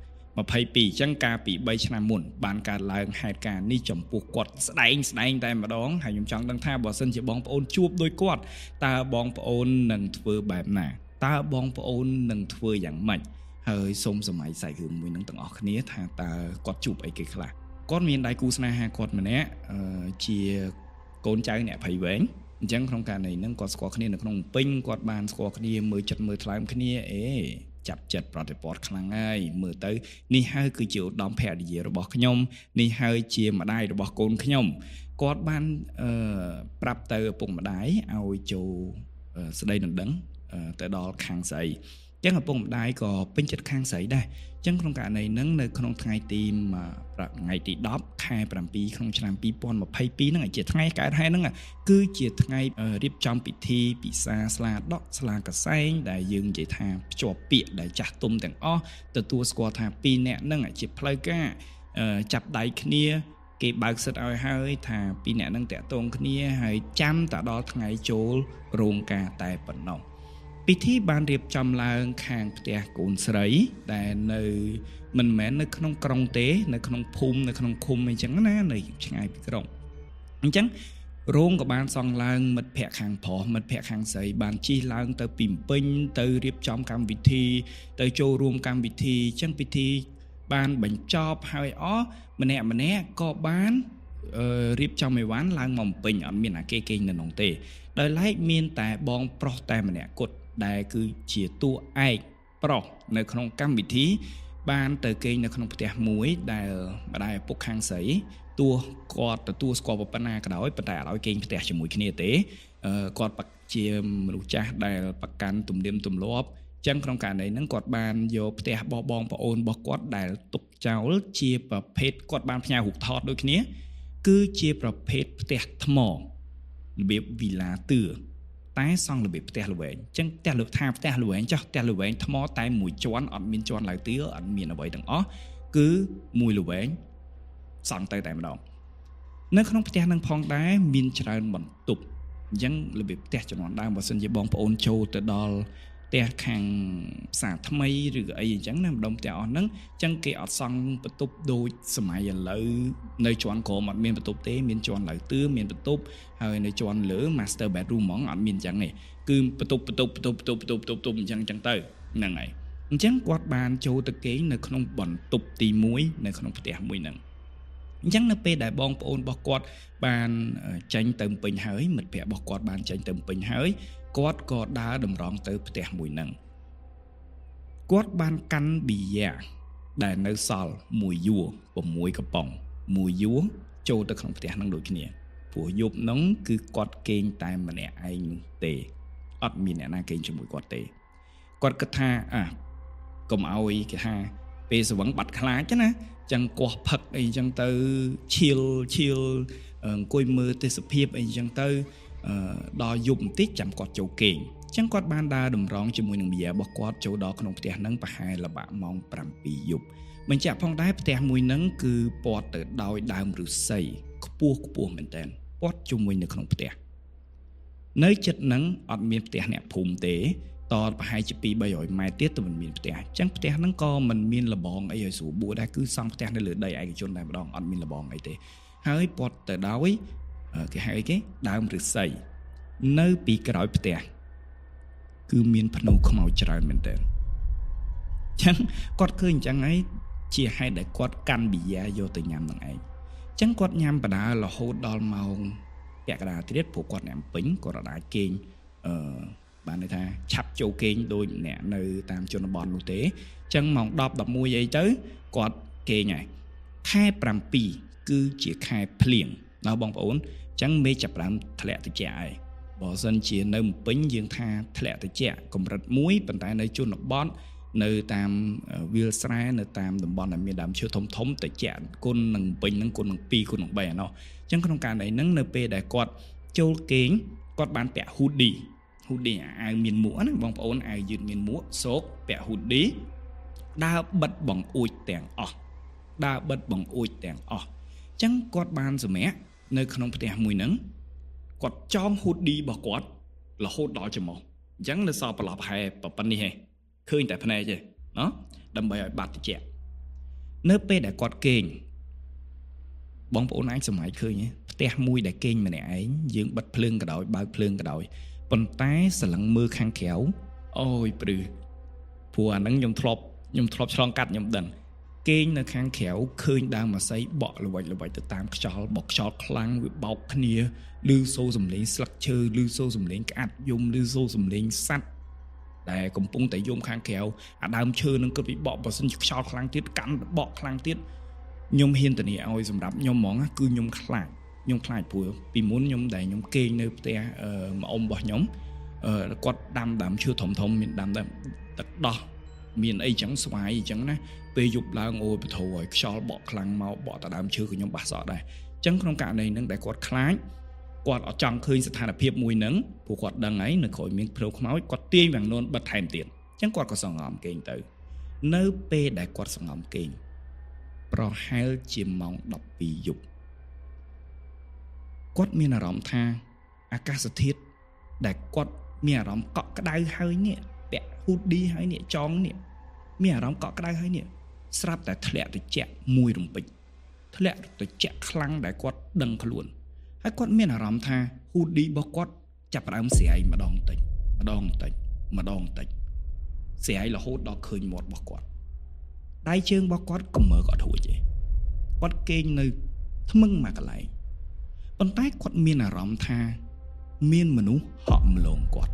22ចឹងកាលពី3ឆ្នាំមុនបានកើតឡើងហេតុការណ៍នេះចំពោះគាត់ស្ដែងតែម្ដងហើយខ្ញុំចង់ដឹងថាបើសិនជាបងប្អូនជួបដោយគាត់តើបងប្អូននឹងធ្វើបែបណាតើបងប្អូននឹងធ្វើយ៉ាងម៉េចហើយសូមសម័យសាច់រឿងមួយនឹងទាំងអស់គ្នាថាតើគាត់ជួបអីគេខ្លះគាត់មានដៃគូស្នេហាគាត់ម្នាក់ជាកូនចៅអ្នកភ័យវែងអញ្ចឹងក្នុងករណីហ្នឹងគាត់ស្គាល់គ្នានៅក្នុងពេញគាត់បានស្គាល់គ្នាមើលចិត្តមើលថ្លើមគ្នាអេចាប់ចិត្តប្រតិបត្តិខ្លាំងហើយមើលទៅនេះហើយគឺជាឧត្តមភរិយារបស់ខ្ញុំនេះហើយជាម្ដាយរបស់កូនខ្ញុំគាត់បានប្រាប់ទៅឪពុកម្ដាយឲ្យចូលស្ដីដណ្ដឹងទៅដល់ខាងស្រីអញ្ចឹងឪពុកម្ដាយក៏ពេញចិត្តខាងស្រីដែរអញ្ចឹងក្នុងករណីហ្នឹងនៅក្នុងថ្ងៃទី10ខែ7ក្នុងឆ្នាំ2022ហ្នឹងជាថ្ងៃកើតហេតុហ្នឹងគឺជាថ្ងៃរៀបចំពិធីពិសាស្លាដកស្លាកសែងដែលយើងនិយាយថាភ្ជាប់ពាក្យដែលចាស់ទុំទាំងអស់ទទួលស្គាល់ថាពីរនាក់ហ្នឹងជាផ្លូវការចាប់ដៃគ្នាគេបើកសិទ្ធឲ្យហើយថាពីរនាក់ហ្នឹងតាក់ទងគ្នាហើយចាំតែដល់ថ្ងៃចូលរោងការតែប៉ុណ្ណោះពិធីបានរៀបចំឡើងខាងផ្ទះកូនស្រីដែលនៅមិនមែននៅក្នុងក្រុងទេនៅក្នុងភូមិនៅក្នុងឃុំអីចឹងណានៅឆ្ងាយពីក្រុងអញ្ចឹងរោងក៏បានសង់ឡើងមិត្តភ័ក្តិខាងប្រុសមិត្តភ័ក្តិខាងស្រីបានជិះឡើងទៅពីពេញទៅរៀបចំកម្មវិធីទៅចូលរួមកម្មវិធីអញ្ចឹងពិធីបានបញ្ចប់ហើយអស់ម្នាក់ម្នាក់ក៏បានរៀបចំអីវ៉ាន់ឡើងមកពេញអត់មានអាគេគេងនៅក្នុងទេដោយឡែកមានតែបងប្រុសតែម្នាក់គត់ដែលគឺជាតួឯកប្រុសនៅក្នុងកម្មវិធីបានទៅគេងនៅក្នុងផ្ទះមួយដែលម្ដាយឪពុកខាងស្រីទោះគាត់ទទួលស្គាល់ប៉ុណ្ណាក៏ដោយប៉ុន្តែអត់ឲ្យគេងផ្ទះជាមួយគ្នាទេគាត់ជាមនុស្សចាស់ដែលប្រកាន់ទំនៀមទម្លាប់ចឹងក្នុងករណីហ្នឹងគាត់បានយកផ្ទះរបស់បងប្អូនរបស់គាត់ដែលទុកចោលជាប្រភេទគាត់បានផ្ញើរូបថតដូចគ្នាគឺជាប្រភេទផ្ទះថ្មរបៀបវីឡាទឿតែសង់របៀបផ្ទះល្វែងអញ្ចឹងផ្ទះលើថាផ្ទះល្វែងចោះផ្ទះល្វែងថ្មតែមួយជាន់អត់មានជាន់ឡើយទាអត់មានអ្វីទាំងអស់គឺមួយល្វែងសង់ទៅតែម្ដងនៅក្នុងផ្ទះនឹងផងដែរមានច្រើនបន្ទប់អញ្ចឹងរបៀបផ្ទះជំនាន់ដើមបើសិនជាបងប្អូនចូលទៅដល់ផ្ទះខាងផ្សារថ្មីឬក៏អីអញ្ចឹងណាម្ដុំផ្ទះអស់ហ្នឹងអញ្ចឹងគេអត់សង់បន្ទប់ដូចសម័យឥឡូវនៅជាន់ក្រោមអត់មានបន្ទប់ទេមានជាន់លើទឿមានបន្ទប់ហើយនៅជាន់លើ master bedroom ហ្មងអត់មានអញ្ចឹងទេគឺបន្ទប់បន្ទប់បន្ទប់បន្ទប់បន្ទប់បន្ទប់បន្ទប់អញ្ចឹងអញ្ចឹងទៅហ្នឹងហើយអញ្ចឹងគាត់បានចូលទៅគេងនៅក្នុងបន្ទប់ទី1នៅក្នុងផ្ទះមួយហ្នឹងអញ្ចឹងនៅពេលដែលបងប្អូនរបស់គាត់បានចេញទៅពេញហើយមិត្តភ័ក្តិរបស់គាត់បានចេញទៅពេញហើយគាត់ក៏ដើរតម្រង់ទៅផ្ទះមួយហ្នឹងគាត់បានកាន់ប៊ីយ៉ាដែលនៅសល់មួយយួរ6កំប៉ុងមួយយួរចូលទៅក្នុងផ្ទះហ្នឹងដូចគ្នាព្រោះយប់ហ្នឹងគឺគាត់គេងតែម្នាក់ឯងនោះទេអត់មានអ្នកណាគេងជាមួយគាត់ទេគាត់គិតថាអាកុំឲ្យគេថាពេលស្វឹងបាត់ខ្លាចណាចឹងកោះផឹកអីចឹងទៅឈៀលឈៀលអង្គុយមើលទេសភាពអីចឹងទៅដល់យប់បន្តិចចាំគាត់ចូលគេងចឹងគាត់បានដើរតម្រង់ជាមួយនឹងមីយ៉ារបស់គាត់ចូលដល់ក្នុងផ្ទះហ្នឹងប្រហែលល្បាក់ម៉ោង7យប់បញ្ជាក់ផងដែរផ្ទះមួយហ្នឹងគឺព័ទ្ធទៅដោយដើមឫស្សីខ្ពស់ខ្ពស់មែនតើព័ទ្ធជុំវិញនៅក្នុងផ្ទះនៅចិត្តហ្នឹងអត់មានផ្ទះអ្នកភូមិទេតប្រហែលជា2-300ម៉ែត្រទៀតទៅមិនមានផ្ទះអញ្ចឹងផ្ទះហ្នឹងក៏មិនមានលបងអីឲ្យស្រួលបួដែរគឺសង់ផ្ទះនៅលើដីឯកជនតែម្ដងអត់មានលបងអីទេហើយព័ទ្ធទៅដោយគេហៅអីគេដើមឫស្សីនៅពីក្រោយផ្ទះគឺមានភ្នូខ្មោចច្រើនមែនតើអញ្ចឹងគាត់ឃើញអញ្ចឹងហើយ ជាហេតុដែលគាត់កាន់ប៊ីយ៉ាយកទៅញ៉ាំនឹងឯងអញ្ចឹងគាត់ញ៉ាំបដារហូតដល់ម៉ោងពាក់កណ្ដាលត្រៀតព្រោះគាត់អ្នកពេញគាត់អាចគេងអឺបានន័យថាឆាប់ចូលគេងដូចអ្នកនៅតាមជនបទនោះទេអញ្ចឹងម៉ោង10 11អីទៅគាត់គេងហើយខែ7គឺជាខែភ្លៀងដល់បងប្អូនអញ្ចឹងមេឃចាប់ផ្ដើមធ្លាក់ត្រជាក់ហើយបើសិនជានៅភ្នំពេញយើងថាធ្លាក់ត្រជាក់កម្រិតមួយប៉ុន្តែនៅជនបទនៅតាមវាលស្រែនៅតាមតំបន់ដែលមានដើមឈើធំធំត្រជាក់គុណនឹងពេញនឹងគុណនឹង2គុណនឹង3អានោះអញ្ចឹងក្នុងករណីហ្នឹងនៅពេលដែលគាត់ចូលគេងគាត់បានពាក់ hoodie អាវមានមួកណាបងប្អូនអាវយឺតមានមួកសោកពាក់ hoodie ដើរបិទបង្អួចទាំងអស់ដើរបិទបង្អួចទាំងអស់អញ្ចឹងគាត់បានសម្រាកនៅក្នុងផ្ទះមួយហ្នឹងគាត់ចង hoodie របស់គាត់រហូតដល់ច្រមុះអញ្ចឹងនៅសល់ប្រឡប់ហែប៉ុណ្នេះហេឃើញតែភ្នែកទេណោះដើម្បីឲ្យបាត់ត្រជាក់នៅពេលដែលគាត់គេងបងប្អូនអាចសម័យឃើញផ្ទះមួយដែលគេងម្នាក់ឯងយើងបិទភ្លើងក៏ដោយបើកភ្លើងក៏ដោយប៉ុន្តែសឡឹងមើលខាងក្រៅអូយព្រឺព្រោះអាហ្នឹងខ្ញុំធ្លាប់ឆ្លងកាត់ខ្ញុំដឹងគេងនៅខាងក្រៅឃើញដើមអាស័យបក់ល្វិចល្វិចទៅតាមខ្យល់បក់ខ្យល់ខ្លាំងវាបោកគ្នាឮសូរសំឡេងស្លឹកឈើឮសូរសំឡេងក្អាត់យំឮសូរសំឡេងសត្វដែលកំពុងតែយំខាងក្រៅអាដើមឈើនឹងគិតពីបក់បើសិនជាខ្យល់ខ្លាំងទៀតកាន់បក់ខ្លាំងទៀតខ្ញុំហ៊ានធានាឲ្យសម្រាប់ខ្ញុំហ្មងគឺខ្ញុំខ្លាចព្រោះពីមុនខ្ញុំដែលខ្ញុំគេងនៅផ្ទះម្អុំរបស់ខ្ញុំគាត់ដាំដើមឈើធំធំមានដាំដើមទឹកដោះមានអីចឹងស្វាយអីចឹងណាពេលយប់ឡើងអូយបធោឲ្យខ្យល់បក់ខ្លាំងមកបក់តដើមឈើក៏ខ្ញុំបាសសក់ដែរអញ្ចឹងក្នុងករណីហ្នឹងដែលគាត់ខ្លាចគាត់អត់ចង់ឃើញស្ថានភាពមួយហ្នឹងព្រោះគាត់ដឹងហើយនៅក្រោយមានភ្លើងខ្មោចគាត់ទាញវាំងនួនបិទថែមទៀតអញ្ចឹងគាត់ក៏សងំគេងទៅនៅពេលដែលគាត់សងំគេងប្រហែលជាម៉ោង12យប់គាត់មានអារម្មណ៍ថាអាកាសធាតុដែលគាត់មានអារម្មណ៍កក់ក្ដៅហើយនេះពាក់ hoodie ហើយនេះចងនេះមានអារម្មណ៍កក់ក្ដៅហើយនេះស្រាប់តែធ្លាក់ត្រជាក់មួយរំពេចធ្លាក់ត្រជាក់ខ្លាំងដែលគាត់ដឹងខ្លួនហើយគាត់មានអារម្មណ៍ថា hoodie របស់គាត់ចាប់ផ្ដើមស្រាយម្ដងតិចម្ដងតិចម្ដងតិចស្រាយរហូតដល់ឃើញមាត់របស់គាត់ដៃជើងរបស់គាត់ក៏មើលក៏អត់រួចទេគាត់គេងនៅថ្មឹងមួយកន្លែងប៉ុន្តែគាត់មានអារម្មណ៍ថាមានមនុស្សហក់ម្លងគាត់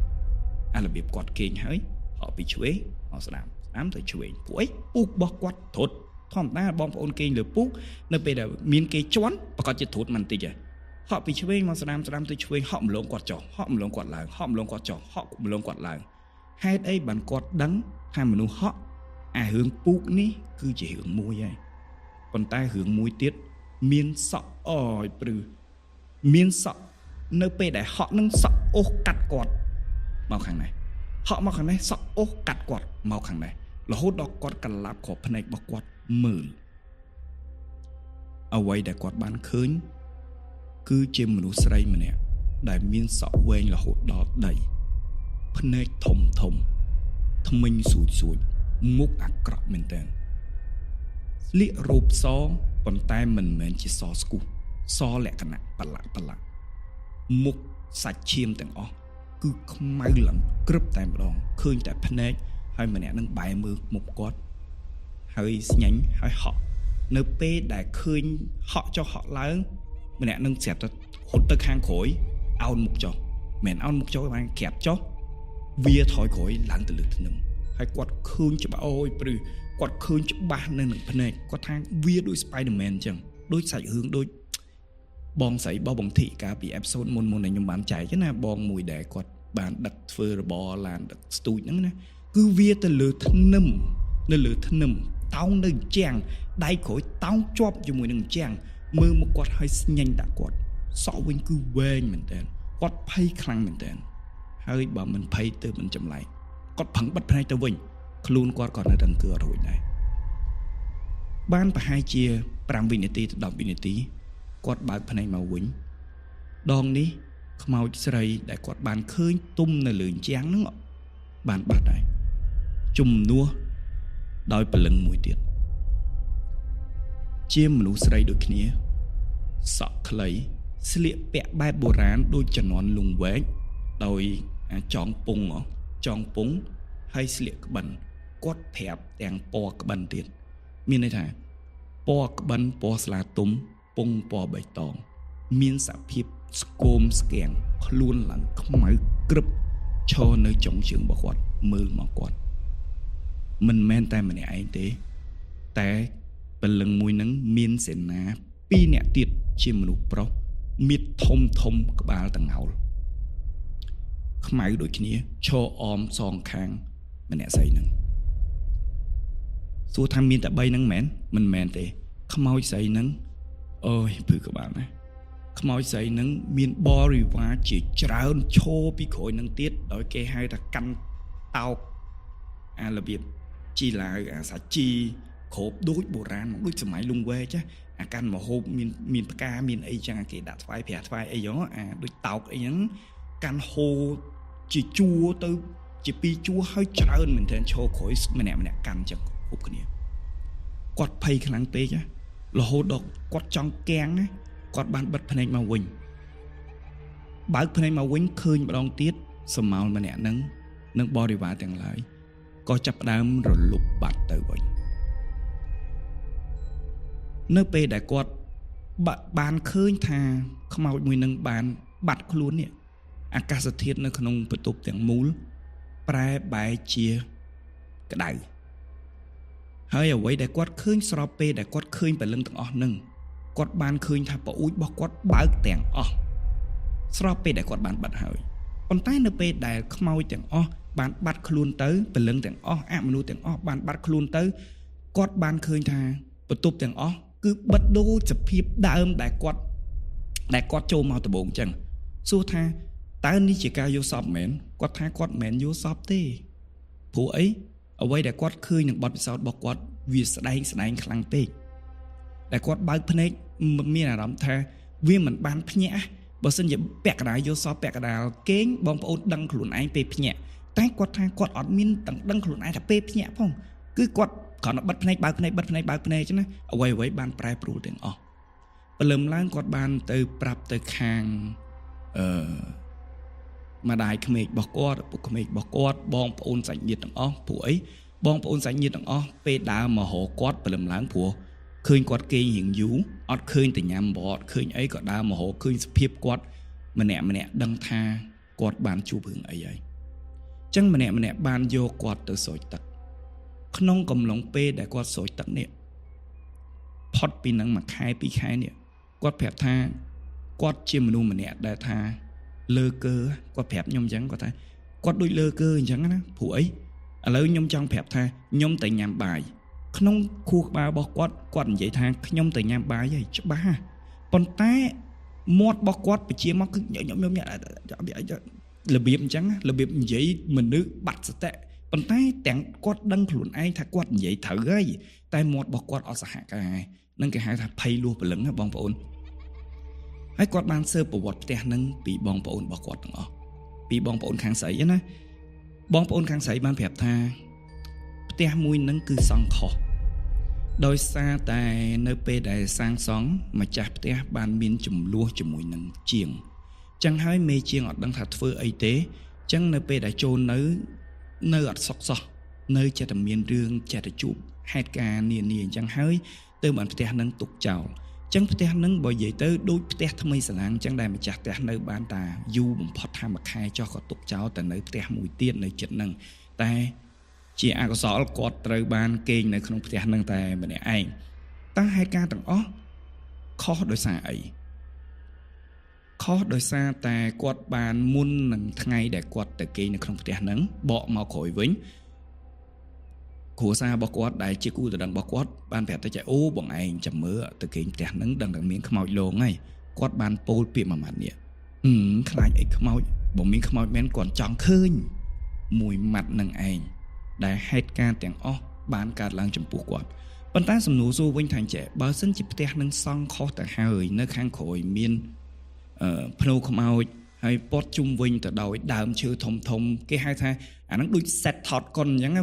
អារបៀបគាត់គេងហើយហក់ពីឆ្វេងមកស្ដាំស្ដាំទៅឆ្វេងពួកអីពូករបស់គាត់ត្រុតធម្មតាបងប្អូនគេងលើពូកនៅពេលដែលមានគេជន់ប្រកាសជាត្រុតមិនតិចហ៎ហក់ពីឆ្វេងមកស្ដាំស្ដាំទៅឆ្វេងហក់ម្លងគាត់ចុះហក់ម្លងគាត់ឡើងហក់ម្លងគាត់ចុះហក់ម្លងគាត់ឡើងហេតុអីបានគាត់ដឹងថាមនុស្សហក់អារឿងពូកនេះគឺជារឿងមួយហើយប៉ុន្តែរឿងមួយទៀតមានសក់អយព្រឺមានសក់នៅពេលដែលហក់នឹងសក់អូសកាត់គាត់មកខាងនេះហក់មកខាងនេះសក់អូសកាត់គាត់មកខាងនេះរហូតដល់គាត់កលាប់គ្រាប់ភ្នែករបស់គាត់មើលអ្វីដែលគាត់បានឃើញគឺជាមនុស្សស្រីម្នាក់ដែលមានសក់វែងរហូតដល់ដីភ្នែកធំធំថ្មិញស្រួចស្រួចមុខអាក្រក់មែនតើស្លៀករ៉ូបសប៉ុន្តែមិនមែនជាសស្គុះសលក្ខណៈប្រឡាក់ប្រឡាក់មុខសាច់ឈាមទាំងអស់គឺខ្មៅឡើងក្រឹបតែម្ដងឃើញតែភ្នែកហើយម្នាក់នឹងបែរមើលមុខគាត់ហើយស្ញាញ់ហើយហក់នៅពេលដែលឃើញហក់ចុះហក់ឡើងម្នាក់នឹងស្រាប់តែហត់ទៅខាងក្រោយអោនមុខចុះមិនអោនមុខចុះបានក្រាបចុះវាថយក្រោយឡើងទៅលើធ្នឹមហើយគាត់ឃើញច្បាស់អូយព្រឺគាត់ឃើញច្បាស់នៅនឹងភ្នែកគាត់ថាវាដូច Spider-Man អញ្ចឹងដូចសាច់រឿងដូចបងស្រីរបស់បងធីកាលពីអេពីសូតមុនដែលខ្ញុំបានចែកណាបងមួយដែលគាត់បានដឹកធ្វើរបរឡានដឹកស្ទូចហ្នឹងណាគឺវាទៅលើធ្នឹមនៅលើធ្នឹមតោងនៅជាងដៃក្រោយតោងជាប់ជាមួយនឹងជាងមើលមកគាត់ហើយស្ញាញ់ដាក់គាត់សក់វិញគឺវែងមែនតើគាត់ភ័យខ្លាំងមែនតើហើយបើមិនភ័យទៅមិនចម្លែកគាត់ប្រឹងបិទភ្នែកទៅវិញខ្លួនគាត់ក៏នៅតែអង្គើអត់រួចដែរបានប្រហែលជា5វិនាទីទៅ10វិនាទីគាត់បើកភ្នែកមកវិញដងនេះខ្មោចស្រីដែលគាត់បានឃើញទុំនៅលើជាងហ្នឹងបានបាត់ហើយជំនួសដោយព្រលឹងមួយទៀតជាមនុស្សស្រីដូចគ្នាសក់ខ្លីស្លៀកពាក់បែបបុរាណដូចជំនាន់លងវែកដោយចងពងចងពងហើយស្លៀកក្បិនគាត់ប្រាប់ទាំងពណ៌ក្បិនទៀត មានន័យថាពណ៌ក្បិនពណ៌ស្លាទុំពងពណ៌បៃតងមានសភាពស្គមស្គាំងខ្លួនឡើងខ្មៅក្រឹបឈរនៅចុងជើងរបស់គាត់មើលមកគាត់មិនមែនតែម្នាក់ឯងទេតែពលឹងមួយនឹងមានសេនា2នាក់ទៀតជាមនុស្សប្រុសមៀតធំធំក្បាលតងោលខ្មៅដូចគ្នាឈរអមសងខាងម្នាក់ស្រីនឹងសួរថាមានតែ3ហ្នឹងមែនមិនមែនទេខ្មោចស្រីហ្នឹងអូយព្រឺក្បាលណាខ្មោចស្រីហ្នឹងមានបរិវារជាច្រើនឈរពីក្រោយនឹងទៀតដោយគេហៅថាកាន់តោកអារបៀបជីឡាវអាសាជីគ្របដូចបុរាណដូចសម័យលង្វែកអាកាន់មហូបមានផ្កាមានអីចឹងគេដាក់ថ្វាយប្រាថ្វាយអីចឹងអាដូចតោកអីចឹងកាន់ហូជាជួរទៅជាពីរជួរហើយច្រើនមែនទែនឈរក្រោយម្នាក់ម្នាក់កាន់ចឹងគ្រប់គ្នាគាត់ភ័យខ្លាំងពេករហូតដល់គាត់ចង់កាំងណាគាត់បានបិទភ្នែកមកវិញបើកភ្នែកមកវិញឃើញម្ដងទៀតសមោលម្នាក់នឹងនិងបរិវារទាំងឡាយក៏ចាប់ផ្ដើមរលុបបាត់ទៅវិញនៅពេលដែលគាត់បានឃើញថាខ្មោចមួយនឹងបានបាត់ខ្លួននេះអាកាសធាតុនៅក្នុងបន្ទប់ទាំងមូលប្រែបែជាក្តៅហើយអ្វីដែលគាត់ឃើញស្របពេលដែលគាត់ឃើញព្រលឹងទាំងអស់នឹងគាត់បានឃើញថាប្អូនរបស់គាត់បើកទាំងអស់ស្របពេលដែលគាត់បានបាត់ហើយប៉ុន្តែនៅពេលដែលខ្មោចទាំងអស់បានបាត់ខ្លួនទៅព្រលឹងទាំងអស់អមនុស្សទាំងអស់បានបាត់ខ្លួនទៅគាត់បានឃើញថាបន្ទប់ទាំងអស់គឺបិទដូចសភាពដើមដែលគាត់ចូលមកដំបូងអញ្ចឹងសួរថាតើនេះជាការយល់សពមែនគាត់ថាគាត់មិនមែនយល់សពទេព្រោះអីអ្វីដែលគាត់ឃើញនឹងបទពិសោធន៍របស់គាត់វាស្ដែងខ្លាំងពេកដែលគាត់បើកភ្នែកមានអារម្មណ៍ថាវាមិនបានភ្ញាក់បើសិនជាពាក់កណ្ដាលយល់សពពាក់កណ្ដាលគេងបងប្អូនដឹងខ្លួនឯងពេលភ្ញាក់តែគាត់ថាគាត់អត់មានទាំងដឹងខ្លួនឯងថាពេលភ្ញាក់ផងគឺគាត់គ្រាន់តែបិទភ្នែកបើកភ្នែកបិទភ្នែកបើកភ្នែកចឹងណាអ្វីៗបានប្រែប្រួលទាំងអស់ព្រលឹមឡើងគាត់បានទៅប្រាប់ទៅខាងអឺម្ដាយក្មេករបស់គាត់ឪពុកក្មេករបស់គាត់បងប្អូនសាច់ញាតិទាំងអស់ព្រោះអីបងប្អូនសាច់ញាតិទាំងអស់ពេលដើរមករកគាត់ព្រលឹមឡើងព្រោះឃើញគាត់គេងរៀងយូរអត់ឃើញតែញ៉ាំបអត់ឃើញអីក៏ដើរមករកឃើញសភាពគាត់ម្នាក់ម្នាក់ដឹងថាគាត់បានជួបរឿងអីហើយចឹងម្នាក់ម្នាក់បានយកគាត់ទៅស្រោចទឹកក្នុងកំឡុងពេលដែលគាត់ស្រោចទឹកនេះផុតពីនឹងមួយខែពីរខែនេះគាត់ប្រាប់ថាគាត់ជាមនុស្សម្នាក់ដែលថាលើកើគាត់ប្រាប់ខ្ញុំអញ្ចឹងគាត់ថាគាត់ដូចលើកើអញ្ចឹងណាព្រោះអីឥឡូវខ្ញុំចង់ប្រាប់ថាខ្ញុំទៅញ៉ាំបាយក្នុងខួរក្បាលរបស់គាត់គាត់និយាយថាខ្ញុំទៅញ៉ាំបាយហើយច្បាស់ប៉ុន្តែមាត់របស់គាត់បញ្ជាមកគឺខ្ញុំរបៀបអញ្ចឹងរបៀបនិយាយមនុស្សបាត់សតិប៉ុន្តែទាំងគាត់ដឹងខ្លួនឯងថាគាត់និយាយត្រូវហើយតែមាត់របស់គាត់អត់សហការនឹងគេហៅថាភ័យលួសព្រលឹងណាបងប្អូនហើយគាត់បានស៊ើបប្រវត្តិផ្ទះនឹងពីបងប្អូនរបស់គាត់ទាំងអស់ពីបងប្អូនខាងស្រីណាបងប្អូនខាងស្រីបានប្រាប់ថាផ្ទះមួយនឹងគឺសង់ខុសដោយសារតែនៅពេលដែលសាងសង់ម្ចាស់ផ្ទះបានមានចំនួនជាមួយនឹងជាងចឹងហើយមេជាងអត់ដឹងថាធ្វើអីទេចឹងនៅពេលដែលចូលនៅអត់សុខសោះនៅចេះតែមានរឿងចេះតែជួបហេតុការណ៍នានាអញ្ចឹងហើយទៅបានផ្ទះនឹងទុកចោលចឹងផ្ទះនឹងបើនិយាយទៅដូចផ្ទះថ្មីសាឡាងចឹងដែលម្ចាស់ផ្ទះនៅបានតាយូរបំផុតថាមួយខែចុះក៏ទុកចោលតែនៅផ្ទះមួយទៀតនៅចិត្តនឹងតែជាអកុសលគាត់ត្រូវបានគេងនៅក្នុងផ្ទះនឹងតែម្នាក់ឯងតើហេតុការណ៍ទាំងអស់ខុសដោយសារអីខុសដោយសារតែគាត់បានមុននឹងថ្ងៃដែលគាត់ទៅគេងនៅក្នុងផ្ទះហ្នឹងបកមកក្រោយវិញគ្រួសាររបស់គាត់ដែលជាគូដណ្ដឹងរបស់គាត់បានប្រាប់ទៅចែអូបងឯងចាំមើលទៅគេងផ្ទះហ្នឹងដឹងតែមានខ្មោចលងហើយគាត់បានពោលពាក្យមួយម៉ាត់នេះខ្លាចអីខ្មោចបើមានខ្មោចមែនគាត់ចង់ឃើញមួយម៉ាត់នឹងឯងដែលហេតុការណ៍ទាំងអស់បានកើតឡើងចំពោះគាត់ប៉ុន្តែសំណួរសួរវិញថាចេះបើសិនជាផ្ទះនឹងសង់ខុសទៅហើយនៅខាងក្រោយមានភ្នូខ្មោចហើយព័ទ្ធជុំវិញទៅដោយដើមឈើធំធំគេហៅថាអាហ្នឹងដូច set ថតកុនអញ្ចឹង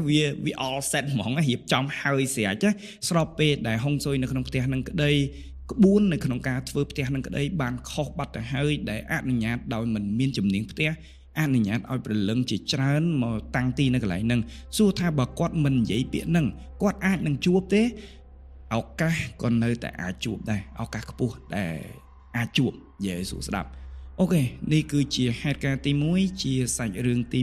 វា all set ហ្មងរៀបចំហើយស្រេចស្របពេលដែលហុងស៊ុយនៅក្នុងផ្ទះហ្នឹងក្តីក្បួននៅក្នុងការធ្វើផ្ទះហ្នឹងក្តីបានខុសបាត់ទៅហើយដែលអនុញ្ញាតដោយមិនមានជំនាញផ្ទះអនុញ្ញាតឲ្យព្រលឹងជាច្រើនមកតាំងទីនៅកន្លែងហ្នឹងសួរថាបើគាត់មិននិយាយពាក្យហ្នឹងគាត់អាចនឹងជួបទេ ឱកាសក៏នៅតែអាចជួបដែរឱកាសខ្ពស់ដែលអាចជួបនិយាយស្រួលស្ដាប់ OK នេះគឺជាហេតុការណ៍ទី1ជាសាច់រឿងទី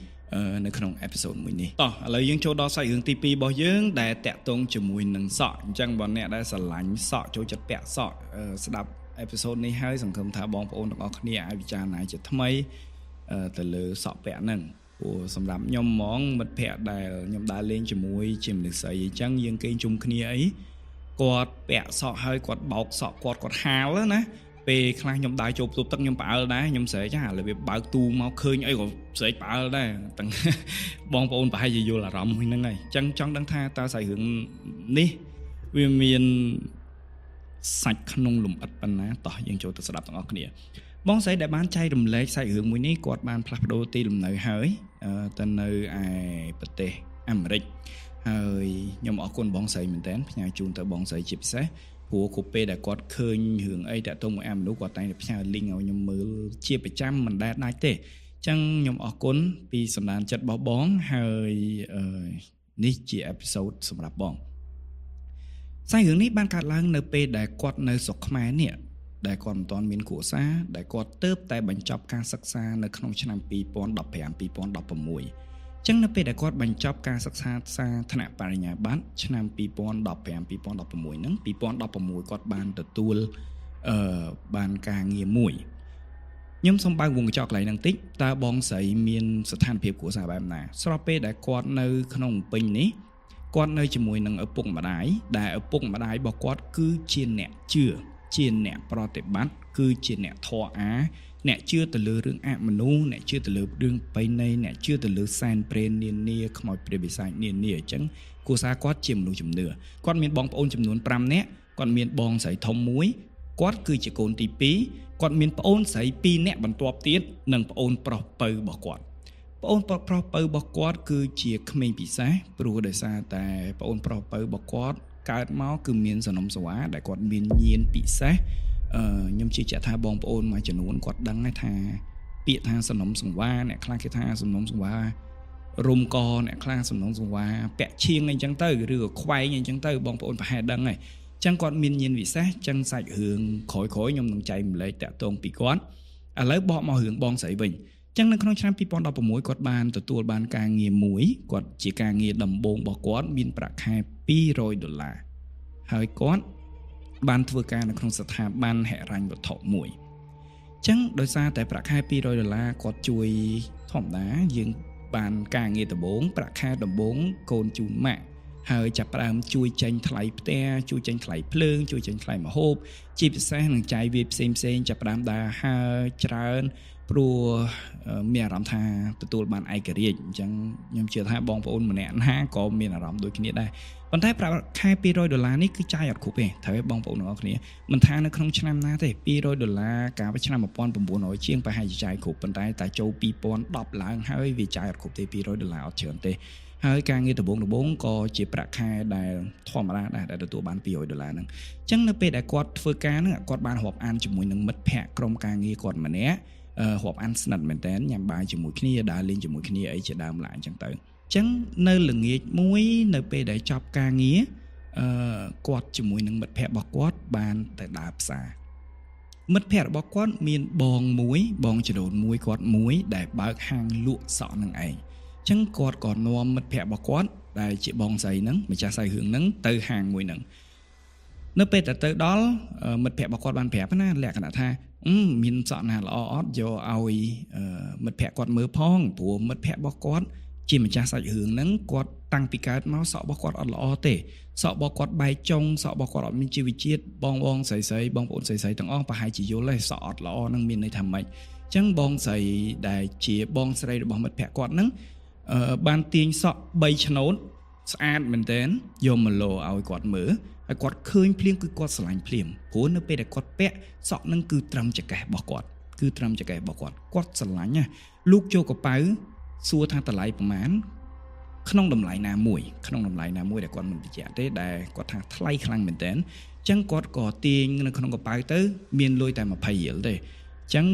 1នៅក្នុង episode មួយនេះតោះឥឡូវយើងចូលដល់សាច់រឿងទី2របស់យើងដែលតាក់ទងជាមួយនឹងសក់អញ្ចឹងបើអ្នកដែលស្រឡាញ់សក់ចូលចិត្តពាក់សក់ស្ដាប់ episode នេះហើយសង្ឃឹមថាបងប្អូនទាំងអស់គ្នាអាចពិចារណាជាថ្មីទៅលើសក់ពាក់ហ្នឹងព្រោះសម្រាប់ខ្ញុំហ្មងមិត្តភ័ក្តិដែលខ្ញុំដើរលេងជាមួយជាមនុស្សស្រីអញ្ចឹងយើងគេងជុំគ្នាអីគាត់ពាក់សក់ហើយគាត់បោកសក់គាត់គាត់ហាលណាពេលខ្លះខ្ញុំដើរចូលបន្ទប់ទឹកខ្ញុំផ្អើលដែរខ្ញុំស្រែកចារបៀបបើកទូមកឃើញអីក៏ស្រែកផ្អើលដែរទាំងបងប្អូនប្រហែលជាយល់អារម្មណ៍មួយហ្នឹងហើយអញ្ចឹងចង់ដឹងថាតើសាច់រឿងនេះវាមានសាច់ក្នុងលំអិតប៉ុណ្ណាតោះយើងចូលទៅស្ដាប់ទាំងអស់គ្នាបងស្រីដែលបានចែករំលែកសាច់រឿងមួយនេះគាត់បានផ្លាស់ប្ដូរទីលំនៅហើយទៅនៅឯប្រទេសអាមេរិកហើយខ្ញុំអរគុណបងស្រីមែនតើផ្ញើជូនទៅបងស្រីជាពិសេសព្រោះគ្រប់ពេលដែលគាត់ឃើញរឿងអីតាក់ទងមួយអាមនុស្សគាត់តែងតែផ្ញើ link ឲ្យខ្ញុំមើលជាប្រចាំមិនដែលដាច់ទេអញ្ចឹងខ្ញុំអរគុណពីសម្ដានចិត្តរបស់បងហើយនេះជា episode សម្រាប់បងសាច់រឿងនេះបានកើតឡើងនៅពេលដែលគាត់នៅស្រុកខ្មែរនេះដែលគាត់មិនទាន់មានគ្រួសារដែលគាត់ទើបតែបញ្ចប់ការសិក្សានៅក្នុងឆ្នាំ2015 2016ចឹងនៅពេលដែលគាត់បញ្ចប់ការសិក្សាសាថ្នាក់បរិញ្ញាបត្រឆ្នាំ2015 2016ហ្នឹង2016គាត់បានទទួលបានការងារមួយខ្ញុំសូមបើកវងកញ្ចក់កន្លែងហ្នឹងតិចតើបងស្រីមានស្ថានភាពគ្រួសារបែបណាស្របពេលដែលគាត់នៅក្នុងពេញនេះគាត់នៅជាមួយនឹងឪពុកម្ដាយដែលឪពុកម្ដាយរបស់គាត់គឺជាអ្នកជឿជាអ្នកប្រតិបត្តិគឺជាអ្នកធម៌អាអ្នកជឿទៅលើរឿងអមនុស្សអ្នកជឿទៅលើរឿងបៃណីអ្នកជឿទៅលើសែនព្រេននានាខ្មោចព្រាយបិសាចនានាអញ្ចឹងគ្រួសារគាត់ជាមនុស្សជំនឿគាត់មានបងប្អូនចំនួន5នាក់គាត់មានបងស្រីធំមួយគាត់គឺជាកូនទី2គាត់មានប្អូនស្រី2នាក់បន្ទាប់ទៀតនិងប្អូនប្រុសពៅរបស់គាត់ប្អូនប្រុសពៅរបស់គាត់គឺជាក្មេងពិសេសព្រោះដោយសារតែប្អូនប្រុសពៅរបស់គាត់កើតមកគឺមានសនំសវ៉ាដែលគាត់មានញៀនពិសេសខ្ញុំជឿជាក់ថាបងប្អូនមួយចំនួនគាត់ដឹងថាពាក្យថាសនំសង្វាអ្នកខ្លះគេថាសនំសង្វារុំកអ្នកខ្លះសនំសង្វាពាក់ឈៀងអីចឹងទៅឬក៏ខ្វែងអីចឹងទៅបងប្អូនប្រហែលដឹងហើយចឹងគាត់មានញៀនពិសេសចឹងសាច់រឿងក្រោយៗខ្ញុំនឹងចែកម្លែកតាក់ទងពីគាត់ឥឡូវបកមករឿងបងស្រីវិញចឹងនៅក្នុងឆ្នាំ2016គាត់បានទទួលបានការងារមួយគាត់ជាការងារដំបូងរបស់គាត់មានប្រាក់ខែ$200ហើយគាត់បានធ្វើការនៅក្នុងស្ថាប័នហិរញ្ញវត្ថុមួយចឹងដោយសារតែប្រាក់ខែ$200គាត់ជួយធម្មតាយើងបានការងារដំបូងប្រាក់ខែដំបូងកូនជូនម៉ាក់ហើយចាប់ផ្ដើមជួយចេញថ្លៃផ្ទះជួយចេញថ្លៃភ្លើងជួយចេញថ្លៃម្ហូបជាពិសេសនឹងចាយវាផ្សេងផ្សេងចាប់ផ្ដើមដើរហើរច្រើនព្រោះមានអារម្មណ៍ថាទទួលបានឯករាជ្យអញ្ចឹងខ្ញុំជឿថាបងប្អូនម្នាក់ណាក៏មានអារម្មណ៍ដូចគ្នាដែរប៉ុន្តែប្រាក់ខែ$200នេះគឺចាយអត់គ្រប់ទេត្រូវឲ្យបងប្អូនទាំងអស់គ្នាមិនថានៅក្នុងឆ្នាំណាទេ$200កាលពីឆ្នាំ1900ជាងប្រហែលជាចាយគ្រប់ប៉ុន្តែតែចូល2010ឡើងហើយវាចាយអត់គ្រប់ទេ$200អត់ច្រើនទេហើយការងារដំបូងក៏ជាប្រាក់ខែដែលធម្មតាដែរដែលទទួលបាន$200ហ្នឹងអញ្ចឹងនៅពេលដែលគាត់ធ្វើការហ្នឹងគាត់បានរាប់អានជាមួយនឹងមិត្តភ័ក្តិក្រុមការងារគាត់ម្នាក់រាប់អានស្និទ្ធមែនតើញ៉ាំបាយជាមួយគ្នាដើរលេងជាមួយគ្នាអីជាដើមឡើយអញ្ចឹងទៅអញ្ចឹងនៅល្ងាចមួយនៅពេលដែលចប់ការងារគាត់ជាមួយនឹងមិត្តភ័ក្តិរបស់គាត់បានទៅដើរផ្សារមិត្តភ័ក្តិរបស់គាត់មានបងមួយបងចដូនមួយគាត់មួយដែលបើកហាងលក់សក់នឹងឯងអញ្ចឹងគាត់ក៏នាំមិត្តភ័ក្តិរបស់គាត់ដែលជាបងស្រីហ្នឹងម្ចាស់សាច់រឿងហ្នឹងទៅហាងមួយហ្នឹងនៅពេលតែទៅដល់មិត្តភ័ក្តិរបស់គាត់បានប្រាប់ណាលក្ខណៈថាមានសក់ណាល្អអត់យកឲ្យមិត្តភ័ក្តិគាត់មើលផងព្រោះមិត្តភ័ក្តិរបស់គាត់ជាម្ចាស់សាច់រឿងហ្នឹងគាត់តាំងពីកើតមកសក់របស់គាត់អត់ល្អទេសក់របស់គាត់បែកចុងសក់របស់គាត់អត់មានជីវជាតិបងបងស្រីស្រីបងប្អូនស្រីស្រីទាំងអស់ប្រហែលជាយល់ទេសក់អត់ល្អហ្នឹងមានន័យថាម៉េចអញ្ចឹងបងស្រីដែលជាបងស្រីរបស់មិត្តភ័ក្តិគាត់ហ្នឹងបានទាញសក់3ឆ្នូតស្អាតមែនទែនយកមកលោឲ្យគាត់មើលហើយគាត់ឃើញភ្លាមគឺគាត់ស្រឡាញ់ភ្លាមព្រោះនៅពេលដែលគាត់ពាក់សក់ហ្នឹងគឺត្រឹមចង្កេះរបស់គាត់គឺត្រឹមចង្កេះរបស់គាត់គាត់ស្រឡាញ់ណាលោកចូលកប៉ៅសួរថាតម្លៃប្រមាណក្នុងតម្លៃណាមួយក្នុងតម្លៃណាមួយដែលគាត់មិនបញ្ជាក់ទេដែលគាត់ថាថ្លៃខ្លាំងមែនទែនអញ្ចឹងគាត់ក៏ទាញនៅក្នុងកប៉ៅទៅមានលុយតែ20រៀលទេអញ្ចឹង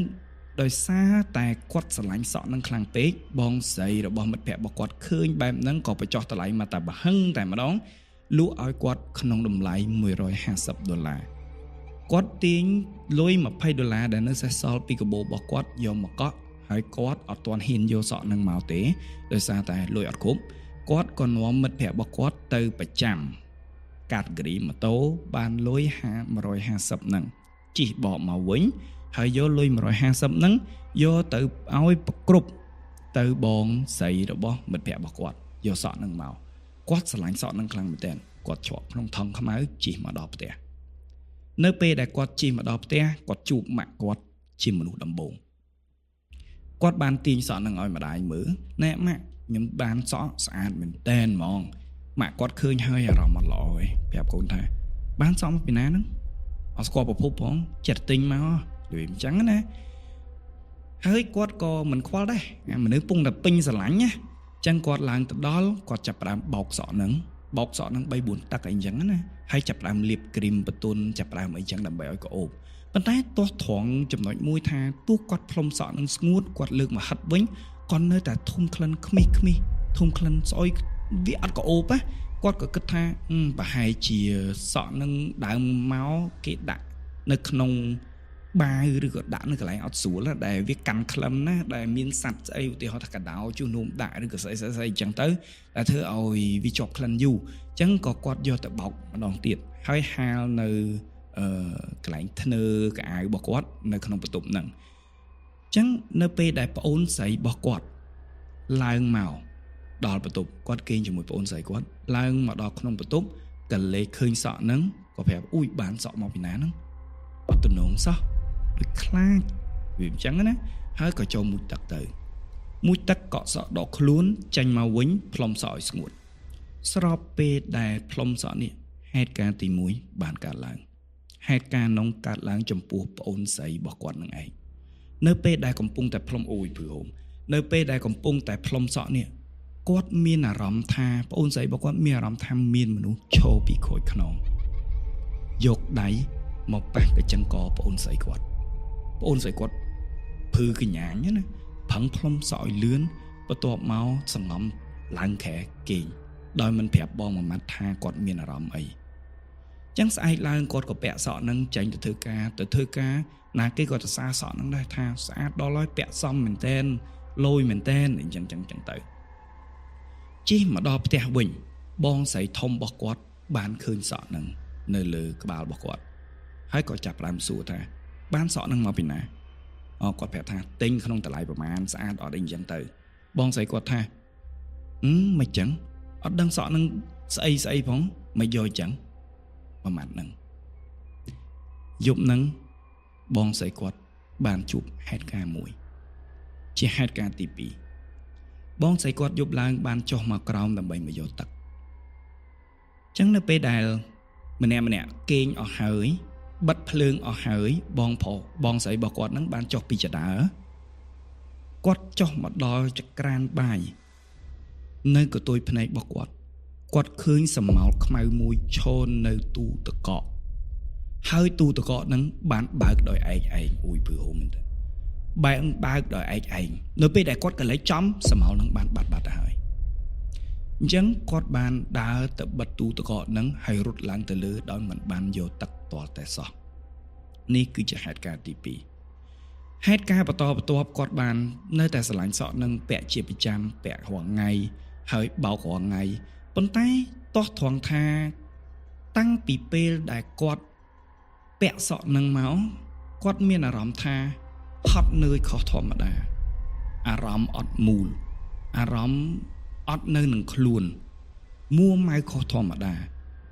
ដោយសារតែគាត់ស្រឡាញ់សក់នឹងខ្លាំងពេកបងស្រីរបស់មិត្តភ័ក្តិរបស់គាត់ឃើញបែបហ្នឹងក៏បញ្ចុះតម្លៃមកតែបើហឹងតែម្ដង លក់ឲ្យគាត់ក្នុងតម្លៃ150ដុល្លារគាត់ទាញលុយ20ដុល្លារដែលនៅសេសសល់ពីកាបូបរបស់គាត់យកមកកក់ហើយគាត់អត់ទាន់ហ៊ានយកសក់នឹងមកទេដោយសារតែលុយអត់គ្រប់គាត់ក៏នាំមិត្តភ័ក្តិរបស់គាត់ទៅប្រចាំកាតគ្រីម៉ូតូបានលុយ150ហ្នឹងជិះបកមកវិញហើយយកលុយ150ហ្នឹងយកទៅឲ្យប្រគ្រប់ទៅបងស្រីរបស់មិត្តភ័ក្តិរបស់គាត់យកសក់ហ្នឹងមកគាត់ស្រឡាញ់សក់ហ្នឹងខ្លាំងមែនទែនគាត់ជាប់ក្នុងថង់ខ្មៅជិះមកដល់ផ្ទះនៅពេលដែលគាត់ជិះមកដល់ផ្ទះគាត់ជួបម៉ាក់គាត់ជាមនុស្សដំបូងគាត់បានទាញសក់ហ្នឹងឲ្យម្ដាយមើលណែម៉ាក់ខ្ញុំបានសក់ស្អាតមែនទែនហ្មងម៉ាក់គាត់ឃើញហើយអារម្មណ៍អត់ល្អឯងប្រាប់កូនថាបានសក់មកពីណាហ្នឹងអត់ស្គាល់ប្រភពផងចិត្តទិញមកដូចអញ្ចឹងណាហើយគាត់ក៏មិនខ្វល់ដែរមនុស្សពងតែពេញស្រឡាញ់ណាចឹងគាត់ឡើងទៅដល់គាត់ចាប់ផ្ដើមបោកសក់ហ្នឹងបោកសក់ហ្នឹង3 4ទឹកអីអញ្ចឹងណាហើយចាប់ផ្ដើមលាបគ្រីមបន្ទន់ចាប់ផ្ដើមអីចឹងដើម្បីឲ្យក្អូបប៉ុន្តែទោះត្រង់ចំណុចមួយថាទោះគាត់ផ្លុំសក់នឹងស្ងួតគាត់លើកមកហិតវិញគាត់នៅតែធុំក្លិនខ្មិះខ្មិះធុំក្លិនស្អុយវាអត់ក្អូបណាគាត់ក៏គិតថាប្រហែលជាសក់នឹងដើមមកគេដាក់នៅក្នុងបាវឬក៏ដាក់នៅកន្លែងអត់ស្រួលដែលវាកាន់ក្លិនណាដែលមានសត្វស្អីឧទាហរណ៍ថាកដោជុះនោមដាក់ឬក៏ស្អីស្អីស្អីអញ្ចឹងទៅដែលធ្វើឲ្យវាជាប់ក្លិនយូរអញ្ចឹងក៏គាត់យកទៅបោកម្ដងទៀតហើយហាលនៅកន្លែងធ្នើកៅអៅរបស់គាត់នៅក្នុងបន្ទប់ហ្នឹងអញ្ចឹងនៅពេលដែលប្អូនស្រីរបស់គាត់ឡើងមកដល់បន្ទប់គាត់គេងជាមួយប្អូនស្រីគាត់ឡើងមកដល់ក្នុងបន្ទប់ក៏លេខឃើញសក់ហ្នឹងក៏ប្រាប់អ៊ុយបានសក់មកពីណាហ្នឹងអត់ទំនងសោះដូចខ្លាចវាអញ្ចឹងណាហើយក៏ចូលមុជទឹកទៅមុជទឹកកក់សក់ដកខ្លួនចេញមកវិញផ្លុំសក់ឲ្យស្ងួតស្របពេលដែលផ្លុំសក់នេះហេតុការណ៍ទី1បានកើតឡើងហេតុការណ៍នោះកើតឡើងចំពោះប្អូនស្រីរបស់គាត់នឹងឯងនៅពេលដែលកំពុងតែផ្លុំអូយព្រមនៅពេលដែលកំពុងតែផ្លុំសក់នេះគាត់មានអារម្មណ៍ថាប្អូនស្រីរបស់គាត់មានអារម្មណ៍ថាមានមនុស្សឈរពីក្រោយខ្នងយកដៃមកប៉ះកញ្ចឹងកប្អូនស្រីគាត់ប្អូនស្រីគាត់ភឺកញ្ញាញណាប្រឹងផ្លុំសក់ឲ្យលឿនបន្ទាប់មកសងំឡើងខែគេងដោយមិនប្រាប់បងមួយម៉ាត់ថាគាត់មានអារម្មណ៍អីចឹងស្អែកឡើងគាត់ក៏ពាក់សក់នឹងចេញទៅធ្វើការទៅធ្វើការណាគេក៏ទៅសារសក់នឹងដែរថាស្អាតដល់ហើយពាក់សមមែនតែនលយមែនតែនអញ្ចឹងចឹងចឹងទៅជិះមកដល់ផ្ទះវិញបងស្រីធំរបស់គាត់បានឃើញសក់នឹងនៅលើក្បាលរបស់គាត់ហើយក៏ចាប់ផ្ដើមសួរថាបានសក់នឹងមកពីណាអគាត់ប្រាប់ថាទិញក្នុងតម្លៃប្រមាណស្អាតអត់អីអញ្ចឹងទៅបងស្រីគាត់ថាមិនចឹងអត់ដឹងសក់នឹងស្អីស្អីផងមិនយកចឹងប្រមាណហ្នឹងយប់ហ្នឹងបងស្រីគាត់បានជួបហេតុការណ៍មួយជាហេតុការណ៍ទី2បងស្រីគាត់យប់ឡើងបានចុះមកក្រោមដើម្បីមកយកទឹកចឹងនៅពេលដែលម្នាក់ម្នាក់គេងអស់ហើយបិទភ្លើងអស់ហើយបងប្រុសបងស្រីរបស់គាត់នឹងបានចុះពីចដើគាត់ចុះមកដល់ចក្រានបាយនៅកន្ទុយភ្នែករបស់គាត់គាត់ឃើញសមោលខ្មៅមួយឈរនៅទូទឹកកកហើយទូទឹកកកនឹងបានបើកដោយឯងឯងអ៊ុយព្រឺហូមែនទេបើកដោយឯងឯងនៅពេលដែលគាត់កលេចចំសមោលនឹងបានបាត់ទៅហើយអញ្ចឹងគាត់បានដើរទៅបិទទូទឹកកកនឹងហើយរត់ឡើងទៅលើដោយមិនបានយកទឹកទាល់តែសោះនេះគឺជាហេតុការណ៍ទី2ហេតុការណ៍បន្តបន្ទាប់គាត់បាននៅតែស្រឡាញ់សក់នឹងពាក់ជាប្រចាំពាក់រាល់ថ្ងៃហើយបោករាល់ថ្ងៃប៉ុន្តែតោះត្រង់ថាតាំងពីពេលដែលគាត់ពាក់សក់នឹងមកគាត់មានអារម្មណ៍ថាហត់នឿយខុសធម្មតាអារម្មណ៍អត់មូលអារម្មណ៍អត់នៅនឹងខ្លួនមួម៉ៅខុសធម្មតា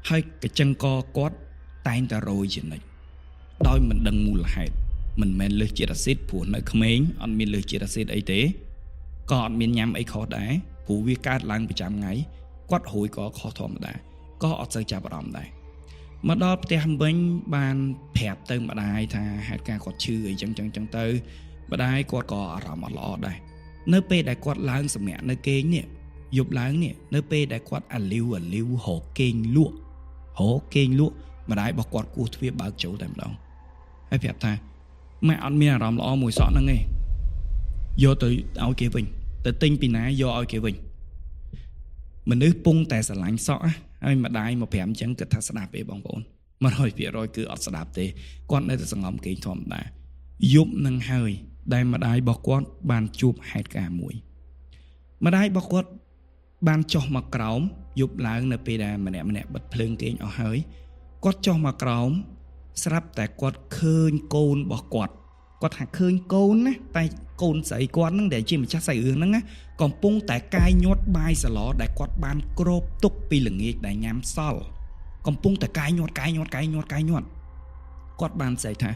ហើយកញ្ចឹងកគាត់តែងតែរយជានិច្ចដោយមិនដឹងមូលហេតុមិនមែនលើសជាតិអាស៊ីតព្រោះនៅក្មេងអត់មានលើសជាតិអាស៊ីតអីទេក៏អត់មានញ៉ាំអីខុសដែរព្រោះវាកើតឡើងប្រចាំថ្ងៃគាត់រួយក៏ខុសធម្មតាក៏អត់សូវចាប់អារម្មណ៍ដែរមកដល់ផ្ទះវិញបានប្រាប់ទៅម្ដាយថាហេតុការណ៍គាត់ឈឺអីចឹងចឹងចឹងទៅម្ដាយគាត់ក៏អារម្មណ៍អត់ល្អដែរនៅពេលដែលគាត់ឡើងសម្រាកនៅគេងនេះយប់ឡើងនេះនៅពេលដែលគាត់អាលីវរកគេងលក់រកគេងលក់ម្ដាយរបស់គាត់គោះទ្វារបើកចូលតែម្ដងហើយប្រាប់ថាម៉ែអត់មានអារម្មណ៍ល្អមួយសក់ហ្នឹងទេយកទៅឲ្យគេវិញទៅទិញពីណាយកឲ្យគេវិញមនុស្សពងតែស្រឡាញ់សក់ ហើយម្ដាយមកប្រាប់អញ្ចឹងគិតថាស្ដាប់ទេបងប្អូន100%គឺអត់ស្ដាប់ទេគាត់នៅតែសង្ងំគេងធម្មតាយប់នឹងហើយដែលម្ដាយរបស់គាត់បានជួបហេតុការណ៍មួយម្ដាយរបស់គាត់បានចុះមកក្រោមយប់ឡើងនៅពេលដែលម្នាក់ម្នាក់បិទភ្លើងគេងអស់ហើយគាត់ចុះមកក្រោមស្រាប់តែគាត់ឃើញកូនរបស់គាត់គាត់ថាឃើញកូនណាតែកូនស្រីគាត់ហ្នឹងដែលជាម្ចាស់សាច់រឿងហ្នឹងណាកំពុងតែកាយញាត់បាយសឡដែលគាត់បានគ្របទុកពីល្ងាចដែលញ៉ាំសល់កំពុងតែកាយញាត់កាយញាត់កាយញាត់កាយញាត់គាត់បានស្អីថា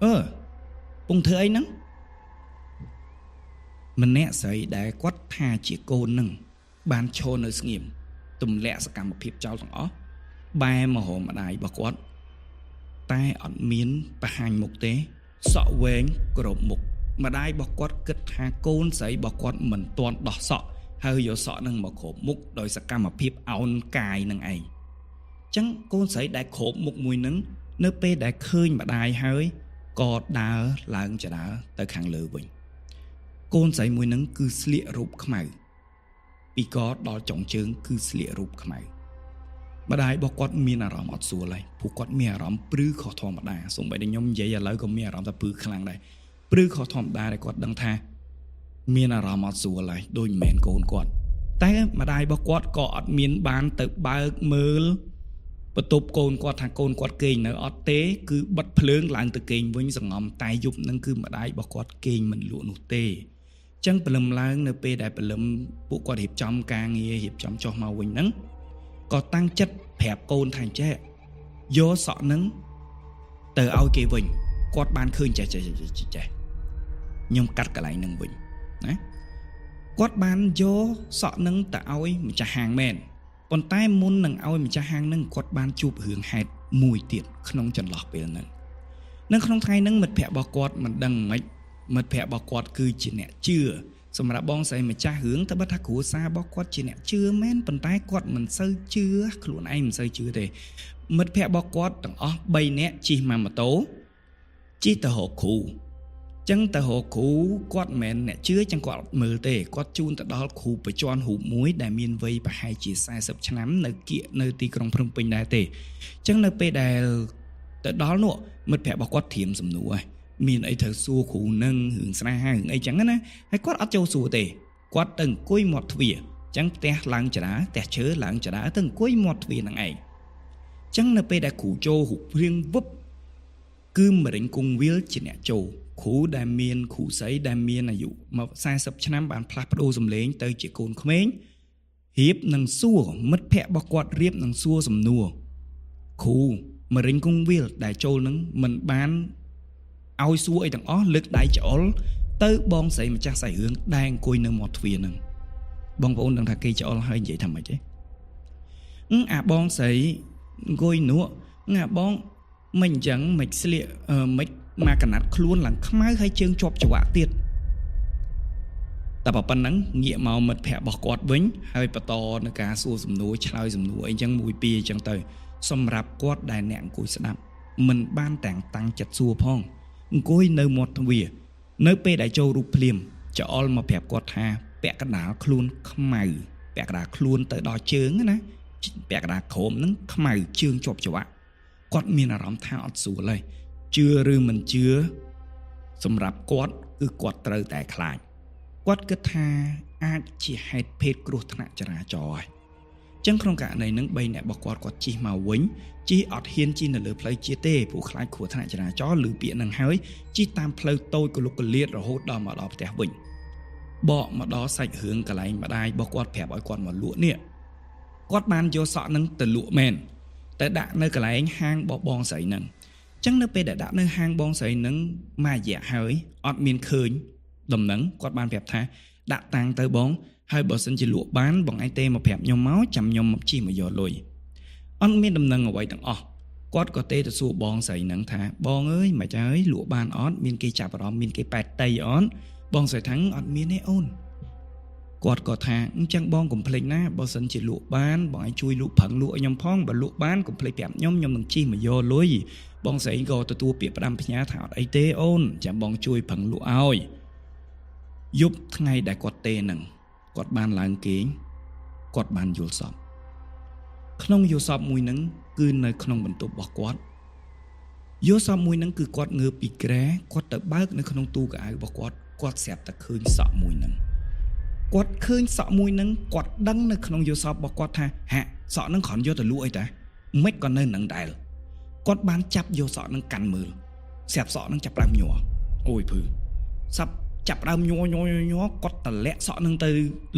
អឺពងធ្វើអីហ្នឹងម្នាក់ស្រីដែលគាត់ថាជាកូនហ្នឹងបានឈរនៅស្ងៀមទម្លាក់សកម្មភាពចោលទាំងអស់បែរមករកម្ដាយរបស់គាត់តែអត់មានបង្ហាញមុខទេសក់វែងគ្របមុខម្ដាយរបស់គាត់គិតថាកូនស្រីរបស់គាត់មិនទាន់ដោះសក់ហើយយកសក់នឹងមកគ្របមុខដោយសកម្មភាពអោនកាយនឹងឯងចឹងកូនស្រីដែលគ្របមុខមួយនឹងនៅពេលដែលឃើញម្ដាយហើយក៏ដើរឡើងចដើទៅខាងលើវិញកូនស្រីមួយនឹងគឺស្លៀករូបខ្មៅពីកដល់ចុងជើងគឺស្លៀករូបខ្មៅម្ដាយរបស់គាត់មានអារម្មណ៍អត់ស្រួលហើយព្រោះគាត់មានអារម្មណ៍ព្រឺខុសធម្មតាសូម្បីតែខ្ញុំនិយាយឥឡូវក៏មានអារម្មណ៍ថាព្រឺខ្លាំងដែរព្រឺខុសធម្មតាដែលគាត់ដឹងថាមានអារម្មណ៍អត់ស្រួលហើយដូចមិនមែនកូនគាត់តែម្ដាយរបស់គាត់ក៏អត់មានបានទៅបើកមើលបន្ទប់កូនគាត់ថាកូនគាត់គេងនៅអត់ទេគឺបិទភ្លើងឡើងទៅគេងវិញសងំតែយប់នឹងគឺម្ដាយរបស់គាត់គេងមិនលក់នោះទេចឹងព្រលឹមឡើងនៅពេលដែលព្រលឹមពួកគាត់រៀបចំការងាររៀបចំចុះមកវិញហ្នឹងក៏តាំងចិត្តប្រាប់កូនថាចេះយកសក់ហ្នឹងទៅឲ្យគេវិញគាត់បានឃើញចេះចេះចេះខ្ញុំកាត់កន្លែងហ្នឹងវិញណាគាត់បានយកសក់ហ្នឹងទៅឲ្យម្ចាស់ហាងមែនប៉ុន្តែមុននឹងឲ្យម្ចាស់ហាងហ្នឹងគាត់បានជួបរឿងហេតុមួយទៀតក្នុងចន្លោះពេលហ្នឹងនៅក្នុងថ្ងៃហ្នឹងមិត្តភក្តិរបស់គាត់មិនដឹងម៉េចមិត្តភក្តិរបស់គាត់គឺជាអ្នកជឿសម្រាប់បងស្រីម្ចាស់រឿងតើបើថាគ្រួសាររបស់គាត់ជាអ្នកជឿមែនប៉ុន្តែគាត់មិនសូវជឿខ្លួនឯងមិនសូវជឿទេមិត្តភក្តិរបស់គាត់ទាំងអស់3នាក់ជិះម៉ូតូជិះទៅរកគ្រូចឹងទៅរកគ្រូគាត់មិនមែនអ្នកជឿចឹងគាត់អត់មើលទេគាត់ជូនទៅដល់គ្រូបច្ចន់រូបមួយដែលមានវ័យប្រហែលជា40ឆ្នាំនៅគៀកនៅទីក្រុងភ្នំពេញដែរទេចឹងនៅពេលដែលទៅដល់នោះមិត្តភក្តិរបស់គាត់ត្រៀមសំណួរហើយមានអីត្រូវសួរគ្រូនឹងរឿងស្នេហារឿងអីចឹងណាហើយគាត់អត់ចូលសួរទេគាត់ទៅអង្គុយមាត់ទ្វារចឹងផ្ទះឡើងចរាផ្ទះឈើឡើងចរាទៅអង្គុយមាត់ទ្វារនឹងឯងចឹងនៅពេលដែលគ្រូចូលរូបរាងវឹបគឺមរិញគង់វិលជាអ្នកចូលគ្រូដែលមានគ្រូស្រីដែលមានអាយុមក40ឆ្នាំបានផ្លាស់ប្ដូរសម្លេងទៅជាកូនក្មេងរៀបនឹងសួរមិត្តភក្តិរបស់គាត់រៀបនឹងសួរសំណួរគ្រូមរិញគង់វិលដែលចូលនឹងមិនបានឲ្យសួរអីទាំងអស់លើកដៃច្អល់ទៅបងស្រីម្ចាស់សាច់រឿងដែលអង្គុយនៅមាត់ទ្វារហ្នឹងបងប្អូនដឹងថាគេច្អល់ហើយនិយាយថាម៉េចទេអាបងស្រីអង្គុយនោះអាបងមិនអញ្ចឹងមិនស្លៀកមិនមកកណាត់ខ្លួនឡើងខ្មៅហើយជើងជាប់ច្រវាក់ទៀតតែប៉ុណ្ណឹងងាកមកមិត្តភក្តិរបស់គាត់វិញហើយបន្តនៅការសួរសំណួរឆ្លើយសំណួរអីចឹងមួយពីរអញ្ចឹងទៅសម្រាប់គាត់ដែលអ្នកអង្គុយស្ដាប់មិនបានទាំងតាំងចិត្តសួរផងអង្គុយនៅមាត់ទ្វារនៅពេលដែលចូលរូបភ្លាមច្អល់មកប្រាប់គាត់ថាពាក់កណ្ដាលខ្លួនខ្មៅពាក់កណ្ដាលខ្លួនទៅដល់ជើងណាពាក់កណ្ដាលក្រោមហ្នឹងខ្មៅជើងជាប់ច្រវាក់គាត់មានអារម្មណ៍ថាអត់ស្រួលហើយជឿឬមិនជឿសម្រាប់គាត់គឺគាត់ត្រូវតែខ្លាចគាត់គិតថាអាចជាហេតុភេទគ្រោះថ្នាក់ចរាចរណ៍ហើយចឹងក្នុងករណីហ្នឹង3នាក់របស់គាត់គាត់ជិះមកវិញជិះអត់ហ៊ានជិះនៅលើផ្លូវជាតិទេព្រោះខ្លាចគ្រោះថ្នាក់ចរាចរណ៍ឬពាក្យហ្នឹងហើយជិះតាមផ្លូវតូចកលុកកលៀតរហូតដល់មកដល់ផ្ទះវិញបកមកដល់សាច់រឿងកន្លែងម្ដាយរបស់គាត់ប្រាប់ឲ្យគាត់មកលក់នេះគាត់បានយកសក់ហ្នឹងទៅលក់មែនតែដាក់នៅកន្លែងហាងរបស់បងស្រីហ្នឹងចឹងនៅពេលដែលដាក់នៅហាងបងស្រីហ្នឹងមួយរយៈហើយអត់មានឃើញដំណឹងគាត់បានប្រាប់ថាដាក់តាំងទៅបងហើយបើសិនជាលក់បានបងឯងទេមកប្រាប់ខ្ញុំមកចាំខ្ញុំមកជិះមកយកលុយអត់មានដំណឹងអ្វីទាំងអស់គាត់ក៏ទេទៅសួរបងស្រីហ្នឹងថាបងអើយមិនហើយលក់បានអត់មានគេចាប់អារម្មណ៍មានគេប៉ែតតីអត់បងស្រីថាអត់មានទេអូនគាត់ក៏ថាអញ្ចឹងបងកុំភ្លេចណាបើសិនជាលក់បានបងឯងជួយលក់ប្រឹងលក់ឲ្យខ្ញុំផងបើលក់បានកុំភ្លេចប្រាប់ខ្ញុំខ្ញុំនឹងជិះមកយកលុយបងស្រីក៏ទទួលពាក្យផ្ដាំផ្ញើថាអត់អីទេអូនចាំបងជួយប្រឹងលក់ឲ្យយប់ថ្ងៃដែលគាត់ទេហ្នឹងគាត់បានឡើងគេងគាត់បានយល់សព ក្នុងយល់សពមួយហ្នឹងគឺនៅក្នុងបន្ទប់របស់គាត់យល់សពមួយហ្នឹងគឺគាត់ងើបពីគ្រែគាត់ទៅបើកនៅក្នុងទូកៅអៅរបស់គាត់គាត់ស្រាប់តែឃើញសក់មួយហ្នឹងគាត់ឃើញសក់មួយហ្នឹងគាត់ដឹងនៅក្នុងយល់សពរបស់គាត់ថាហាក់សក់ហ្នឹងគ្រាន់យកទៅលក់អីតាមិនក៏នៅនឹងដែរគាត់បានចាប់យកសក់ហ្នឹងកាន់មើលស្រាប់សក់ហ្នឹងចាប់ដើមញ័រអូយភឺសាប់ចាប់ដើមញ័រញ័រញ័រគាត់តម្លាក់សក់ហ្នឹងទៅ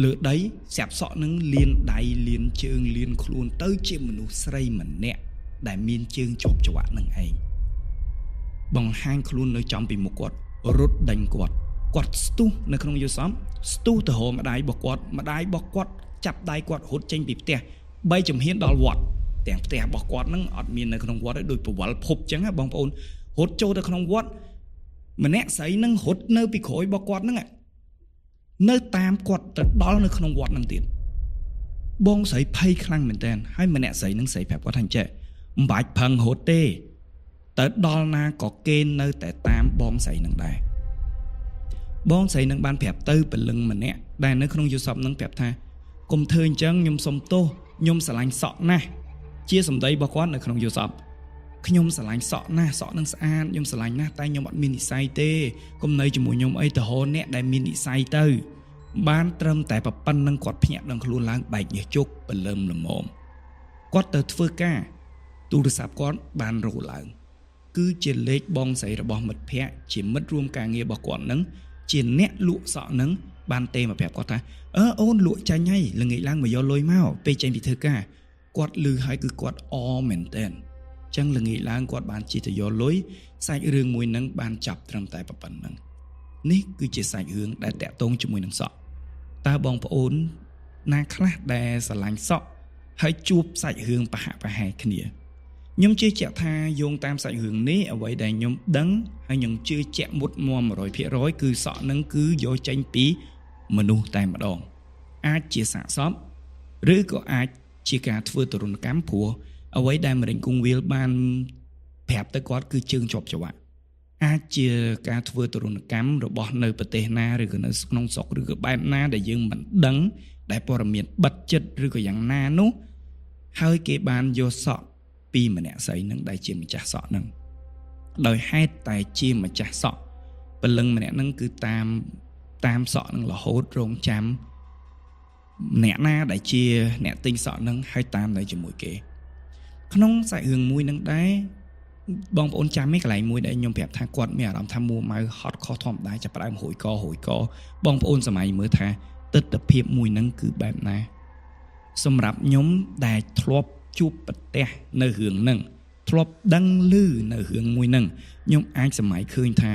លើដីស្រាប់សក់ហ្នឹងលៀនដៃលៀនជើងលៀនខ្លួនទៅជាមនុស្សស្រីម្នាក់ដែលមានជើងជាប់ច្រវាក់នឹងឯងបង្ហាញខ្លួននៅចំពីមុខគាត់រត់ដេញគាត់គាត់ស្ទុះនៅក្នុងយល់សំស្ទុះទៅរកម្ដាយរបស់គាត់ម្ដាយរបស់គាត់ចាប់ដៃគាត់រត់ចេញពីផ្ទះបីជំហានដល់វត្តទាំងផ្ទះរបស់គាត់នឹងអត់មាននៅក្នុងវត្តទេដូចប្រវល់ភពចឹងណាបងប្អូនរត់ចូលទៅក្នុងវត្តម្នាក់ស្រីនឹងរត់នៅពីក្រោយរបស់គាត់ហ្នឹងនៅតាមគាត់ទៅដល់នៅក្នុងវត្តហ្នឹងទៀតបងស្រីភ័យខ្លាំងមែនតើហើយម្នាក់ស្រីនឹងស្រីប្រាប់គាត់ថាអញ្ចេះមិនបាច់ប្រឹងរត់ទេទៅដល់ណាក៏គេនៅតែតាមបងស្រីនឹងដែរបងស្រីនឹងបានប្រាប់ទៅពលឹងម្នាក់ដែលនៅក្នុងយល់សពនឹងប្រាប់ថាកុំធ្វើអញ្ចឹងខ្ញុំសុំទោសខ្ញុំស្រឡាញ់សក់ណាស់ជាសម្ដីរបស់គាត់នៅក្នុងយល់សពខ្ញុំស្រឡាញ់សក់ណាស់សក់នឹងស្អាតខ្ញុំស្រឡាញ់ណាស់តែខ្ញុំអត់មាននិស័យទេកុំនៅជាមួយខ្ញុំអីទៅរកអ្នកដែលមាននិស័យទៅបានត្រឹមតែប៉ុណ្្នឹងគាត់ភ្ញាក់ដឹងខ្លួនឡើងបែកញើសជោគពលឹមល្មមគាត់ទៅធ្វើការទូរស័ព្ទគាត់បានរោឡើងគឺជាលេខបងស្រីរបស់មិត្តភ័ក្តិជាមិត្តរួមការងាររបស់គាត់នឹងជាអ្នកលក់សក់នឹងបានទេមកប្រាប់គាត់ថាអឺអូនលក់ចាញ់ហើយល្ងាចឡើងមកយកលុយមកពេលចេញពីធ្វើការគាត់លឺហើយគឺគាត់អមែនតើចឹងល្ងាចឡើងគាត់បានជិះទៅយកលុយសាច់រឿងមួយនឹងបានចាប់ត្រឹមតែប៉ុណ្្នឹងនេះគឺជាសាច់រឿងដែលតាក់ទងជាមួយនឹងសក់តើបងប្អូនណាខ្លះដែលស្រឡាញ់សក់ហើយជួបសាច់រឿងប្រហាក់ប្រហែលគ្នាខ្ញុំជឿជាក់ថាយោងតាមសាច់រឿងនេះអ្វីដែលខ្ញុំដឹងហើយខ្ញុំជឿជាក់មុតមម 100% គឺសក់នឹងគឺយកចេញពីមនុស្សតែម្ដងអាចជាសាកសពឬក៏អាចជាការធ្វើទរណកម្មព្រោះអ្វីដែលមរិញគង់វិលបានប្រាប់ទៅគាត់គឺជើងជាប់ច្រវាក់អាចជាការធ្វើទរណកម្មរបស់នៅប្រទេសណាឬក៏នៅក្នុងស្រុកឬក៏បែបណាដែលយើងមិនដឹងដែលព័ត៌មានបិទចិត្តឬក៏យ៉ាងណានោះហើយគេបានយកសក់ពីម្នាក់ស្រីនឹងដែលជាម្ចាស់សក់នឹងដោយហេតុតែជាម្ចាស់សក់ពលឹងម្នាក់នឹងគឺតាមសក់នឹងរហូតរងចាំអ្នកណាដែលជាអ្នកទិញសក់នឹងហើយតាមនៅជាមួយគេក្នុងសាច់រឿងមួយនឹងដែរបងប្អូនចាំឯកន្លែងមួយដែលខ្ញុំប្រាប់ថាគាត់មានអារម្មណ៍ថាមួម៉ៅហត់ខុសធម្មតាចាប់ផ្ដើមរួយករួយកបងប្អូនសម័យមើលថាទិដ្ឋភាពមួយនឹងគឺបែបណាសម្រាប់ខ្ញុំដែលធ្លាប់ជួបប្រទះនៅរឿងហ្នឹងធ្លាប់ដឹងឮនៅរឿងមួយហ្នឹងខ្ញុំអាចសម័យឃើញថា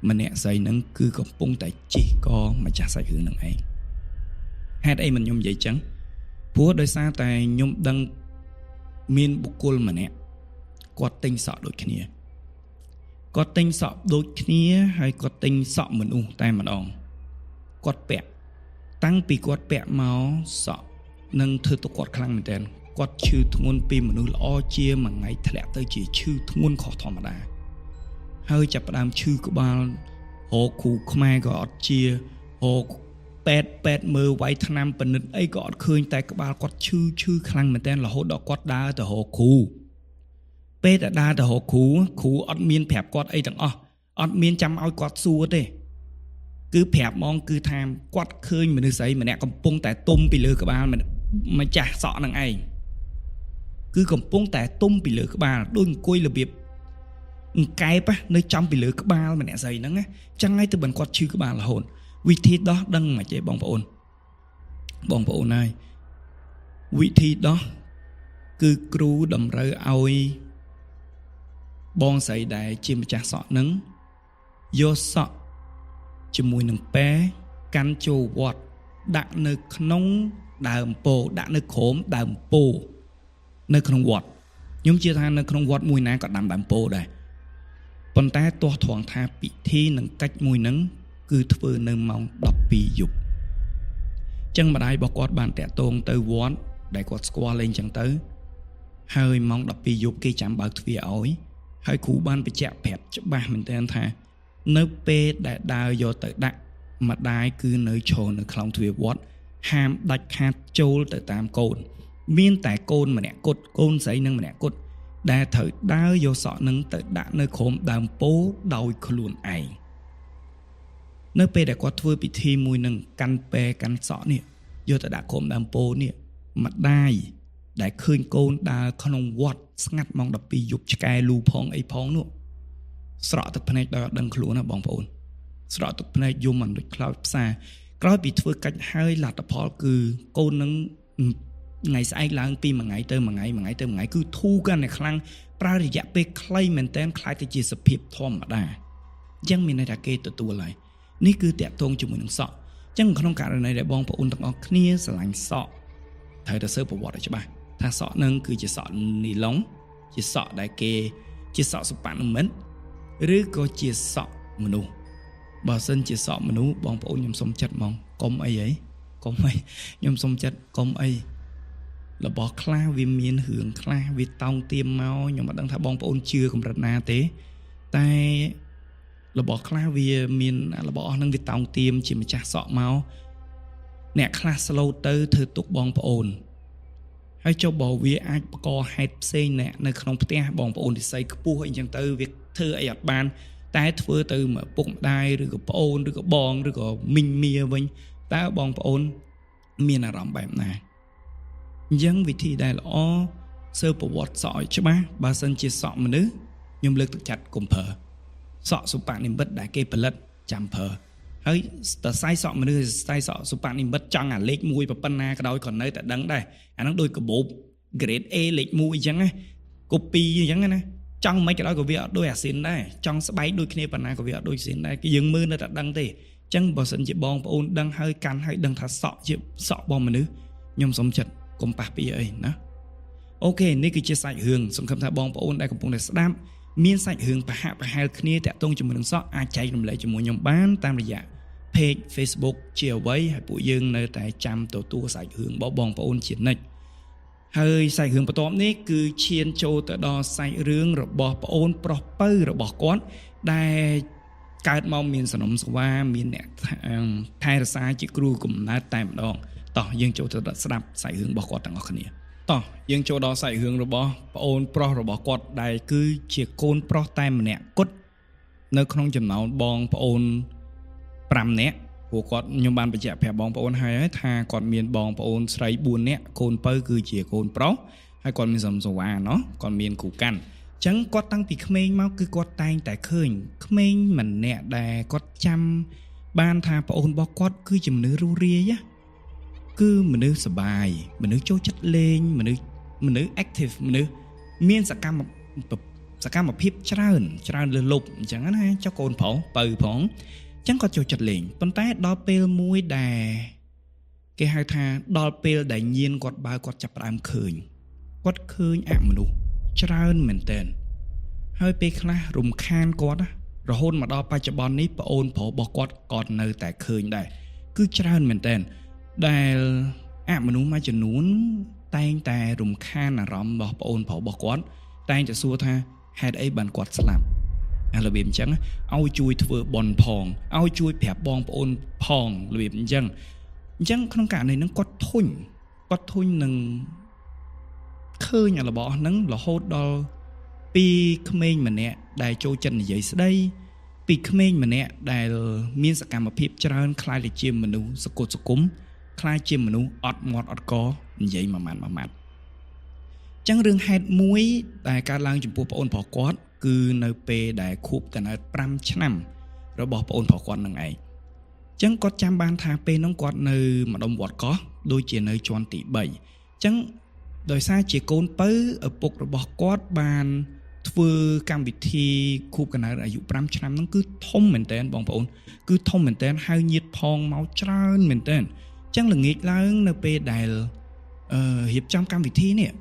ម្នាក់ស្រីហ្នឹងគឺកំពុងតែជិះកម្ចាស់សាច់រឿងហ្នឹងឯងហេតុអីមិនខ្ញុំនិយាយចឹងព្រោះដោយសារតែខ្ញុំដឹងមានបុគ្គលម្នាក់គាត់ទិញសក់ដូចគ្នាគាត់ទិញសក់ដូចគ្នាហើយគាត់ទិញសក់មនុស្សតែម្ដងគាត់ពាក់តាំងពីគាត់ពាក់មកសក់នឹងធ្វើទុកគាត់ខ្លាំងមែនទែនគាត់ឈឺធ្ងន់ពីមនុស្សល្អជាមួយថ្ងៃធ្លាក់ទៅជាឈឺធ្ងន់ខុសធម្មតាហើយចាប់ផ្ដើមឈឺក្បាលរកគ្រូខ្មែរក៏អត់ជារកពេទ្យមើលវាយថ្នាំពិនិត្យអីក៏អត់ឃើញតែក្បាលគាត់ឈឺខ្លាំងមែនទែនរហូតដល់គាត់ដើរទៅរកគ្រូពេលតែដើរទៅរកគ្រូគ្រូអត់មានប្រាប់គាត់អីទាំងអស់អត់មានចាំឲ្យគាត់សួរទេគឺប្រាប់ហ្មងគឺថាគាត់ឃើញមនុស្សស្រីម្នាក់កំពុងតែទុំពីលើក្បាលម្ចាស់សក់នឹងឯងគឺកំពុងតែទុំពីលើក្បាលដូចអង្គុយរបៀបអង្កែបនៅចំពីលើក្បាលម្នាក់ស្រីហ្នឹងណាចឹងហើយទៅបានគាត់ឈឺក្បាលរហូតវិធីដោះដឹងមិនទេបងប្អូនបងប្អូនហើយវិធីដោះគឺគ្រូតម្រូវឲ្យបងស្រីដែលជាម្ចាស់សក់ហ្នឹងយកសក់ជាមួយនឹងពែកាន់ចូលវត្តដាក់នៅក្នុងដើមពោដាក់នៅក្រោមដើមពោនៅក្នុងវត្តខ្ញុំជឿថានៅក្នុងវត្តមួយណាក៏ដាំដើមពោដែរប៉ុន្តែទាស់ត្រង់ថាពិធីនិងកិច្ចមួយហ្នឹងគឺធ្វើនៅម៉ោង12យប់ចឹងម្ដាយរបស់គាត់បានតាក់ទងទៅវត្តដែលគាត់ស្គាល់លេងចឹងទៅហើយម៉ោង12យប់គេចាំបើកទ្វារឲ្យហើយគ្រូបានបញ្ជាក់ប្រាប់ច្បាស់មែនទែនថានៅពេលដែលដើរយកទៅដាក់ម្ដាយគឺនៅឈរនៅក្នុងទ្វារវត្តហាមដាច់ខាតចូលទៅតាមកូន មានតែកូនម្នាក់គត់កូនស្រីនឹងម្នាក់គត់ដែលត្រូវដើរយកសក់នឹងទៅដាក់នៅក្រោមដើមពោធិ៍ដោយខ្លួនឯងនៅពេលដែលគាត់ធ្វើពិធីមួយនឹងកាន់ពែកាន់សក់នេះយកទៅដាក់ក្រោមដើមពោធិ៍នេះម្ដាយដែលឃើញកូនដើរក្នុងវត្តស្ងាត់ម៉ោង12យប់ឆ្កែលូផងអីផងនោះស្រក់ទឹកភ្នែកដោយអត់ដឹងខ្លួនណាបងប្អូនស្រក់ទឹកភ្នែកយំមិនដូចខ្លោចផ្សារក្រោយពីធ្វើកាច់ហើយលទ្ធផលគឺកូននឹងថ្ងៃស្អែកឡើងពីមួយថ្ងៃទៅមួយថ្ងៃមួយថ្ងៃទៅមួយថ្ងៃគឺធូរកាន់តែខ្លាំងប្រើរយៈពេលខ្លីមែនទែនក្លាយទៅជាសភាពធម្មតាអញ្ចឹងមានន័យថាគេទទួលហើយនេះគឺតាក់ទងជាមួយនឹងសក់អញ្ចឹងក្នុងករណីដែលបងប្អូនទាំងអស់គ្នាស្រឡាញ់សក់ត្រូវតែស៊ើបប្រវត្តិឲ្យច្បាស់ថាសក់នឹងគឺជាសក់នីឡុងជាសក់ដែលគេជាសក់សុបនិមិត្តឬក៏ជាសក់មនុស្សបើសិនជាសក់មនុស្សបងប្អូនខ្ញុំសុំចិត្តហ្មងកុំអីហីកុំអីខ្ញុំសុំចិត្តកុំអីរបស់ខ្លះវាមានរឿងខ្លះវាតោងទៀមមកខ្ញុំមិនដឹងថាបងប្អូនជឿកម្រិតណាទេតែរបស់ខ្លះវាមានរបស់អស់ហ្នឹងវាតោងទៀមជាម្ចាស់សក់មកអ្នកខ្លះ slow ទៅធ្វើទុកបងប្អូនហើយចុះបើវាអាចបកហេតុផ្សេងអ្នកនៅក្នុងផ្ទះបងប្អូននិស័យខ្ពស់អីចឹងទៅវាធ្វើអីអត់បានតែធ្វើទៅឪពុកម្ដាយឬក៏ប្អូនឬក៏បងឬក៏មីងមៀវិញតើបងប្អូនមានអារម្មណ៍បែបណាអញ្ចឹងវិធីដែលល្អស៊ើបប្រវត្តិសក់ឲ្យច្បាស់បើសិនជាសក់មនុស្សខ្ញុំលើកទឹកចិត្តកុំប្រើសក់សុបនិមិត្តដែលគេផលិតចាំប្រើហើយតសៃសក់មនុស្សសៃសក់សុបនិមិត្តចង់អាលេខ1ប៉ុណ្ណាក៏ដោយក៏នៅតែដឹងដែរអាហ្នឹងដូចកាបូប grade A លេខ1អញ្ចឹងណា copy អញ្ចឹងណាចង់មិនក៏ដោយក៏វាអត់ដូចអាស៊ីនដែរចង់ស្បែកដូចគ្នាប៉ុណ្ណាក៏វាអត់ដូចស៊ីនដែរគឺយើងមើលនៅតែដឹងទេអញ្ចឹងបើសិនជាបងប្អូនដឹងហើយកាន់ហើយដឹងថាសក់ជាសក់របស់មនុស្សខ្ញុំសុំចិត្តកុំប៉ះពីអីណាOK នេះគឺជាសាច់រឿងសង្ឃឹមថាបងប្អូនដែលកំពុងតែស្ដាប់មានសាច់រឿងប្រហាក់ប្រហែលគ្នាតាក់ទងជាមួយនឹងសក់អាចចែករំលែកជាមួយខ្ញុំបានតាមរយៈ page Facebook ជាអ្វីហើយពួកយើងនៅតែចាំទទួលសាច់រឿងរបស់បងប្អូនជានិច្ចហើយសាច់រឿងបន្ទាប់នេះគឺឈានចូលទៅដល់សាច់រឿងរបស់ប្អូនប្រុសពៅរបស់គាត់ដែលកើតមកមានសនំសវ៉ាមានអ្នកថែរក្សាជាគ្រូកំណើតតែម្ដងតោះយើងចូលទៅស្ដាប់សាច់រឿងរបស់គាត់ទាំងអស់គ្នាតោះយើងចូលដល់សាច់រឿងរបស់ប្អូនប្រុសរបស់គាត់ដែលគឺជាកូនប្រុសតែម្នាក់គត់នៅក្នុងចំណោមបងប្អូន5នាក់ព្រោះគាត់ខ្ញុំបានបញ្ជាក់ប្រាប់បងប្អូនហើយថាគាត់មានបងប្អូនស្រី4នាក់កូនពៅគឺជាកូនប្រុសហើយគាត់មានសំសវ៉ាណោះគាត់មានគ្រូកាន់អញ្ចឹងគាត់តាំងពីក្មេងមកគឺគាត់តែងតែឃើញក្មេងម្នាក់ដែលគាត់ចាំបានថាប្អូនរបស់គាត់គឺជាមនុស្សរស់រាយគឺមនុស្សសបាយមនុស្សចូលចិត្តលេងមនុស្សមនុស្ស active មនុស្សមានសកម្មសកម្មភាពច្រើនច្រើនលើសលប់អញ្ចឹងណាចុះកូនប្រុសបើផងអញ្ចឹងគាត់ចូលចិត្តលេងប៉ុន្តែដល់ពេលមួយដែលគេហៅថាដល់ពេលដែលញៀនគាត់បើគាត់ចាប់ផ្ដើមឃើញគាត់ឃើញអមនុស្សច្រើនមែនទែនហើយពេលខ្លះរំខានគាត់រហូតមកដល់បច្ចុប្បន្ននេះប្អូនប្រុសរបស់គាត់ក៏នៅតែឃើញដែរគឺច្រើនមែនទែនដែលអមនុស្សមួយចំនួនតែងតែរំខានអារម្មណ៍របស់ប្អូនប្រុសរបស់គាត់តែងតែសួរថាហេតុអីបានគាត់ស្លាប់អារបៀបអញ្ចឹងឲ្យជួយធ្វើបន់ផងឲ្យជួយប្រាប់បងប្អូនផងរបៀបអញ្ចឹងអញ្ចឹងក្នុងករណីហ្នឹងគាត់ធុញគាត់ធុញនឹងឃើញរបស់ហ្នឹងរហូតដល់ពីក្មេងម្នាក់ដែលចូលចិត្តនិយាយស្ដីពីក្មេងម្នាក់ដែលមានសកម្មភាពច្រើនក្លាយទៅជាមនុស្សសកត់សង្គមក្លាយជាមនុស្សអត់មាត់អត់កនិយាយមួយម៉ាត់មួយម៉ាត់ចឹងរឿងហេតុមួយដែលកើតឡើងចំពោះប្អូនប្រុសគាត់គឺនៅពេលដែលខួបកំណើត5ឆ្នាំរបស់ប្អូនប្រុសគាត់នឹងឯងចឹងគាត់ចាំបានថាពេលនោះគាត់នៅម្ដុំវត្តកោះដូចជានៅជាន់ទី3ចឹងដោយសារជាកូនពៅឪពុករបស់គាត់បានធ្វើកម្មវិធីខួបកំណើតអាយុ5ឆ្នាំហ្នឹងគឺធំមែនតើបងប្អូនគឺធំមែនតើហើយញាតផងមកច្រើនមែនតើអញ្ចឹងល្ងាចឡើងនៅពេលដែលអឺរៀបចំកម្មវិធីនេះ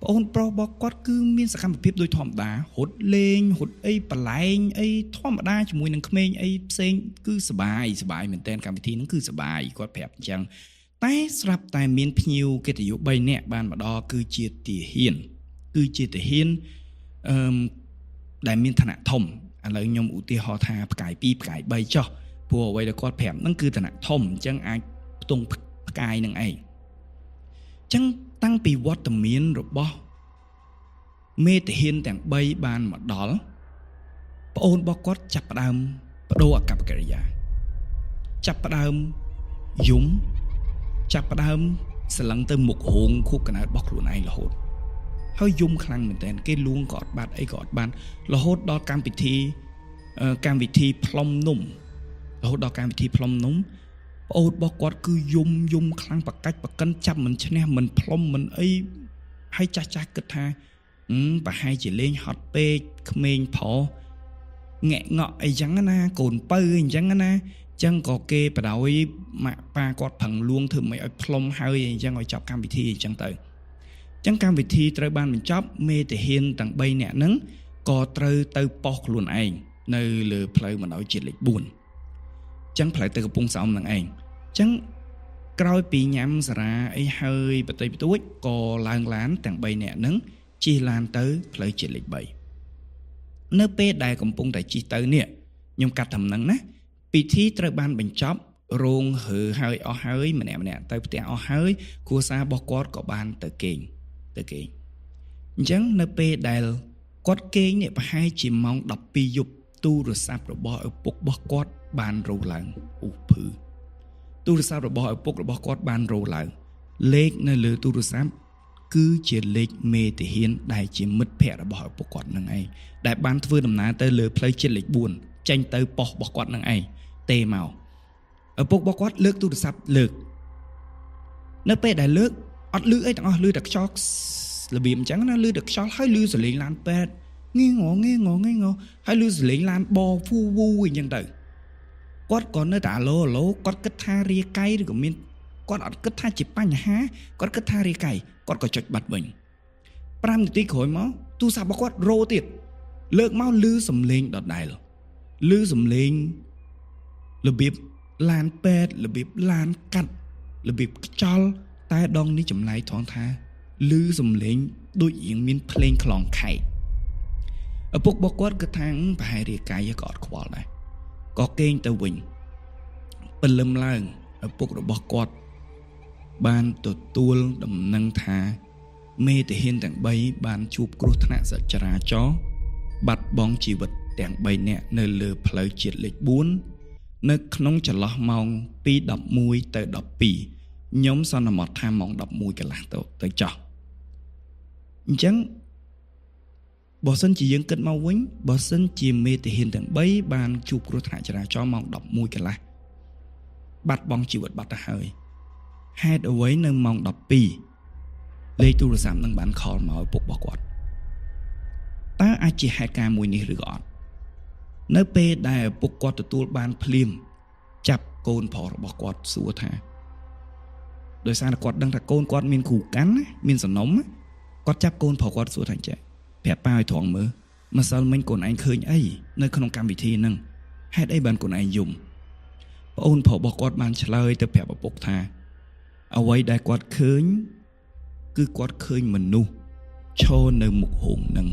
ប្អូនប្រុសរបស់គាត់គឺមានសកម្មភាពដូចធម្មតារត់លេងរត់អីប្រឡែងអីធម្មតាជាមួយនឹងក្មេងអីផ្សេងគឺសបាយសបាយមែនតើកម្មវិធីហ្នឹងគឺសបាយគាត់ប្រាប់អញ្ចឹងតែស្រាប់តែមានភ្ញៀវកិត្តិយស3នាក់បានមកដល់គឺជាទាហានគឺជាទាហានអឺដែលមានឋានៈធំឥឡូវខ្ញុំឧទាហរណ៍ថាផ្កាយ2ផ្កាយ3ចុះព្រោះអ្វីដែលគាត់ប្រាប់ហ្នឹងគឺឋានៈធំអញ្ចឹងអាចផ្ទង់ផ្កាយនឹងឯងអញ្ចឹង តាំងពីវត្តមានរបស់មេទាហានទាំង3បានមកដល់ប្អូនរបស់គាត់ចាប់ផ្ដើមបដូរអាកប្បកិរិយាចាប់ផ្ដើមយំចាប់ផ្ដើមស្រឡឹងទៅមុខរោងខួបកណើតរបស់ខ្លួនឯងរហូតហើយយំខ្លាំងមែនតើគេលួងក៏អត់បាត់អីក៏អត់បានរហូតដល់កម្មវិធីកម្មវិធីផ្លុំនំរហូតដល់កម្មវិធីផ្លុំនំប្អូនរបស់គាត់គឺយំយំខ្លាំងបកាច់បកិនចាប់មិនឈ្នះមិនផ្លុំមិនអីហើយចាស់ចាស់គិតថាប្រហែលជាលេងហត់ពេកក្មេងប្រុសងាក់ងក់អីចឹងណាកូនពៅអីចឹងណាចឹងក៏គេបដ ாய் ម៉ាក់ប៉ាគាត់ប្រឹងលួងធ្វើមិនឲ្យផ្លុំហើយអីចឹងឲ្យចប់កម្មវិធីអីចឹងទៅចឹងកម្មវិធីត្រូវបានបញ្ចប់មេទាហានទាំង3នាក់ហ្នឹងក៏ត្រូវទៅប៉ុស្តិ៍ខ្លួនឯងនៅលើផ្លូវបណ្ដោយជាតិលេខ4ចឹងផ្លូវទៅកំពង់សោមនឹងឯងចឹងក្រោយពីញ៉ាំសារ៉ាអីហើយបតិបទួចក៏ឡើងឡានទាំង3នាក់ហ្នឹងជិះឡានទៅផ្លូវជាតិលេខ3នៅពេលដែលកំពុងតែជិះទៅនេះខ្ញុំកាត់ត្រឹមហ្នឹងណាពិធីត្រូវបានបញ្ចប់រោងរើហើយអស់ហើយម្នាក់ម្នាក់ទៅផ្ទះអស់ហើយគ្រួសាររបស់គាត់ក៏បានទៅគេងទៅគេងអញ្ចឹងនៅពេលដែលគាត់គេងនេះប្រហែលជាម៉ោង12យប់ទូរស័ព្ទរបស់ឪពុករបស់គាត់បានរោឡើងអូភឺទូរស័ព្ទរបស់ឪពុករបស់គាត់បានរោឡើងលេខនៅលើទូរស័ព្ទគឺជាលេខមេទាហានដែលជាមិត្តភ័ក្តិរបស់ឪពុកគាត់នឹងឯងដែលបានធ្វើដំណើរទៅលើផ្លូវជាតិលេខ4ចេញទៅប៉ុស្តិ៍របស់គាត់នឹងឯងទេមកឪពុករបស់គាត់លើកទូរស័ព្ទលើកនៅពេលដែលលើកអត់លឺអីទាំងអស់លឺតែខ្យល់របៀបអញ្ចឹងណាលឺតែខ្យល់ហើយលឺសលេងឡានពេទ្យងីងងងងងងហើយលឺសលេងឡានបហ្វូវូអញ្ចឹងទៅគាត់ក៏នៅតែអាឡូអាឡូគាត់គិតថារាកៃឬក៏មានគាត់អត់គិតថាជាបញ្ហាគាត់គិតថារាកៃគាត់ក៏ចុចបាត់វិញ5នាទីក្រោយមកទូរស័ព្ទរបស់គាត់រោទៀតលើកមកលឺសំឡេងដដែលលឺសំឡេងរបៀបឡានពេទ្យរបៀបឡានកាត់របៀបខ្យល់តែដងនេះចម្លែកត្រង់ថាលឺសំឡេងដូចរៀងមានភ្លេងខ្លងខែកឪពុករបស់គាត់គិតថាប្រហែលរាកាយក៏អត់ខ្វល់ដែរក៏គេងទៅវិញព្រលឹមឡើងឪពុករបស់គាត់បានទទួលដំណឹងថាមេទាហានទាំង3បានជួបគ្រោះថ្នាក់ចរាចរណ៍បាត់បង់ជីវិតទាំង3នាក់នៅលើផ្លូវជាតិលេខ4នៅក្នុងចន្លោះម៉ោងពី11ទៅ12ខ្ញុំសន្មតថាម៉ោង11កន្លះទៅចោះអញ្ចឹងបើសិនជាយើងគិតមកវិញបើសិនជាមេទាហានទាំង3បានជួបគ្រោះថ្នាក់ចរាចរណ៍ម៉ោង11កន្លះបាត់បង់ជីវិតបាត់ទៅហើយហេតុអ្វីនៅម៉ោង12លេខទូរស័ព្ទនឹងបានខលមកឪពុករបស់គាត់តើអាចជាហេតុការណ៍មួយនេះឬក៏អត់នៅពេលដែលឪពុកគាត់ទទួលបានភ្លាមចាប់កូនប្រុសរបស់គាត់សួរថាដោយសារតែគាត់ដឹងថាកូនគាត់មានគ្រូកាន់មានសំណុំគាត់ចាប់កូនប្រុសគាត់សួរថាចេះប្រាប់ប៉ាឲ្យត្រង់មើលម្សិលមិញកូនឯងឃើញអីនៅក្នុងកម្មវិធីហ្នឹងហេតុអីបានកូនឯងយំប្អូនប្រុសរបស់គាត់បានឆ្លើយទៅប្រាប់ឪពុកថាអ្វីដែលគាត់ឃើញគឺគាត់ឃើញមនុស្សឈរនៅមុខរោងហ្នឹង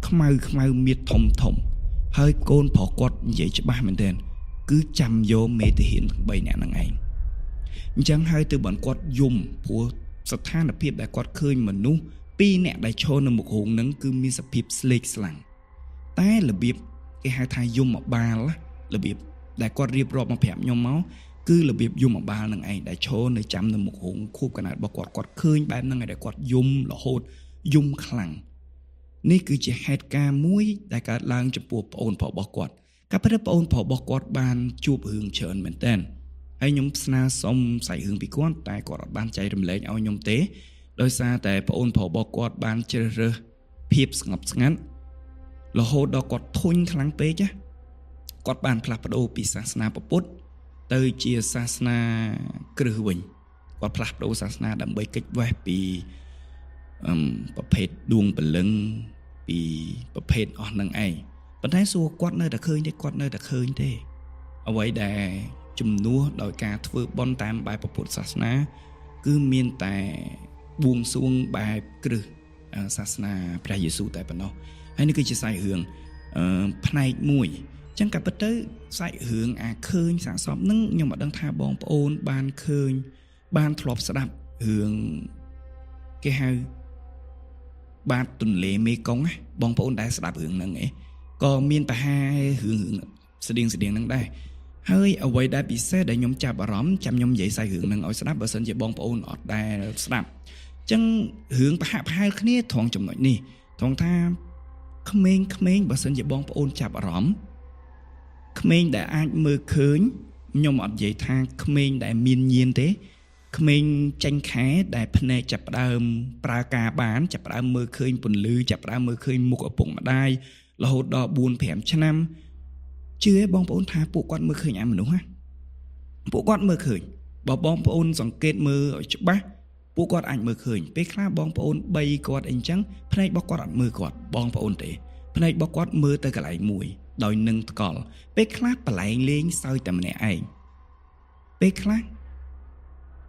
ខ្មៅខ្មៅមៀតធំធំហើយកូនប្រុសគាត់និយាយច្បាស់មែនទែនគឺចាំយកមេទាហានទាំង3នាក់ហ្នឹងឯងអញ្ចឹងហើយទៅបានគាត់យំព្រោះស្ថានភាពដែលគាត់ឃើញមនុស្ស2នាក់ដែលឈរនៅមុខរោងហ្នឹងគឺមានសភាពស្លេកស្លាំងតែរបៀបគេហៅថាយមបាលរបៀបដែលគាត់រៀបរាប់មកប្រាប់ខ្ញុំមកគឺរបៀបយមបាលនឹងឯងដែលឈរនៅចាំនៅមុខរោងខួបកណើតរបស់គាត់គាត់ឃើញបែបហ្នឹងឯងដែលគាត់យំរហូតយំខ្លាំងនេះគឺជាហេតុការណ៍មួយដែលកើតឡើងចំពោះប្អូនប្រុសរបស់គាត់កាលពេលប្អូនប្រុសរបស់គាត់បានជួបរឿងច្រើនមែនទែនហើយខ្ញុំស្នើសុំសាច់រឿងពីគាត់តែគាត់អត់បានចែករំលែកឲ្យខ្ញុំទេដោយសារតែប្អូនប្រុសរបស់គាត់បានជ្រើសរើសភាពស្ងប់ស្ងាត់រហូតដល់គាត់ធុញខ្លាំងពេកណាគាត់បានផ្លាស់ប្ដូរពីសាសនាពុទ្ធទៅជាសាសនាគ្រឹះវិញគាត់ផ្លាស់ប្ដូរសាសនាដើម្បីគេចវេះពីប្រភេទដួងព្រលឹងពីប្រភេទអស់នឹងឯងប៉ុន្តែសួរគាត់នៅតែឃើញទេគាត់នៅតែឃើញទេអ្វីដែលជំនួសដោយការធ្វើបុណ្យតាមបែបពុទ្ធសាសនាគឺមានតែបួងសួងបែបគ្រឹះសាសនាព្រះយេស៊ូវតែប៉ុណ្ណោះហើយនេះគឺជាសាច់រឿងផ្នែកមួយអញ្ចឹងក៏ពិតទៅសាច់រឿងអាឃើញសាកសពនឹងខ្ញុំមិនដឹងថាបងប្អូនបានឃើញបានធ្លាប់ស្ដាប់រឿង គេហៅបាតទន្លេមេគង្គណាបងប្អូនដែលស្ដាប់រឿងហ្នឹងឯងក៏មានប្រហែលរឿងរឿងស្តៀងស្តៀងហ្នឹងដែរហើយអ្វីដែលពិសេសដែលខ្ញុំចាប់អារម្មណ៍ចាំខ្ញុំនិយាយសាច់រឿងហ្នឹងឲ្យស្ដាប់បើសិនជាបងប្អូនអត់ដែលស្ដាប់អញ្ចឹងរឿងប្រហាក់ប្រហែលគ្នាត្រង់ចំណុចនេះត្រង់ថាក្មេងៗបើសិនជាបងប្អូនចាប់អារម្មណ៍ក្មេងដែលអាចមើលឃើញខ្ញុំអត់និយាយថាក្មេងដែលមានញៀនទេក្មេងចាញ់ខែដែលភ្នែកចាប់ផ្ដើមប្រើការបានចាប់ផ្ដើមមើលឃើញពន្លឺចាប់ផ្ដើមមើលឃើញមុខឪពុកម្ដាយរហូតដល់4 5ឆ្នាំជឿឯបងប្អូនថាពួកគាត់មើលឃើញអាមនុស្សណាពួកគាត់មើលឃើញបើបងប្អូនសង្កេតមើលឲ្យច្បាស់ពួកគាត់អាចមើលឃើញពេលខ្លះបងប្អូន3គាត់អីចឹងភ្នែករបស់គាត់អត់មើលគាត់បងប្អូនទេភ្នែករបស់គាត់មើលទៅកន្លែងមួយដោយនឹងថ្កល់ពេលខ្លះប្រឡែងលេងសើចតែម្នាក់ឯងពេលខ្លះ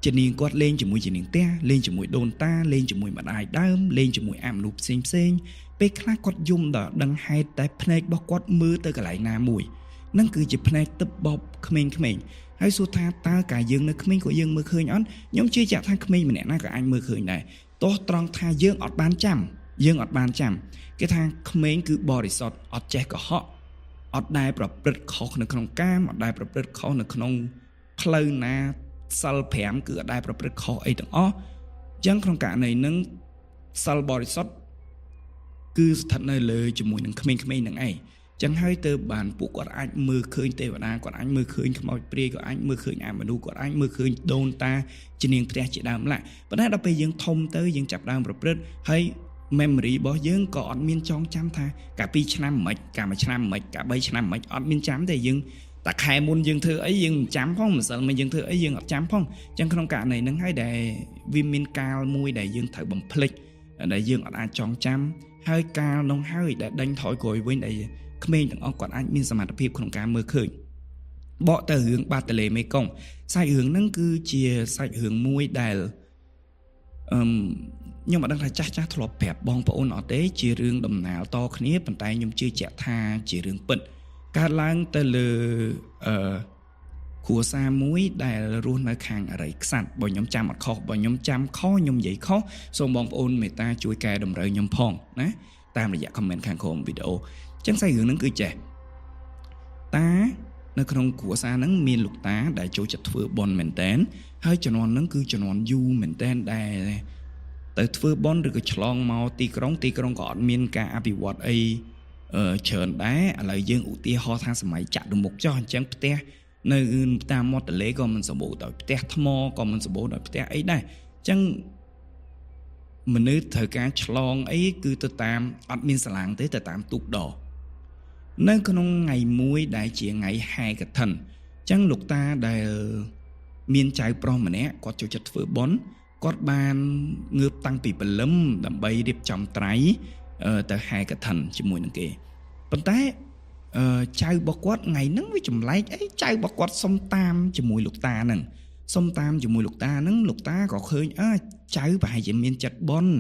ជំនាញគាត់លេងជាមួយជំនាញផ្ទះលេងជាមួយដូនតាលេងជាមួយម្ដាយដើមលេងជាមួយអាមនុស្សផ្សេងផ្សេងពេលខ្លះគាត់យំដល់ដឹងហេតុតែភ្នែករបស់គាត់មើលទៅកន្លែងណាមួយនឹងគឺជាភ្នែកទឹកបបក្មេងៗហើយសួរថាតើកាលយើងនៅក្មេងក៏យើងមើលឃើញអត់ខ្ញុំជឿជាក់ថាក្មេងម្នាក់ណាក៏អាចមើលឃើញដែរទោះត្រង់ថាយើងអត់បានចាំយើងអត់បានចាំគេថាក្មេងគឺបរិសុទ្ធអត់ចេះកុហកអត់ដែលប្រព្រឹត្តខុសនៅក្នុងកាមអត់ដែលប្រព្រឹត្តខុសនៅក្នុងផ្លូវណាសិល5គឺអត់ដែលប្រព្រឹត្តខុសអីទាំងអស់អញ្ចឹងក្នុងករណីហ្នឹងសិលបរិសុទ្ធគឺស្ថិតនៅលើជាមួយនឹងក្មេងៗហ្នឹងឯងចឹងហើយទៅបានពួកគាត់អាចមើលឃើញទេវតាគាត់អាចមើលឃើញខ្មោចព្រាយគាត់អាចមើលឃើញអាមនុស្សគាត់អាចមើលឃើញដូនតាជានាងផ្ទះជាដើមឡាប៉ុន្តែដល់ពេលយើងធំទៅយើងចាប់ដើមប្រព្រឹត្តហើយ memory របស់យើងក៏អត់មានចងចាំថាកាល2ឆ្នាំមិនកាល1ឆ្នាំមិនកាល3ឆ្នាំមិនអត់មានចាំទេយើងតែខែមុនយើងធ្វើអីយើងមិនចាំផងម្សិលមិញយើងធ្វើអីយើងអត់ចាំផងអញ្ចឹងក្នុងករណីហ្នឹងហើយដែលវាមានកាលមួយដែលយើងត្រូវបំភ្លេចដែលយើងអត់អាចចងចាំហើយកាលនោះហើយដែលដេញថយក្រោយវិញដែលក្មេងទាំងអស់គាត់អាចមានសមត្ថភាពក្នុងការមើលឃើញបកទៅរឿងបាតលេមេគង្គសាច់រឿងហ្នឹងគឺជាសាច់រឿងមួយដែលអឺខ្ញុំអត់ដឹងថាចាស់ចាស់ធ្លាប់ប្រាប់បងប្អូនអត់ទេជារឿងដំណាលតគ្នាប៉ុន្តែខ្ញុំជឿជាក់ថាជារឿងពិតកើតឡើងទៅលើអឺគ្រួសារមួយដែលរស់នៅខាងអរិយក្សត្របើខ្ញុំចាំអត់ខុសបើខ្ញុំចាំខុសខ្ញុំនិយាយខុសសូមបងប្អូនមេត្តាជួយកែតម្រូវខ្ញុំផងណាតាមរយៈ comment ខាងក្រោមវីដេអូអញ្ចឹងសាច់រឿងហ្នឹងគឺចេះតានៅក្នុងគ្រួសារហ្នឹងមានលោកតាដែលចូលចិត្តធ្វើបុណ្យមែនតែនហើយជំនាន់ហ្នឹងគឺជំនាន់យូរមែនតែនដែលទៅធ្វើបុណ្យឬក៏ឆ្លងមកទីក្រុងទីក្រុងក៏អត់មានការអភិវឌ្ឍអីច្រើនដែរឥឡូវយើងឧទាហរណ៍ថាសម័យចតុមុខចុះអញ្ចឹងផ្ទះនៅតាមមាត់ទន្លេក៏មិនសម្បូរដោយផ្ទះថ្មក៏មិនសម្បូរដោយផ្ទះអីដែរអញ្ចឹងមនុស្សត្រូវការឆ្លងអីគឺទៅតាមអត់មានសាឡាងទេទៅតាមទូកដនៅក្នុងថ្ងៃមួយដែលជាថ្ងៃហែកឋិនអញ្ចឹងលោកតាដែលមានចៅប្រុសម្នាក់គាត់ចូលចិត្តធ្វើបុណ្យគាត់បានងើបតាំងពីព្រលឹមដើម្បីរៀបចំត្រៃទៅហែកឋិនជាមួយនឹងគេប៉ុន្តែចៅរបស់គាត់ថ្ងៃហ្នឹងវាចម្លែកអីចៅរបស់គាត់សុំតាមជាមួយលោកតាហ្នឹងសុំតាមជាមួយលោកតាហ្នឹងលោកតាក៏ឃើញអើចៅប្រហែលជាមានចិត្តបុណ្យ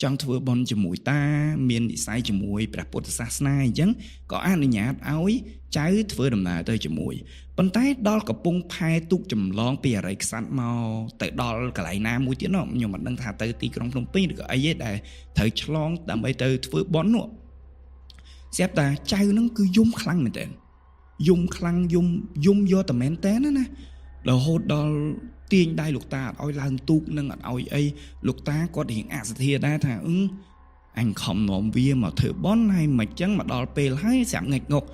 ចង់ធ្វើបុណ្យជាមួយតាមាននិស័យជាមួយព្រះពុទ្ធសាសនាអញ្ចឹងក៏អនុញ្ញាតឲ្យចៅធ្វើដំណើរទៅជាមួយប៉ុន្តែដល់កំពង់ផែទូកចម្លងពីអរិយក្សត្រមកទៅដល់កន្លែងណាមួយទៀតនោះខ្ញុំមិនដឹងថាទៅទីក្រុងភ្នំពេញឬក៏អីទេដែលត្រូវឆ្លងដើម្បីទៅធ្វើបុណ្យនោះស្រាប់តែចៅហ្នឹងគឺយំខ្លាំងមែនទែនយំខ្លាំងយំយំយកតែមែនតើណារហូតដល់ទាញដៃលោកតាអត់ឲ្យឡើងទូកនឹងអត់ឲ្យអីលោកតាគាត់រៀងអសធាដែរថាអឺអញខំនាំវាមកធ្វើបុណ្យហើយមិនចឹងមកដល់ពេលហើយស្រាប់ងិចងុក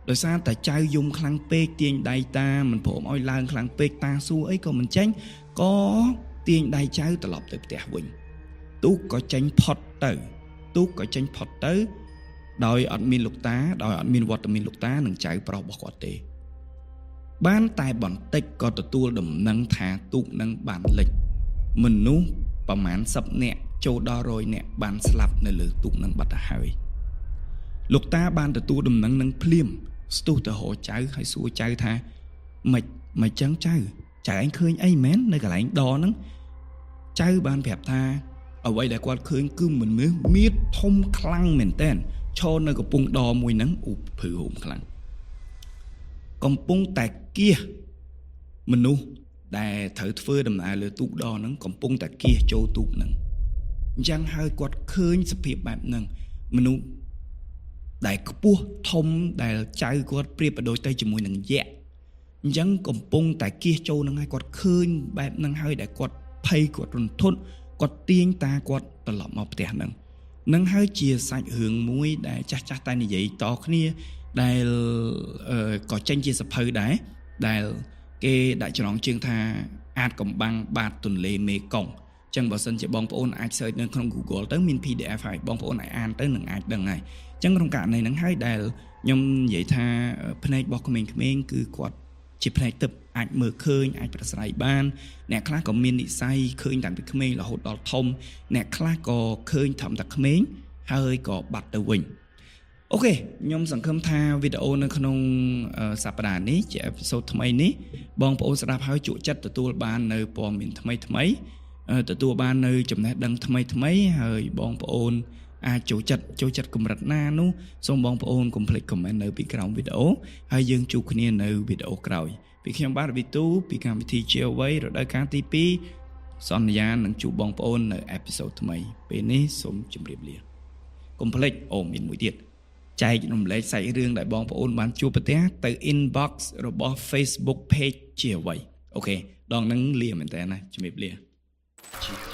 ដោយសារតែចៅយំខ្លាំងពេកទាញដៃតាមិនព្រមឲ្យឡើងខ្លាំងពេកតាសួរអីក៏មិនចេញក៏ទាញដៃចៅត្រឡប់ទៅផ្ទះវិញទូកក៏ចេញផុតទៅទូកក៏ចេញផុតទៅដោយអត់មានលោកតាដោយអត់មានវត្តមានលោកតានិងចៅប្រុសរបស់គាត់ទេបានតែបន្តិចក៏ទទួលដំណឹងថាទូកនឹងបានលិចមនុស្សប្រមាណ10នាក់ចូលដល់100នាក់បានស្លាប់នៅលើទូកនឹងបាត់ទៅហើយលោកតាបានទទួលដំណឹងនឹងភ្លាមស្ទុះទៅរកចៅហើយសួរចៅថាមិនមិនចឹងចៅចៅឯងឃើញអីមែននៅកន្លែងដហ្នឹងចៅបានប្រាប់ថាអ្វីដែលគាត់ឃើញគឺមនុស្សមៀតធំខ្លាំងមែនតែនឈរនៅកំពង់ដមួយហ្នឹងឧបភឺហូមខ្លាំងកំពុងតែគៀសមនុស្សដែលត្រូវធ្វើដំណើរលើទូកដហ្នឹងកំពុងតែគៀសចូលទូកហ្នឹង អញ្ចឹងហើយគាត់ឃើញសភាពបែបហ្នឹងមនុស្សដែលខ្ពស់ធំដែលចៅគាត់ប្រៀបប្រដូចទៅជាមួយនឹងយក្សអញ្ចឹងកំពុងតែគៀសចូលនឹងហើយគាត់ឃើញបែបហ្នឹងហើយដែលគាត់ភ័យគាត់រន្ធត់គាត់ទាញតាគាត់ត្រឡប់មកផ្ទះហ្នឹងនឹងហើយជាសាច់រឿងមួយដែលចាស់ចាស់តែនិយាយតគ្នាដែលក៏ចេញជាសភៅដែរដែលគេដាក់ចំណងជើងថាអាចកំបាំងបាតទន្លេមេគង្គចឹងបើសិនជាបងប្អូនអាច search នៅក្នុង Google ទៅមាន PDF ហើយបងប្អូនអាចអានទៅនឹងអាចដឹងហើយចឹងក្នុងករណីហ្នឹងហើយដែលខ្ញុំនិយាយថាភ្នែករបស់ក្មេងៗគឺគាត់ជាភ្នែកទឹកអាចមើលឃើញអាចប្រស្រ័យបានអ្នកខ្លះក៏មាននិស្ស័យឃើញតាំងពីក្មេងរហូតដល់ធំអ្នកខ្លះក៏ឃើញត្រឹមតែក្មេងហើយក៏បាត់ទៅវិញ OK ខ្ញុំសង្ឃឹមថាវីដេអូនៅក្នុងសប្តាហ៍នេះជាepisode ថ្មីនេះបងប្អូនស្ដាប់ហើយជក់ចិត្តទទួលបាននៅព័ត៌មានថ្មីថ្មីទទួលបាននៅចំណេះដឹងថ្មីថ្មីហើយបងប្អូនអាចចូលចិត្តចូលចិត្តកម្រិតណានោះសូមបងប្អូនកុំភ្លេច comment នៅពីក្រោមវីដេអូហើយយើងជួបគ្នានៅវីដេអូក្រោយពីខ្ញុំបាទវិទូពីកម្មវិធីជាអ្វីរដូវកាលទី2សន្យានឹងជួបបងប្អូននៅepisode ថ្មីពេលនេះសូមជម្រាបលាកុំភ្លេចអូមានមួយទៀតចែករំលែកសាច់រឿងដែលបងប្អូនបានជួបប្រទះទៅ inbox របស់ Facebook page ជាអ្វីOK ដងនឹងលាមែនតើណាជំរាបលាជា